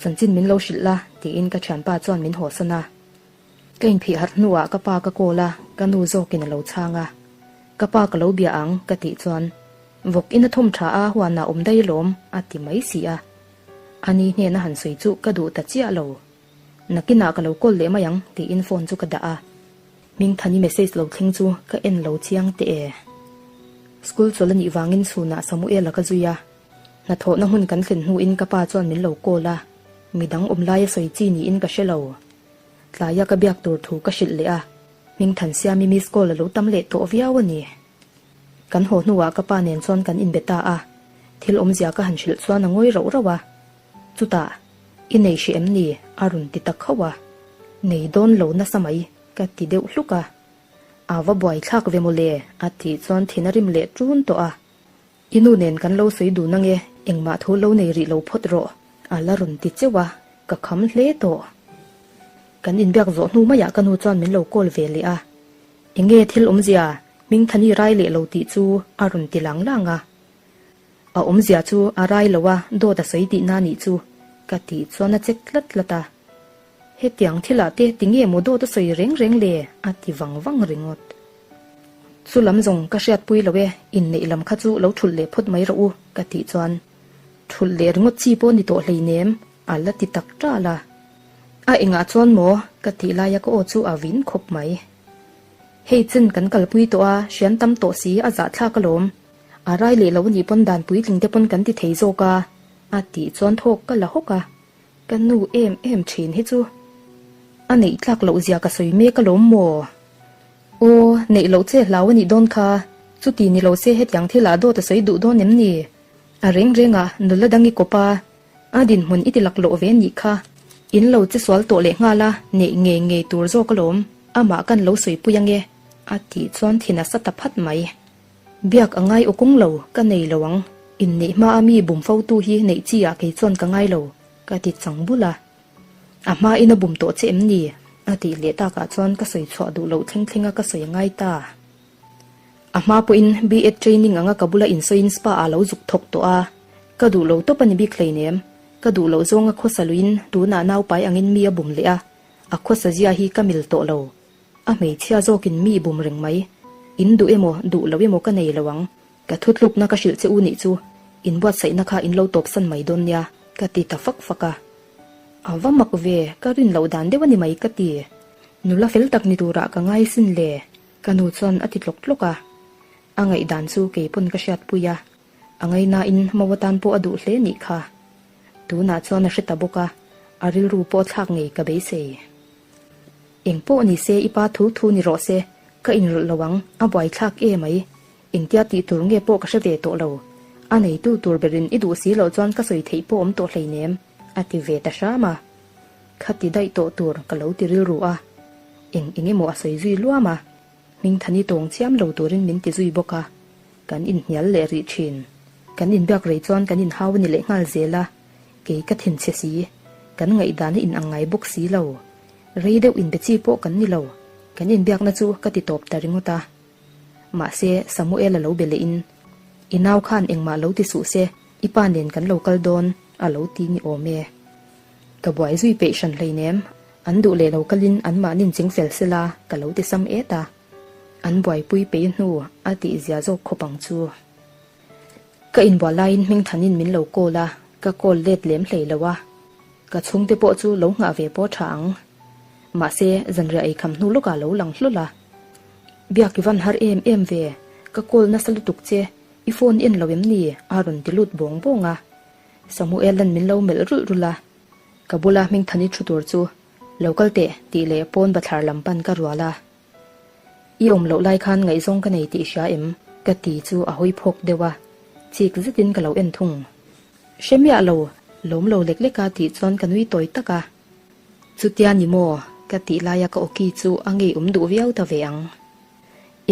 chanchin min lo hrilh la, tiin ka thianpa chuan min hawhsan a. Ka inphih harh hnuah ka pa ka call a, ka nu zawkin a lo chhang a. Ka pa ka lo bia ang, ka tih chuan, Vawk in a thawm tha a, huanah awm daih alawm, a ti mai si a. Ani hnena han sawi chu ka duh ta chiah lo. Nakinah ka lo call leh mai ang, tiin phone chu ka dah a. Hmingthani message lo thleng chu ka en lo chiang teh e. School chawlh a nih vangin chhunah Samuela ka zui a. Hnathawhna hmun kan thlen hnuin ka pa chuan min lo call a, midang awm laia sawi chi niin ka hre lo. Tlaia ka biak tur thu ka hrilh leh a, Hmingthansiami miss call a lo tam leh tawh viau a ni. Kan haw hnuah ka pa nen chuan kan inbe ta a, thil awmzia ka han hrilh chuan a ngawi rauh rauh a. Chutah, I nei hrih em ni? a rawn ti ta khauh a. Nei dawn lo nasa mai, ka ti deuh hluk a. A va buaithlak ve mawle, a tih chuan thin a rim leh ṭun tawh a. I nu nen kan lo sawi dun ange, engmah thu lo nei rih lo phawt rawh, a la rawn ti cheuh a, ka kham hle tawh. Kan inbiak zawh hnu maiah ka nu chuan min lo call ve leh a, Enge thil awmzia, Hmingthani rai leh lo tih chu a rawn ti lang lang a. A awmzia chu a rai lo a, dawt a sawi tihna nih chu, ka tih chuan a chek tlat tlat a. Hetiang thilah te tinge maw dawt a sawi reng reng le? a ti vang vang ringawt. Chu lam zawng ka hriatpui lo e, inneih lam kha chu lo thulh leh phawt mai rawh u, ka tih chuan thulh leh ringawt chi pawh ni tawh hleinem, a la ti tak ṭal a. A engah chuan maw? ka tih laia ka aw chu a vin khawp mai. Hei chen kan kalpui tawh a, hrian tam tawh si a zahthlak alawm. A rai leh lo anih pawn dan puitling te pawn kan ti thei zawk a, a tih chuan thawk ka la hawk a. Ka nu em em thin hi chu a neih tlak loh zia ka sawi mek alawm maw? Aw, neih loh che hlau anih dawn kha, chuti ni lo se hetiang thil ah dawt a sawi duh dawn em ni? A reng reng a, nula dang i kawp a, a dinhmun i ti laklawh ve anih kha. In lo che sual tawh leh nghal a, neih ngei ngei tur zawk alawm, amah kan lo sawipui ange, a tih chuan thin a sa ta phat mai. Biak a ngai awkawng lo, ka nei lo ang. Inneih hma a mi bum fo tu hi neih chi ah kei chuan ka ngai lo, ka ti chang bul a. A hma in a bum tawh che em ni? A tih leh tak ah chuan ka sawi chhuah duh loh thleng thleng a ka sawi a ngai ta. A hma pawhin B.Ed training anga ka bula insawiin spa ah lo zuk thawk tawh a. Ka duh lo tawp a ni bik hleinem. Ka duh loh zawnga khawsa luiin tunah naupai angin mi a bum leh a, a khawsa zia hi ka mil tawh lo. A hmeichhia zawkin mi bum reng mai. In duh emaw, duh lo emaw ka nei lo ang. Ka thutlukna ka hrilh che u nih chu inbuatsaihna kha in lo tawpsan mai dawn nia, ka ti ta fak fak a. A va mak ve, ka rin loh dan deuh a ni mai ka ti. Nula fel tak ni turah ka ngai sin le, ka nu chuan a ti tlawk tlawk a. A ngaihdan chu kei pawn ka hriatpui a, a ngaihnain Mau atan pawh a duh hle nih kha. Tunah chuan a hre ta bawk a, a rilru pawh a thlak ngei ka beisei. Eng pawh ni se i pa thu thu ni rawh se, ka inrawlh lo ang, a buaithlak e mai. Engtia tih tur nge pawh ka hre ve tawh lo. A neitu tur berin i duh si loh chuan ka sawi theih pawh awm tawh hleinem, a ti ve ta hram a. Kha ti daih tawh tur ka lo ti rilru a. Eng eng emaw a sawi zui luam a. Hmingthani tawng chiam lo turin min ti zui bawk a. Kan inhnial leh rih thin. Kan inbiak rei chuan kan inhau a ni leh nghal zel a. Kei ka thinchhe si, kan ngaihdan a inang ngai bawk si lo. Rei deuh inbe chi pawh kan ni lo, kan inbiakna chu ka ti tawp ta ringawt a. Mahse, Samuel a lo be leh in, I nau khan engmah lo ti suh se, i pa nen kan lo kal dawn, a lo ti ni awm e. Ka buai zui peih hran hleinem, an duh leh lo kalin anmahnin ching fel sela ka lo ti sam et a. An buaipui peih hnu a tihzia zawk khawp ang chu. Ka inbual laiin Hmingthanin min lo call a, ka call let lem hlei lo a. Ka chhungte pawh chu lo nghah ve pawh tha ang. Mahse, zanriah ei kham hnu lawkah lo lang hlul a. Biak i van har em em ve, ka call nasa lutuk che, i phone i en lo em ni? a rawn ti lut bawng bawng a. Samuel-a'n min lo melh rulh rulh a. Ka bula Hmingthani thu tur chu, Lo kal teh, tih leh pawn bathlar lam pan ka rual a. I awm loh lai khan ngaihzawng ka nei tih i hria em? Ka ti chu a hawi phawk deuh a, chik zetin ka lo en thung. Hre miah lo, lawm lo lek lek a tih chuan ka nui tawi tak a. Chutia ni maw? Ka tih laia ka awki chu a ngei awm duh viau ta ve ang.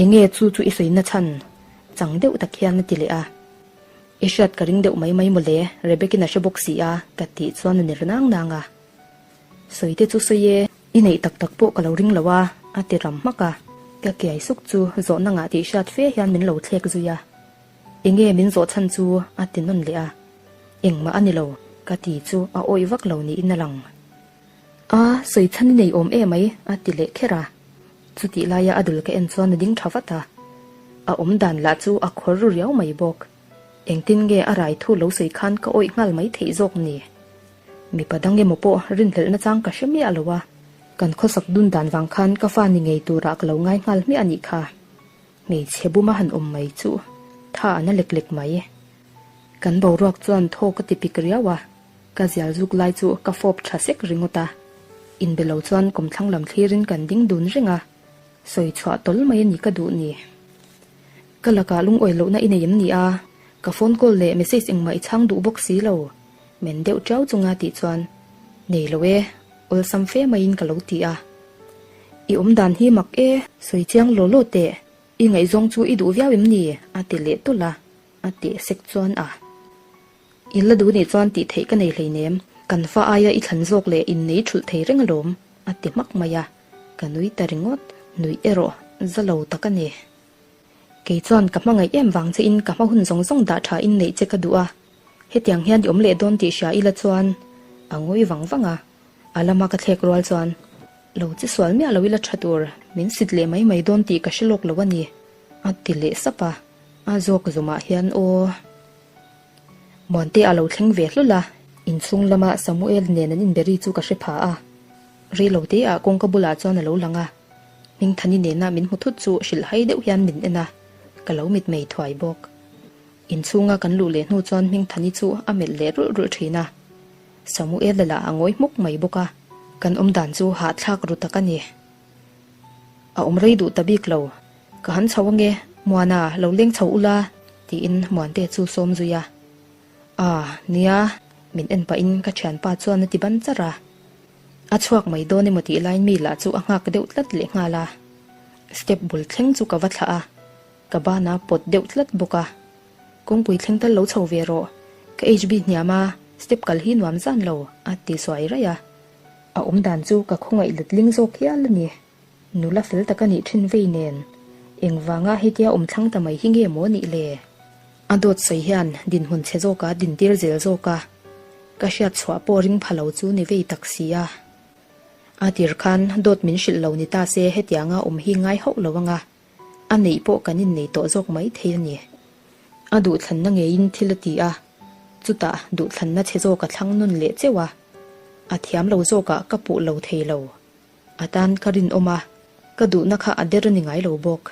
Enge chu chu i sawi na chhan? Chang deuh tak hian a ti leh a. I hriat ka ring deuh mai mai mawle, Rebecca-in a hre bawk si a, ka tih chuan a ner nang nang a. Sawi te chu sawi e. I neih tak tak pawh ka lo ring lo a, a ti ram hmak a. Ka kiai suk chu zawhna ngah tih hriat fe hian min lo thlek zui a. Enge min zawh chhan chu a ti nawn leh a. Engmah a ni lo, ka ti chu a awih vak lo niin a lang. A, sawi chhan i nei awm e mai, a ti leh kher a. Chutih laia a dul ka en chuan a ding tha vat a. A awm dan lah chu a khawr ru riau mai bawk. Engtin nge a rai thu lo sawi khan ka awih nghal mai theih zawk ni? Mipa dang emaw pawh rinhlelhna chang ka hre miah lo a, kan khawsak dun dan vang khan ka fa ni ngei turah ka lo ngai nghal hmiah a nih kha. Hmeichhe buma han awm mai chu tha a na lek lek mai. Kan boruak chuan thaw ka ti pik riau a, ka zial zuk lai chu ka fawp tha sek ringawt a. Inbe lo chuan kawmthlang lam thlirin kan ding dun reng a, sawi chhuah tawl mai a ni ka duh ni. Ka lakah lungawi lohna i nei em ni a? Ka phone call leh message engmah i chhang duh bawk si lo. Men deuh ṭiau chunga tih chuan, Nei lo e, awlsam fe maiin ka lo ti a. I awm dan hi mak e, sawi chiang law law teh, i ngaihzawng chu i duh viau em ni? a ti leh tulh a, a teh sek chuan a. I la duh nih chuan tih theih ka nei hleinem, kan fa aia i thlan zawk leh innei thulh thei reng alawm, a ti hmak mai a, ka nui ta ringawt, nuih erawh za lo tak a ni. Kei chuan ka hmangaih em vang che in ka hma hun zawng zawng dah tha in neih che ka duh a, hetiang hian i awm leh dawn tih hria ila chuan a ngawi vang vang a, a lama ka thlek rual chuan lo che sual miah lo ila tha tur, min sit leh mai mai dawn tih ka hre lawk lo a ni, a ti leh sap a, a zawk zawmah hian aw. Muante a lo thleng ve hlawl a, inchhung lama Samuel nen an inberi chu ka hre pha a, reilote ah kawngka bulah chuan a lo lang a. Hmingthani nena min hmu thut chu hrilh hai deuh hian min en a, ka lo mitmei thuai bawk. Inchhunga kan luh leh hnu chuan Hmingthani chu a melh leh rulh rulh thin a. Samuela lah a ngawi hmuk mai bawk a, kan awmdan chu hahthlak ru tak a ni. A awm rei duh ta bik lo. Ka han chho ange, Muana lo leng chho ula, tiin Muante chu sawm zui a. Aa, nia, min en pahin ka thianpa chuan a ti ban char a. A chhuak mai dawn emaw tih laiin mi lah chu a nghak deuh tlat leh nghal a. Step bul thleng chu ka va thlah a, ka ban a pawt deuh tlat bawk a. Kawngpui thleng tal lo chho ve rawh, ka HB hniam a, step kal hi nuam zan lo, a ti suai raih a. A awm dan chu ka khawngaih letling zawk hial a ni. Nula fel tak a nih thin vei nen, engvanga hetia awm thlang ta mai hi nge maw nih le? A dawt sawi hian dinhmun chhe zawka dintir zel zawk a, ka hriat chhuah pawh ring pha lo chu ni vei tak si a. A tir khan dawt min hrilh lo ni ta se hetianga awm hi ngai hauh lo anga, a neih pawh kan innei tawh zawk mai thei a ni. A duhthlanna ngeiin thil a ti a, chutah duhthlanna chhe zawk a thlang nawn leh cheuh a, a thiam lo zawkah ka puh lo thei lo. A tan ka rinawm a, ka duhna kha a der a ni ngai lo bawk.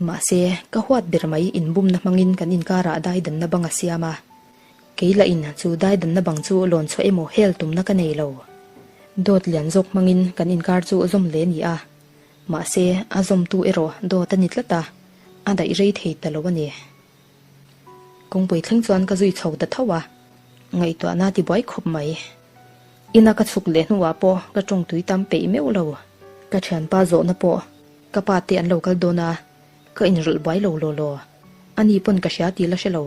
Mahse, ka huat ber mai inbumna hmangin kan inkarah daidanna bang a siam a. Kei lah in chu daidanna bang chu lawn chhuah emaw hel tumna ka nei lo. Dawt lian zawk hmangin kan inkar chu zawm hle ni a. Mahse, a zawmtu erawh dawt a ni tlat a, a daih rei thei ta lo a ni. Kawngpui thleng chuan ka zui chho ta tho a, ngaihtuahna tibuai khawp mai. Ina ka chhuk leh hnuah pawh ka tawng tui tam peih meuh lo. Ka thianpa zawhna pawh ka pa te an lo kal dawn a, ka inrawlh buai lo law law. Ani pawn ka hria tih la hre lo.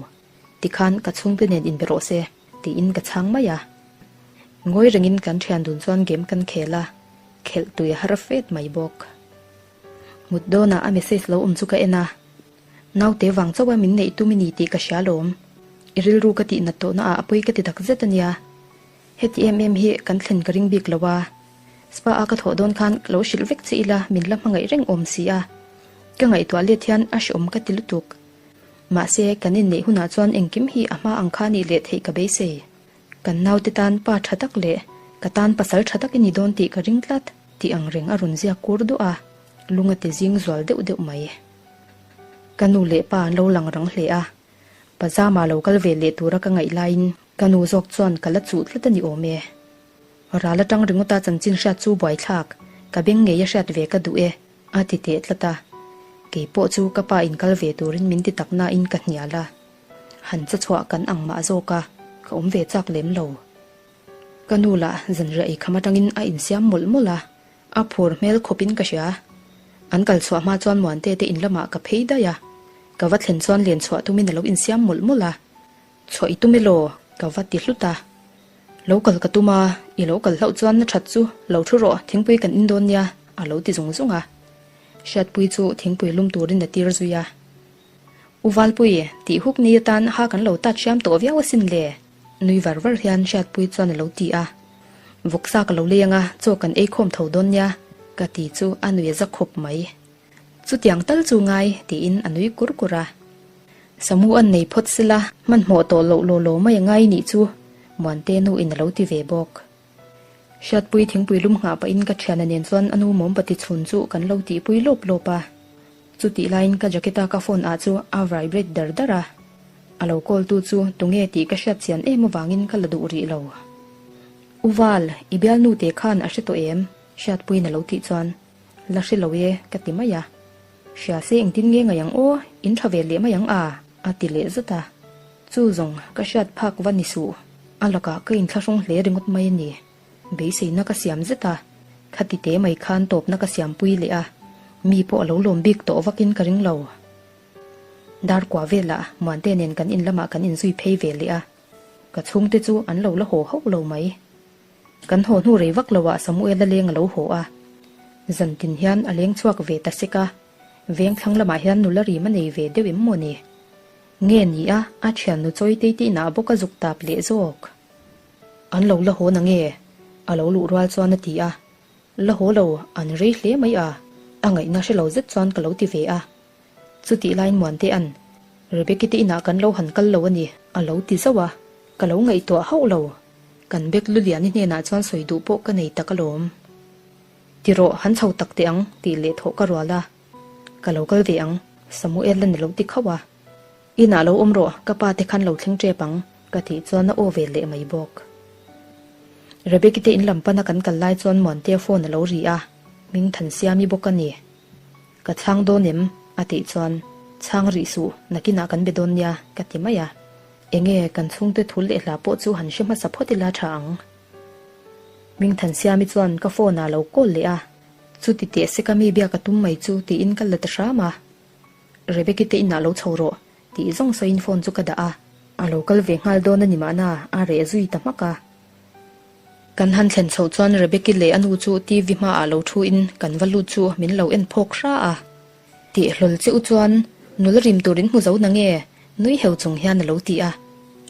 Tikhan ka chhungte nen inbe rawh se tiin ka chhang mai a. Ngawi rengin kan thian dun chuan game kan khel a, khelh tui a har fet mai bawk. Mut dawnah a message lo awm chu ka en a. Naute vang chauh a min neih tum i ni tih ka hria lawm. I rilru ka tih nat tawhna ah a pawi ka ti tak zet a nia. Heti em em hi kan thlen ka ring bik lo a. Spa a ka thawh dawn khan lo hrilh vek che ila min la hmangaih reng awm si a. Ka ngaihtuah let hian a hreawm ka ti lutuk. Mahse kan inneih hunah chuan engkim hi a hma ang kha nih leh theih ka beisei. Kan naute tan pa tha tak leh ka tan pasal tha tak i ni dawn tih ka ring tlat tih ang reng a rawn ziak kur duah a, lung a ti zing zual deuh deuh mai. Ka nu leh pa an lo lang rang hle a, Pajama lo kal ve leh tura ka ngaih laiin ka nu zawk chuan ka la chuh tlat a ni awm e. Ral atang ringawta chanchin hriat chu buaithlak, ka beng ngei a hriat ve ka duh e, a ti teh tlat a. Kei pawh chu ka pa in kal ve turin min ti tak nain ka hnial a. Han chaw chhuah kan ang mah zawk a, ka awm ve chak lem lo. Ka nu lah zanriah eikham atangin a insiam mawlh mawlh a, A phur hmel khawpin ka hria. An kal chhuah hma chuan Muante te in lamah ka phei daih a. Ka va thlen chuan len chhuah tumin a lo insiam mawlh mawlh a. Chhuah i tum elaw? Ka va ti hlut a. Lo kal ka tum a, i lo kal hlauh chuan na that chu lo thu rawh, thingpui kan in dawn nia, a lo ti zung zung a. Hriatpui chu thingpui lum turin a tir zui a. U Valpui, tih huk ni atan ha kan lo tat hriam tawh viau asin le. Nui var var hian Hriatpui chuan a lo ti a, Vawksa ka lo lei anga chaw kan ei khawm tho dawn nia, ka ti chu a nui a za khawp mai. Chutiang tal chu ngai, tiin a nui kur kur a. Samu an nei phawt sela, hmanhmawh tawh loh law law mai a ngai nih chu, Muante nu in a lo ti ve bawk. Hriatpui thingpui lum nghah pahin ka thiana nen chuan a nu mawmbati chhun chu kan lo tihpui lawp lawp a. Chutih laiin ka jacket a ka phone ah chu a vibrate dar dar a, a lo call tu chu tunge tih ka hriat chian em avangin ka la duh rih lo. U Val, i bialnu te khan a hre tawh em? Hriatpuiin a lo tih chuan, La hre lo e, ka ti mai a. Hria se engtin nge ngaih ang aw, in tha ve leh mai ang a, a ti leh zat a. Chu zawng ka hriat phak va ni suh, a lakah ka inthlahrung hle ringawt mai a ni. Beiseina ka siam zet a, khati te mai khan tawpna ka siampui leh a, mi pawh a lo lawm bik tawh vakin ka ring lo. Dar kua velah Muante nen kan in lamah kan inzui phei ve leh a, ka chhungte chu an lo la haw hauh lo mai. Kan haw hnu rei vak loah Samuela leng a lo haw a, zantin hian a leng chhuak ve ta sek a. Veng thlang lamah hian nula rim a nei ve deuh em maw ni? Nge ni a, a thiannu chawi tei te inah bawk a zuk tap leh zawk. An lo la haw na nge? A lo luh rual chuan a ti a. La haw lo, an rei hle mai a, a ngaihna hre lo zet chuan ka lo ti ve a. Chutih laiin Muantea'n, Rebecca te inah kan lo han kal lo a ni, a lo ti zauh a, ka lo ngaihtuah hauh lo. Kan bek Luliani hnenah chuan sawi duh pawh ka nei tak alawm. Ti rawh, han chho tak teh ang, tih leh thawh ka rual a. Ka lo kal ve ang, Samuel-a'n a lo ti khauh a. Inah lo awm rawh, ka pa te khan lo thleng tep ang, ka tih chuan a aw ve leh mai bawk. Rebecca te in lam pana kan kal lai chuan Muantea phone a lo ri a, Hmingthansiami bawk a ni. Ka chhang dawn em? a tih chuan, Chhang rih suh, nakinah kan be dawn nia, ka ti mai a. Enge kan chhungte thul leh hla pawh chu han hre hmasa phawt ila tha ang. Hmingthansiami chuan ka phone ah lo call leh a, chuti teh se ka mi biak a tum mai chu tiin ka la ta hram a. Rebecca te inah lo chho rawh, tih zawng sawiin phone chu ka dah a. A lo kal ve nghal dawn a ni mahna, a reh zui ta hmak a. Kan han thlen chhoh chuan Rebecca leh a nu chu TV hmaah lo thu in kan va lut chu min lo en phawk hra a. Tih hlawl che u chuan nula rim tur in hmu zo na nge? Nui heu chung hian a lo ti a.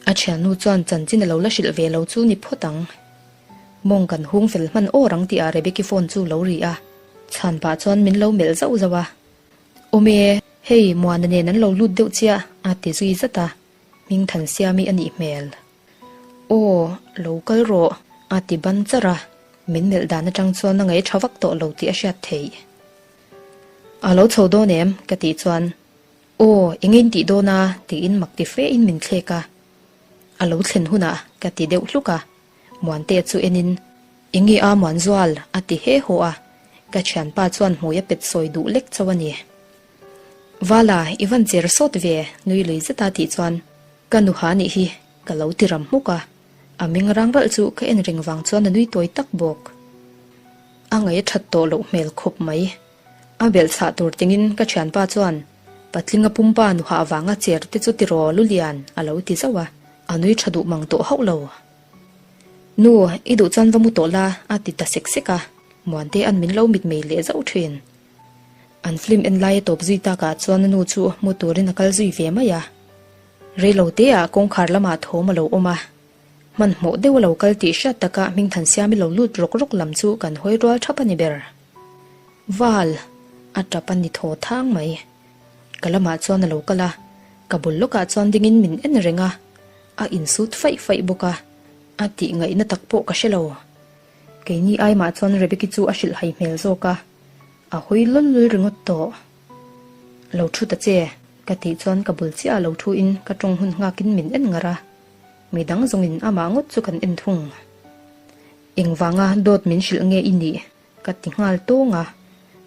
A thiannu chuan chanchin a lo la hrilh ve lo chu ni phawt ang. Mawng kan hung fel hman awr ang tih ah Rebecca phone chu lo ri a. Chhan pah chuan min lo melh zauh zauh a. Awm e, hei Muana nen an lo lut deuh chiah a ti zui zat a. Hmingthansiami a nih hmel. Aw, lo kal rawh, a ti ban charh a, min melh dan atang chuan a ngaih tha vak tawh lo tih a hriat theih. A lo chho dawn em? ka tih chuan, Aw, eng in tih dawn a? tiin mak ti fe in min thlek a. A lo thlen hunah ka ti deuh hluk a, Muantea chu enin, Enge a Muanzual? a ti he haw a, ka thianpa chuan hmui a pet sawi duh lek chauh a ni. Vala, i van cher sawt ve, nui lui zeta tih chuan, Ka nuha nih hi ka lo ti ram hmuk a, a meng rang ralh chu ka en reng vang chuan a nui tawi tak bawk. A ngaih a that tawh loh hmel khawp mai. A belh chhah tur tingin ka thianpa chuan Patlinga pumpa nuha vanga cher te chu tiraw Lulian a lo ti zauh a, a nui tha duh mang tawh hauh lo. Nu, i duh chuan va mu tawh la a ti ta sek sek a, Muantea'n min lo mitmei leh zauh thin. An film en lai a tawp zui takah chuan a nu chu mu turin a kal zui ve mai a. Reilo teah kawngkhar lamah thawm a lo awm a. Hmanhmawh deuh a lo kal tih hriat takah Hmingthansiami lo lut rawk rawk lam chu kan hawi rual thap a ni ber. Val! A tap a ni thaw thang mai. Ka lamah chuan a lo kal a, ka bul lawkah chuan dingin min en reng a. A insut faih faih bawk a, a tih ngaihna tak pawh ka hre lo. Keini aimah chuan Rebecca chu a hrilhhai hmel zawk a. A hawi lawl lawl ringawt tawh. Lo thu ta che, ka tih chuan ka bul chiah a lo thu in ka tawng hun nghak in min en ngar a. Mi dang zawng in amah ngawt chu kan en thung. Engvanga dawt min hrilh nge i nih? ka ti nghal tawng a,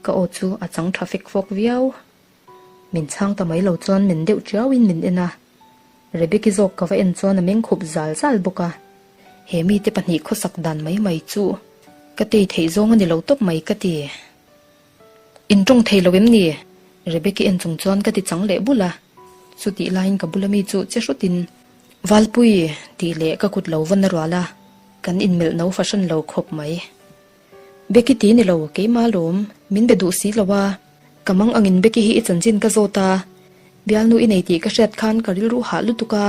ka aw chu a chang tha fek fawk viau. Min chhang ta mai lo chuan min deuh tiau in min en a. Rebecca zawk ka va en chuan a meng khup zal zal bawk a. He mite pahnih khawsak dan mai mai chu ka tei theih zawng a ni lo tawp mai ka ti. In tawng thei lo em ni? Rebecca en chung chuan ka ti chang leh bul a. Chutih laiin ka bula mi chu che hrutin, Valpui! tih leh ka kut lo vawn a rual a, kan inmelh no fahran lo khawp mai. Becky ti ni lo, keimah lawm, min be duh si lo a. Ka mang angin Becky hi i chanchin ka zawt a, bialnu i nei tih ka hriat khan ka rilru hah lutuk a.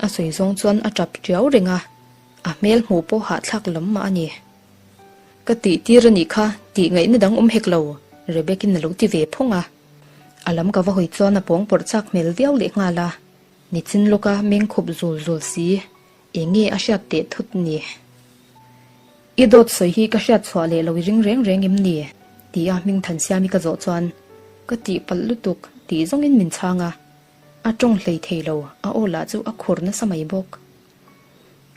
A sawi zawng chuan a tap tiau reng a, a hmel hmuh pawh hahthlak lam mah a ni. Ka tih tir a nih kha, tih ngaihna dang awm hek lo, Rebecca-in a lo ti ve phawng a. A lam ka va hawi chuan a pawng pawrh chak hmel viau leh nghal a, nichin lawka meng khup zul zul si, eng nge a hriat teh thut ni? I dawt sawi hi ka hriat chhuah leh lo i ring reng reng em ni? ti a Hmingthansiami ka zawh chuan, Ka tih palh lutuk, tih zawngin min chhang a. A tawng hlei thei lo, a aw lah chu a khur nasa mai bawk.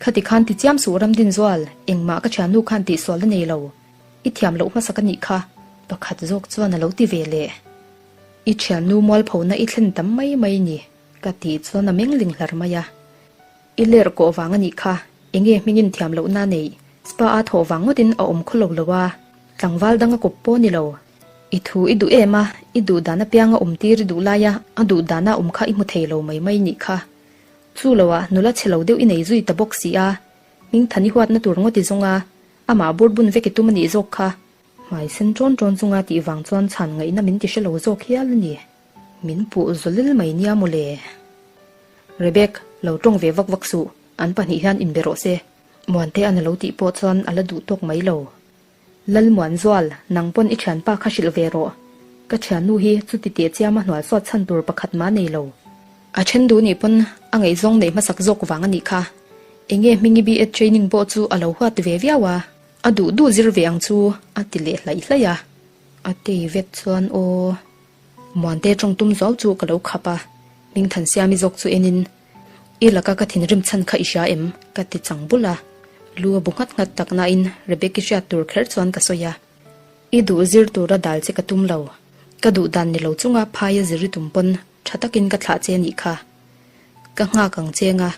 Khati khan ti chiam suh Ramdinzual, engmah ka thiannu khan tihsual a nei lo. I thiam loh hmasak a nih kha, pakhat zawk chuan a lo ti ve leh. I thiannu mualphona i thlen tam mai mai ni, ka tih chuan a meng ling hlar mai a. I ler kawh vang a nih kha, enge hmingin thiam lohna neih, spa a thawh vang ngawtin a awm khaw lo lo a, tlangval dang a kawp pawh ni lo. I thu i duh em a, i duh dan apianga awm tir i duh lai a, a duh dana awm kha i hmu thei lo mai mai nih kha. Chu lo ah nula chhe lo deuh i nei zui ta bawk si a, Hmingthani huatna tur ngawt i zawng a, amah bur bun vek i tum a nih zawk kha. Hmai sen ṭawn ṭawn chunga tih vang chuan chhan ngaihna min ti hre lo zawk hial a ni. Min puh zawlil mai nia mawle. Rebek, lo ṭawng ve vak vak suh, an pahnih hian inbe rawh se. Muantea'n a lo tih pawh chuan a la duh tawk mai lo. Lalmuanzual, nang pawn i thianpa kha hrilh ve rawh. Ka thiannu hi chuti teh chiama hnual suat chhan tur pakhat mah nei lo. A then duh nih pawn a ngaihzawng neih hmasak zawk vang a nih kha. Enge hmingi B.Ed training pawh chu a lo huat ve viau a, a duh duh zir ve ang chu a ti leh hlaih hlaih a. A tei vet chuan aw. Muante tawng tum zuau chu ka lo khap a, Hmingthansiami zawk chu enin I laka ka thinrim chhan kha i hria em? ka ti chang bul a. Lu a bu nghat nghat tak nain Rebecca hriat tur kher chuan ka sawi a. I duh zir tura dal che ka tum lo. Ka duh dan ni lo chunga phaia zir i tum pawn tha takin ka thlah che nih kha. Ka nghak ang che nga,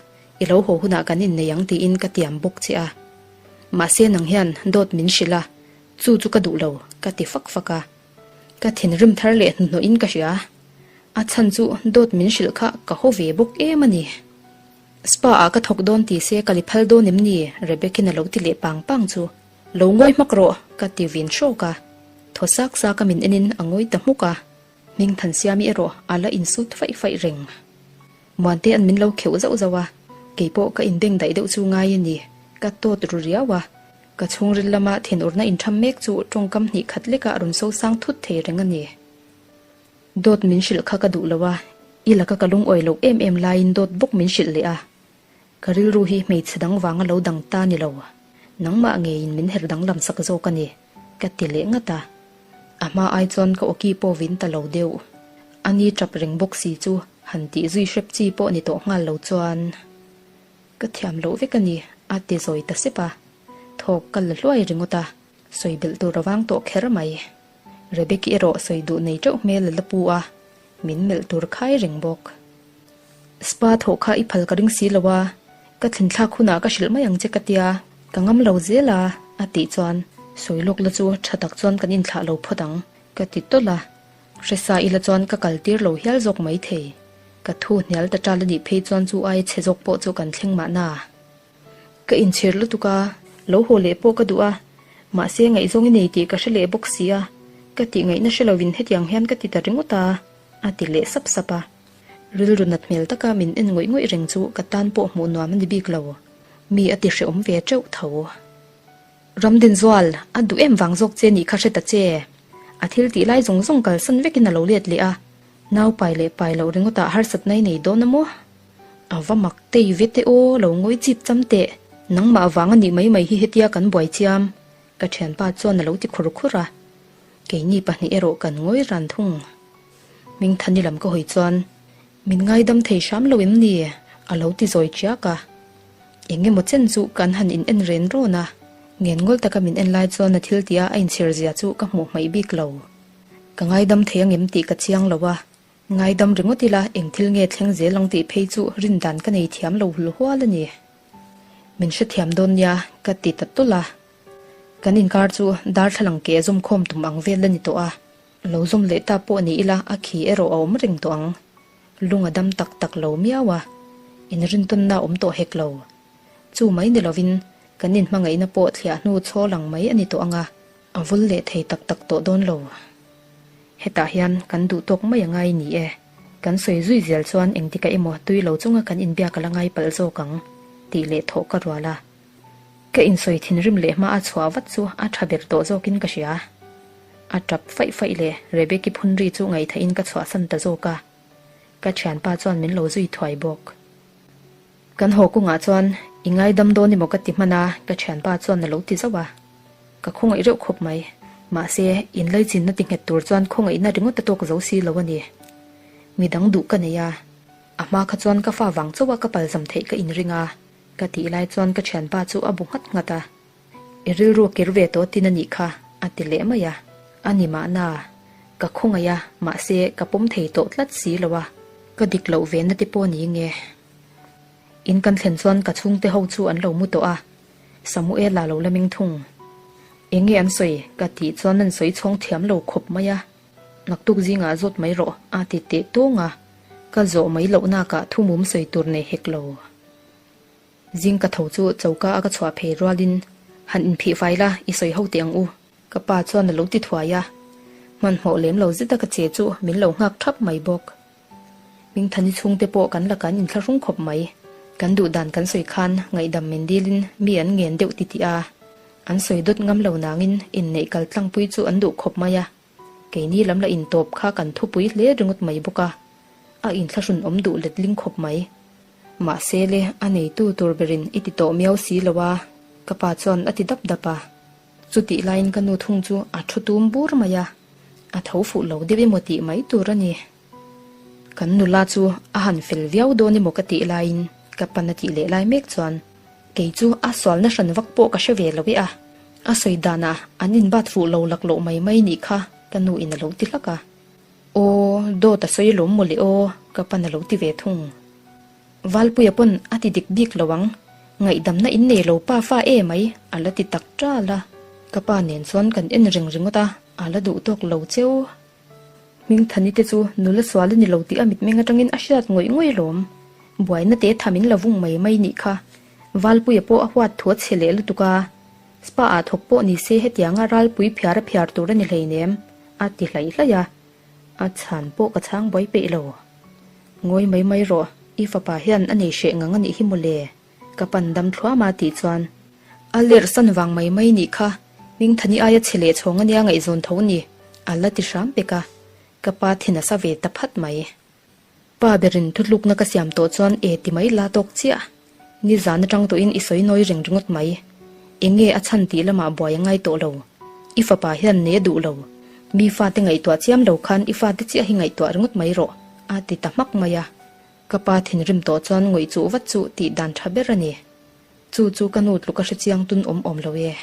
i lo haw hunah kan innei ang tiin ka tiam bawk che a. Mahse nang hian dawt min hrilh a, chu chu ka duh lo, ka ti fak fak a. Ka thinrim thar leh hnuhnawhin ka hria. A chhan chu dawt min hrilh kha ka haw ve bawk em a ni. Spa ah ka thawk dawn ti se ka li phal dawn em ni? Rebecca-in a lo ti leh pang pang chu. Lo ngawi hmak rawh! ka ti vin hrawk a. Thaw sak sak a min enin a ngawi ta hmuk a. Hmingthansiami erawh a la insut faih faih reng. Muantea'n min lo kheuh zauh zauh a, keipawh ka inbeng daih deuh chu ngai a ni. Ka tawt ru riau a. Ka chhungril lama thinurna intham mek chu tawngkam hnih khat lekah a rawn sosang thut thei reng a ni. Dawt min hrilh kha ka duh lo a, i laka ka lungawi loh em em laiin dawt bawk min hrilh leh a. Ka rilru hi hmeichhe dang vanga lo dang ta ni lo, nangmah ngeiin min her danglam sak zawk a ni, ka ti leh ngat a. A hma ai chuan ka awki pawh vin ta lo deuh. A ni tap reng bawk si chu han tih zui hrep chi pawh ni tawh nghal lo chuan ka thiam loh vek a ni, a ti zawi ta sep a. Thawk ka la hluai ringawt a, sawi belh tur a vang tawh kher mai. Rebecca erawh sawi duh nei teuh hmel a la pu a, min melh tur khai reng bawk. Spa thawh kha i phal ka ring si lo a, ka thlinthlak hunah ka hrilh mai ang che ka tia, ka ngam lo zel a, a tih chuan sawi lawk la chu tha tak chuan kan inthlah lo phawt ang, ka ti tawlh a. Hresa ila chuan ka kal tir lo hial zawk mai thei. Ka thu hnial ta tal a nih phei chuan chu aia chhe zawk pawh chu kan thleng mahna. Ka inchhir lutuk a, lo haw leh pawh ka duh a, mahse ngaihzawng i nei tih ka hre leh bawk si a, ka tih ngaihna hre lovin hetiang hian ka ti ta ringawt a, a ti leh sap sap a. Rilru nat hmel taka min en ngawih ngawih reng chu ka tan pawh hmuh nuam a ni bik lo, mi a ti hrehawm ve teuh tho. Ramdinzual, a duh em vang zawk che nih kha hre ta che. A thil tih lai zawng zawng kalsan vekin a lo let leh a, nau pai leh pai loh ringawtah harsatna i nei dawn a maw? A va mak tei ve teh aw, lo ngawi chip cham teh. Nangmah vang a nih mai mai hi hetia kan buai chiam, ka thianpa chuan a lo ti khur khur a. Keini pahnih erawh kan ngawi ran thung. Hmingthani lam ka hawi chuan, Min ngaidam thei hram lo em ni? a lo ti zawi chiak a. Eng emaw chen chu kan han in en ren rawn a, ngenngawlh taka min en lai chuan a thil tih a a inchhir zia chu ka hmuh hmaih bik lo. Ka ngaidam thei angem tih ka chiang lo a, Ngaidam ringawt ila eng thil nge thleng zel ang tih phei chu rin dan ka nei thiam lo hul hual a ni. Min hrethiam dawn nia ka ti ta tawlh a. Kan inkar chu darthlalang ke zawm khawm tum ang vel a ni tawh a. Lo zawm leh ta pawh ni ila a khi erawh a awm reng tawh ang. Lung a dam tak tak lo miau a. Inrintawnna a awm tawh hek lo. Chu mai ni lovin kan inhmangaihna pawh thliah hnu chhawl ang mai a ni tawh ang a. A vul leh thei tak tak tawh dawn lo. Hetah hian kan duh tawk mai a ngai ni e. Kan sawi zui zel chuan engtikah emaw tui lo chunga kan inbiak a la ngai palh zawk ang tih leh thawh ka rual a. Ka insawi thinrim leh hma a chhuah vat chu a tha ber tawh zawkin ka hria. A tap faih faih leh Rebecca phunri chu ngaihtheihin ka chhuahsan ta zawk a. Ka thianpa chuan min lo zui thuai bawk. Kan haw kawngah chuan i ngaidam dawn emaw ka ti hman a, ka thianpa chuan a lo ti zauh a. Ka khawngaih reuh khawp mai. Mahse, inlaichinna ti nghet tur chuan khawngaihna ringawt a tawk zo si lo a ni. Midang duh ka nei a, a hma kha chuan ka fa vang chauh a ka palzam theih ka inring a, ka tih lai chuan ka thianpa chu a bu nghat nghat a. I rilru a kir ve tawh tin a nih kha, a ti leh mai a. A ni mahna, ka khawngaih a, mahse ka pawm thei tawh tlat si lo a, ka dik loh ve na te pawh ni nge. In kan thlen chuan ka chhungte ho chu an lo mu tawh a, Samuela lo la meng thung. Eng nge an sawi? ka tih chuan an sawi chhawng thiam lo khawp mai a, naktuk zingah zawt mai rawh a ti teh tawng a, ka zawh mai loh nakah thumum sawi tur nei hek lo. Zing ka tho chu choka a ka chhuah phei rualin, Han inphih fai la, i sawi ho teh ang u. Ka pa chuan a lo ti thuai a, hmanhmawh lem lo zeta ka che chu min lo nghak thap mai bawk. Hmingthani chhungte pawh kan la kan inthlahrung khawp mai. Kan duh dan kan sawi khan ngaihdam min dilin mi an ngen deuh ti tih a, an sawi dawt ngam lo nangin inneih kal tlangpui chu an duh khawp mai a. Keini lam la intawp kha kan thupui hle ringawt mai bawk a, a inthlahrun awm duh letling khawp mai. Mahse le, a neitu tur berin i ti tawh miau si lo a, ka pa chuan a ti dap dap a. Chutih laiin ka nu thung chu a thu tum bur mai a, a tho fuh lo deuh emaw tih mai tur a ni. Kan nula chu a han fel viau dawn emaw ka tih laiin ka pan a tih leh lai mek chuan kei chu a sualna hran vak pawh ka hre ve lo e a, a sawi danah an inbat fuh lo laklawh mai mai nih kha ka nu in a lo ti hlak a. Aw, dawt a sawi lawm mawle aw, ka pan a lo ti ve thung. Valpuia pawn a ti dik bik lo ang, ngaihdamna in nei lo pa fa e mai a la ti tak ṭal a. Ka pa nen chuan kan en reng ringawt a, a la duh tawk lo cheu. Hmingthani te chu nula sual a ni lo tih a mitmeng atangin a hriat ngawih ngawih alawm. Buaina te tham in la vung mai mai nih kha. Valpuia pawh a huat thu a chhe leh lutuk a. Spa ah thawk pawh ni se hetianga ralpui phiar a phiar tur a ni hleinem a ti hlaih hlaih a. A chhan pawh ka chhang buai peih lo. Ngawi mai mai rawh, i fapa hian a nei hreh ngang a nih hi mawle. Ka pan dam thluam a tih chuan a lerh san vang mai mai nih kha, Hmingthani aia chhe leh chhawng ania ngaihzawn tho ni, a la ti hram pek a, ka pa thin a sa ve ta phat mai. Pa berin thutlukna ka siam tawh chuan e ti mai la tawk chiah. Nizan atang tawhin i sawi nawi reng ringawt mai. Enge a chhan tih lamah buai a ngai tawh lo. I fapa hian ne duh lo. Mi fate ngaihtuah chiam lo khan i fate chiah hi ngaihtuah ringawt mai rawh, a ti ta hmak mai a. Ka pa thinrim tawh chuan ngawih chuh vat chu tih dan tha ber a ni. Chu chu ka nu tluk a hre chiang tun awm awm lo e.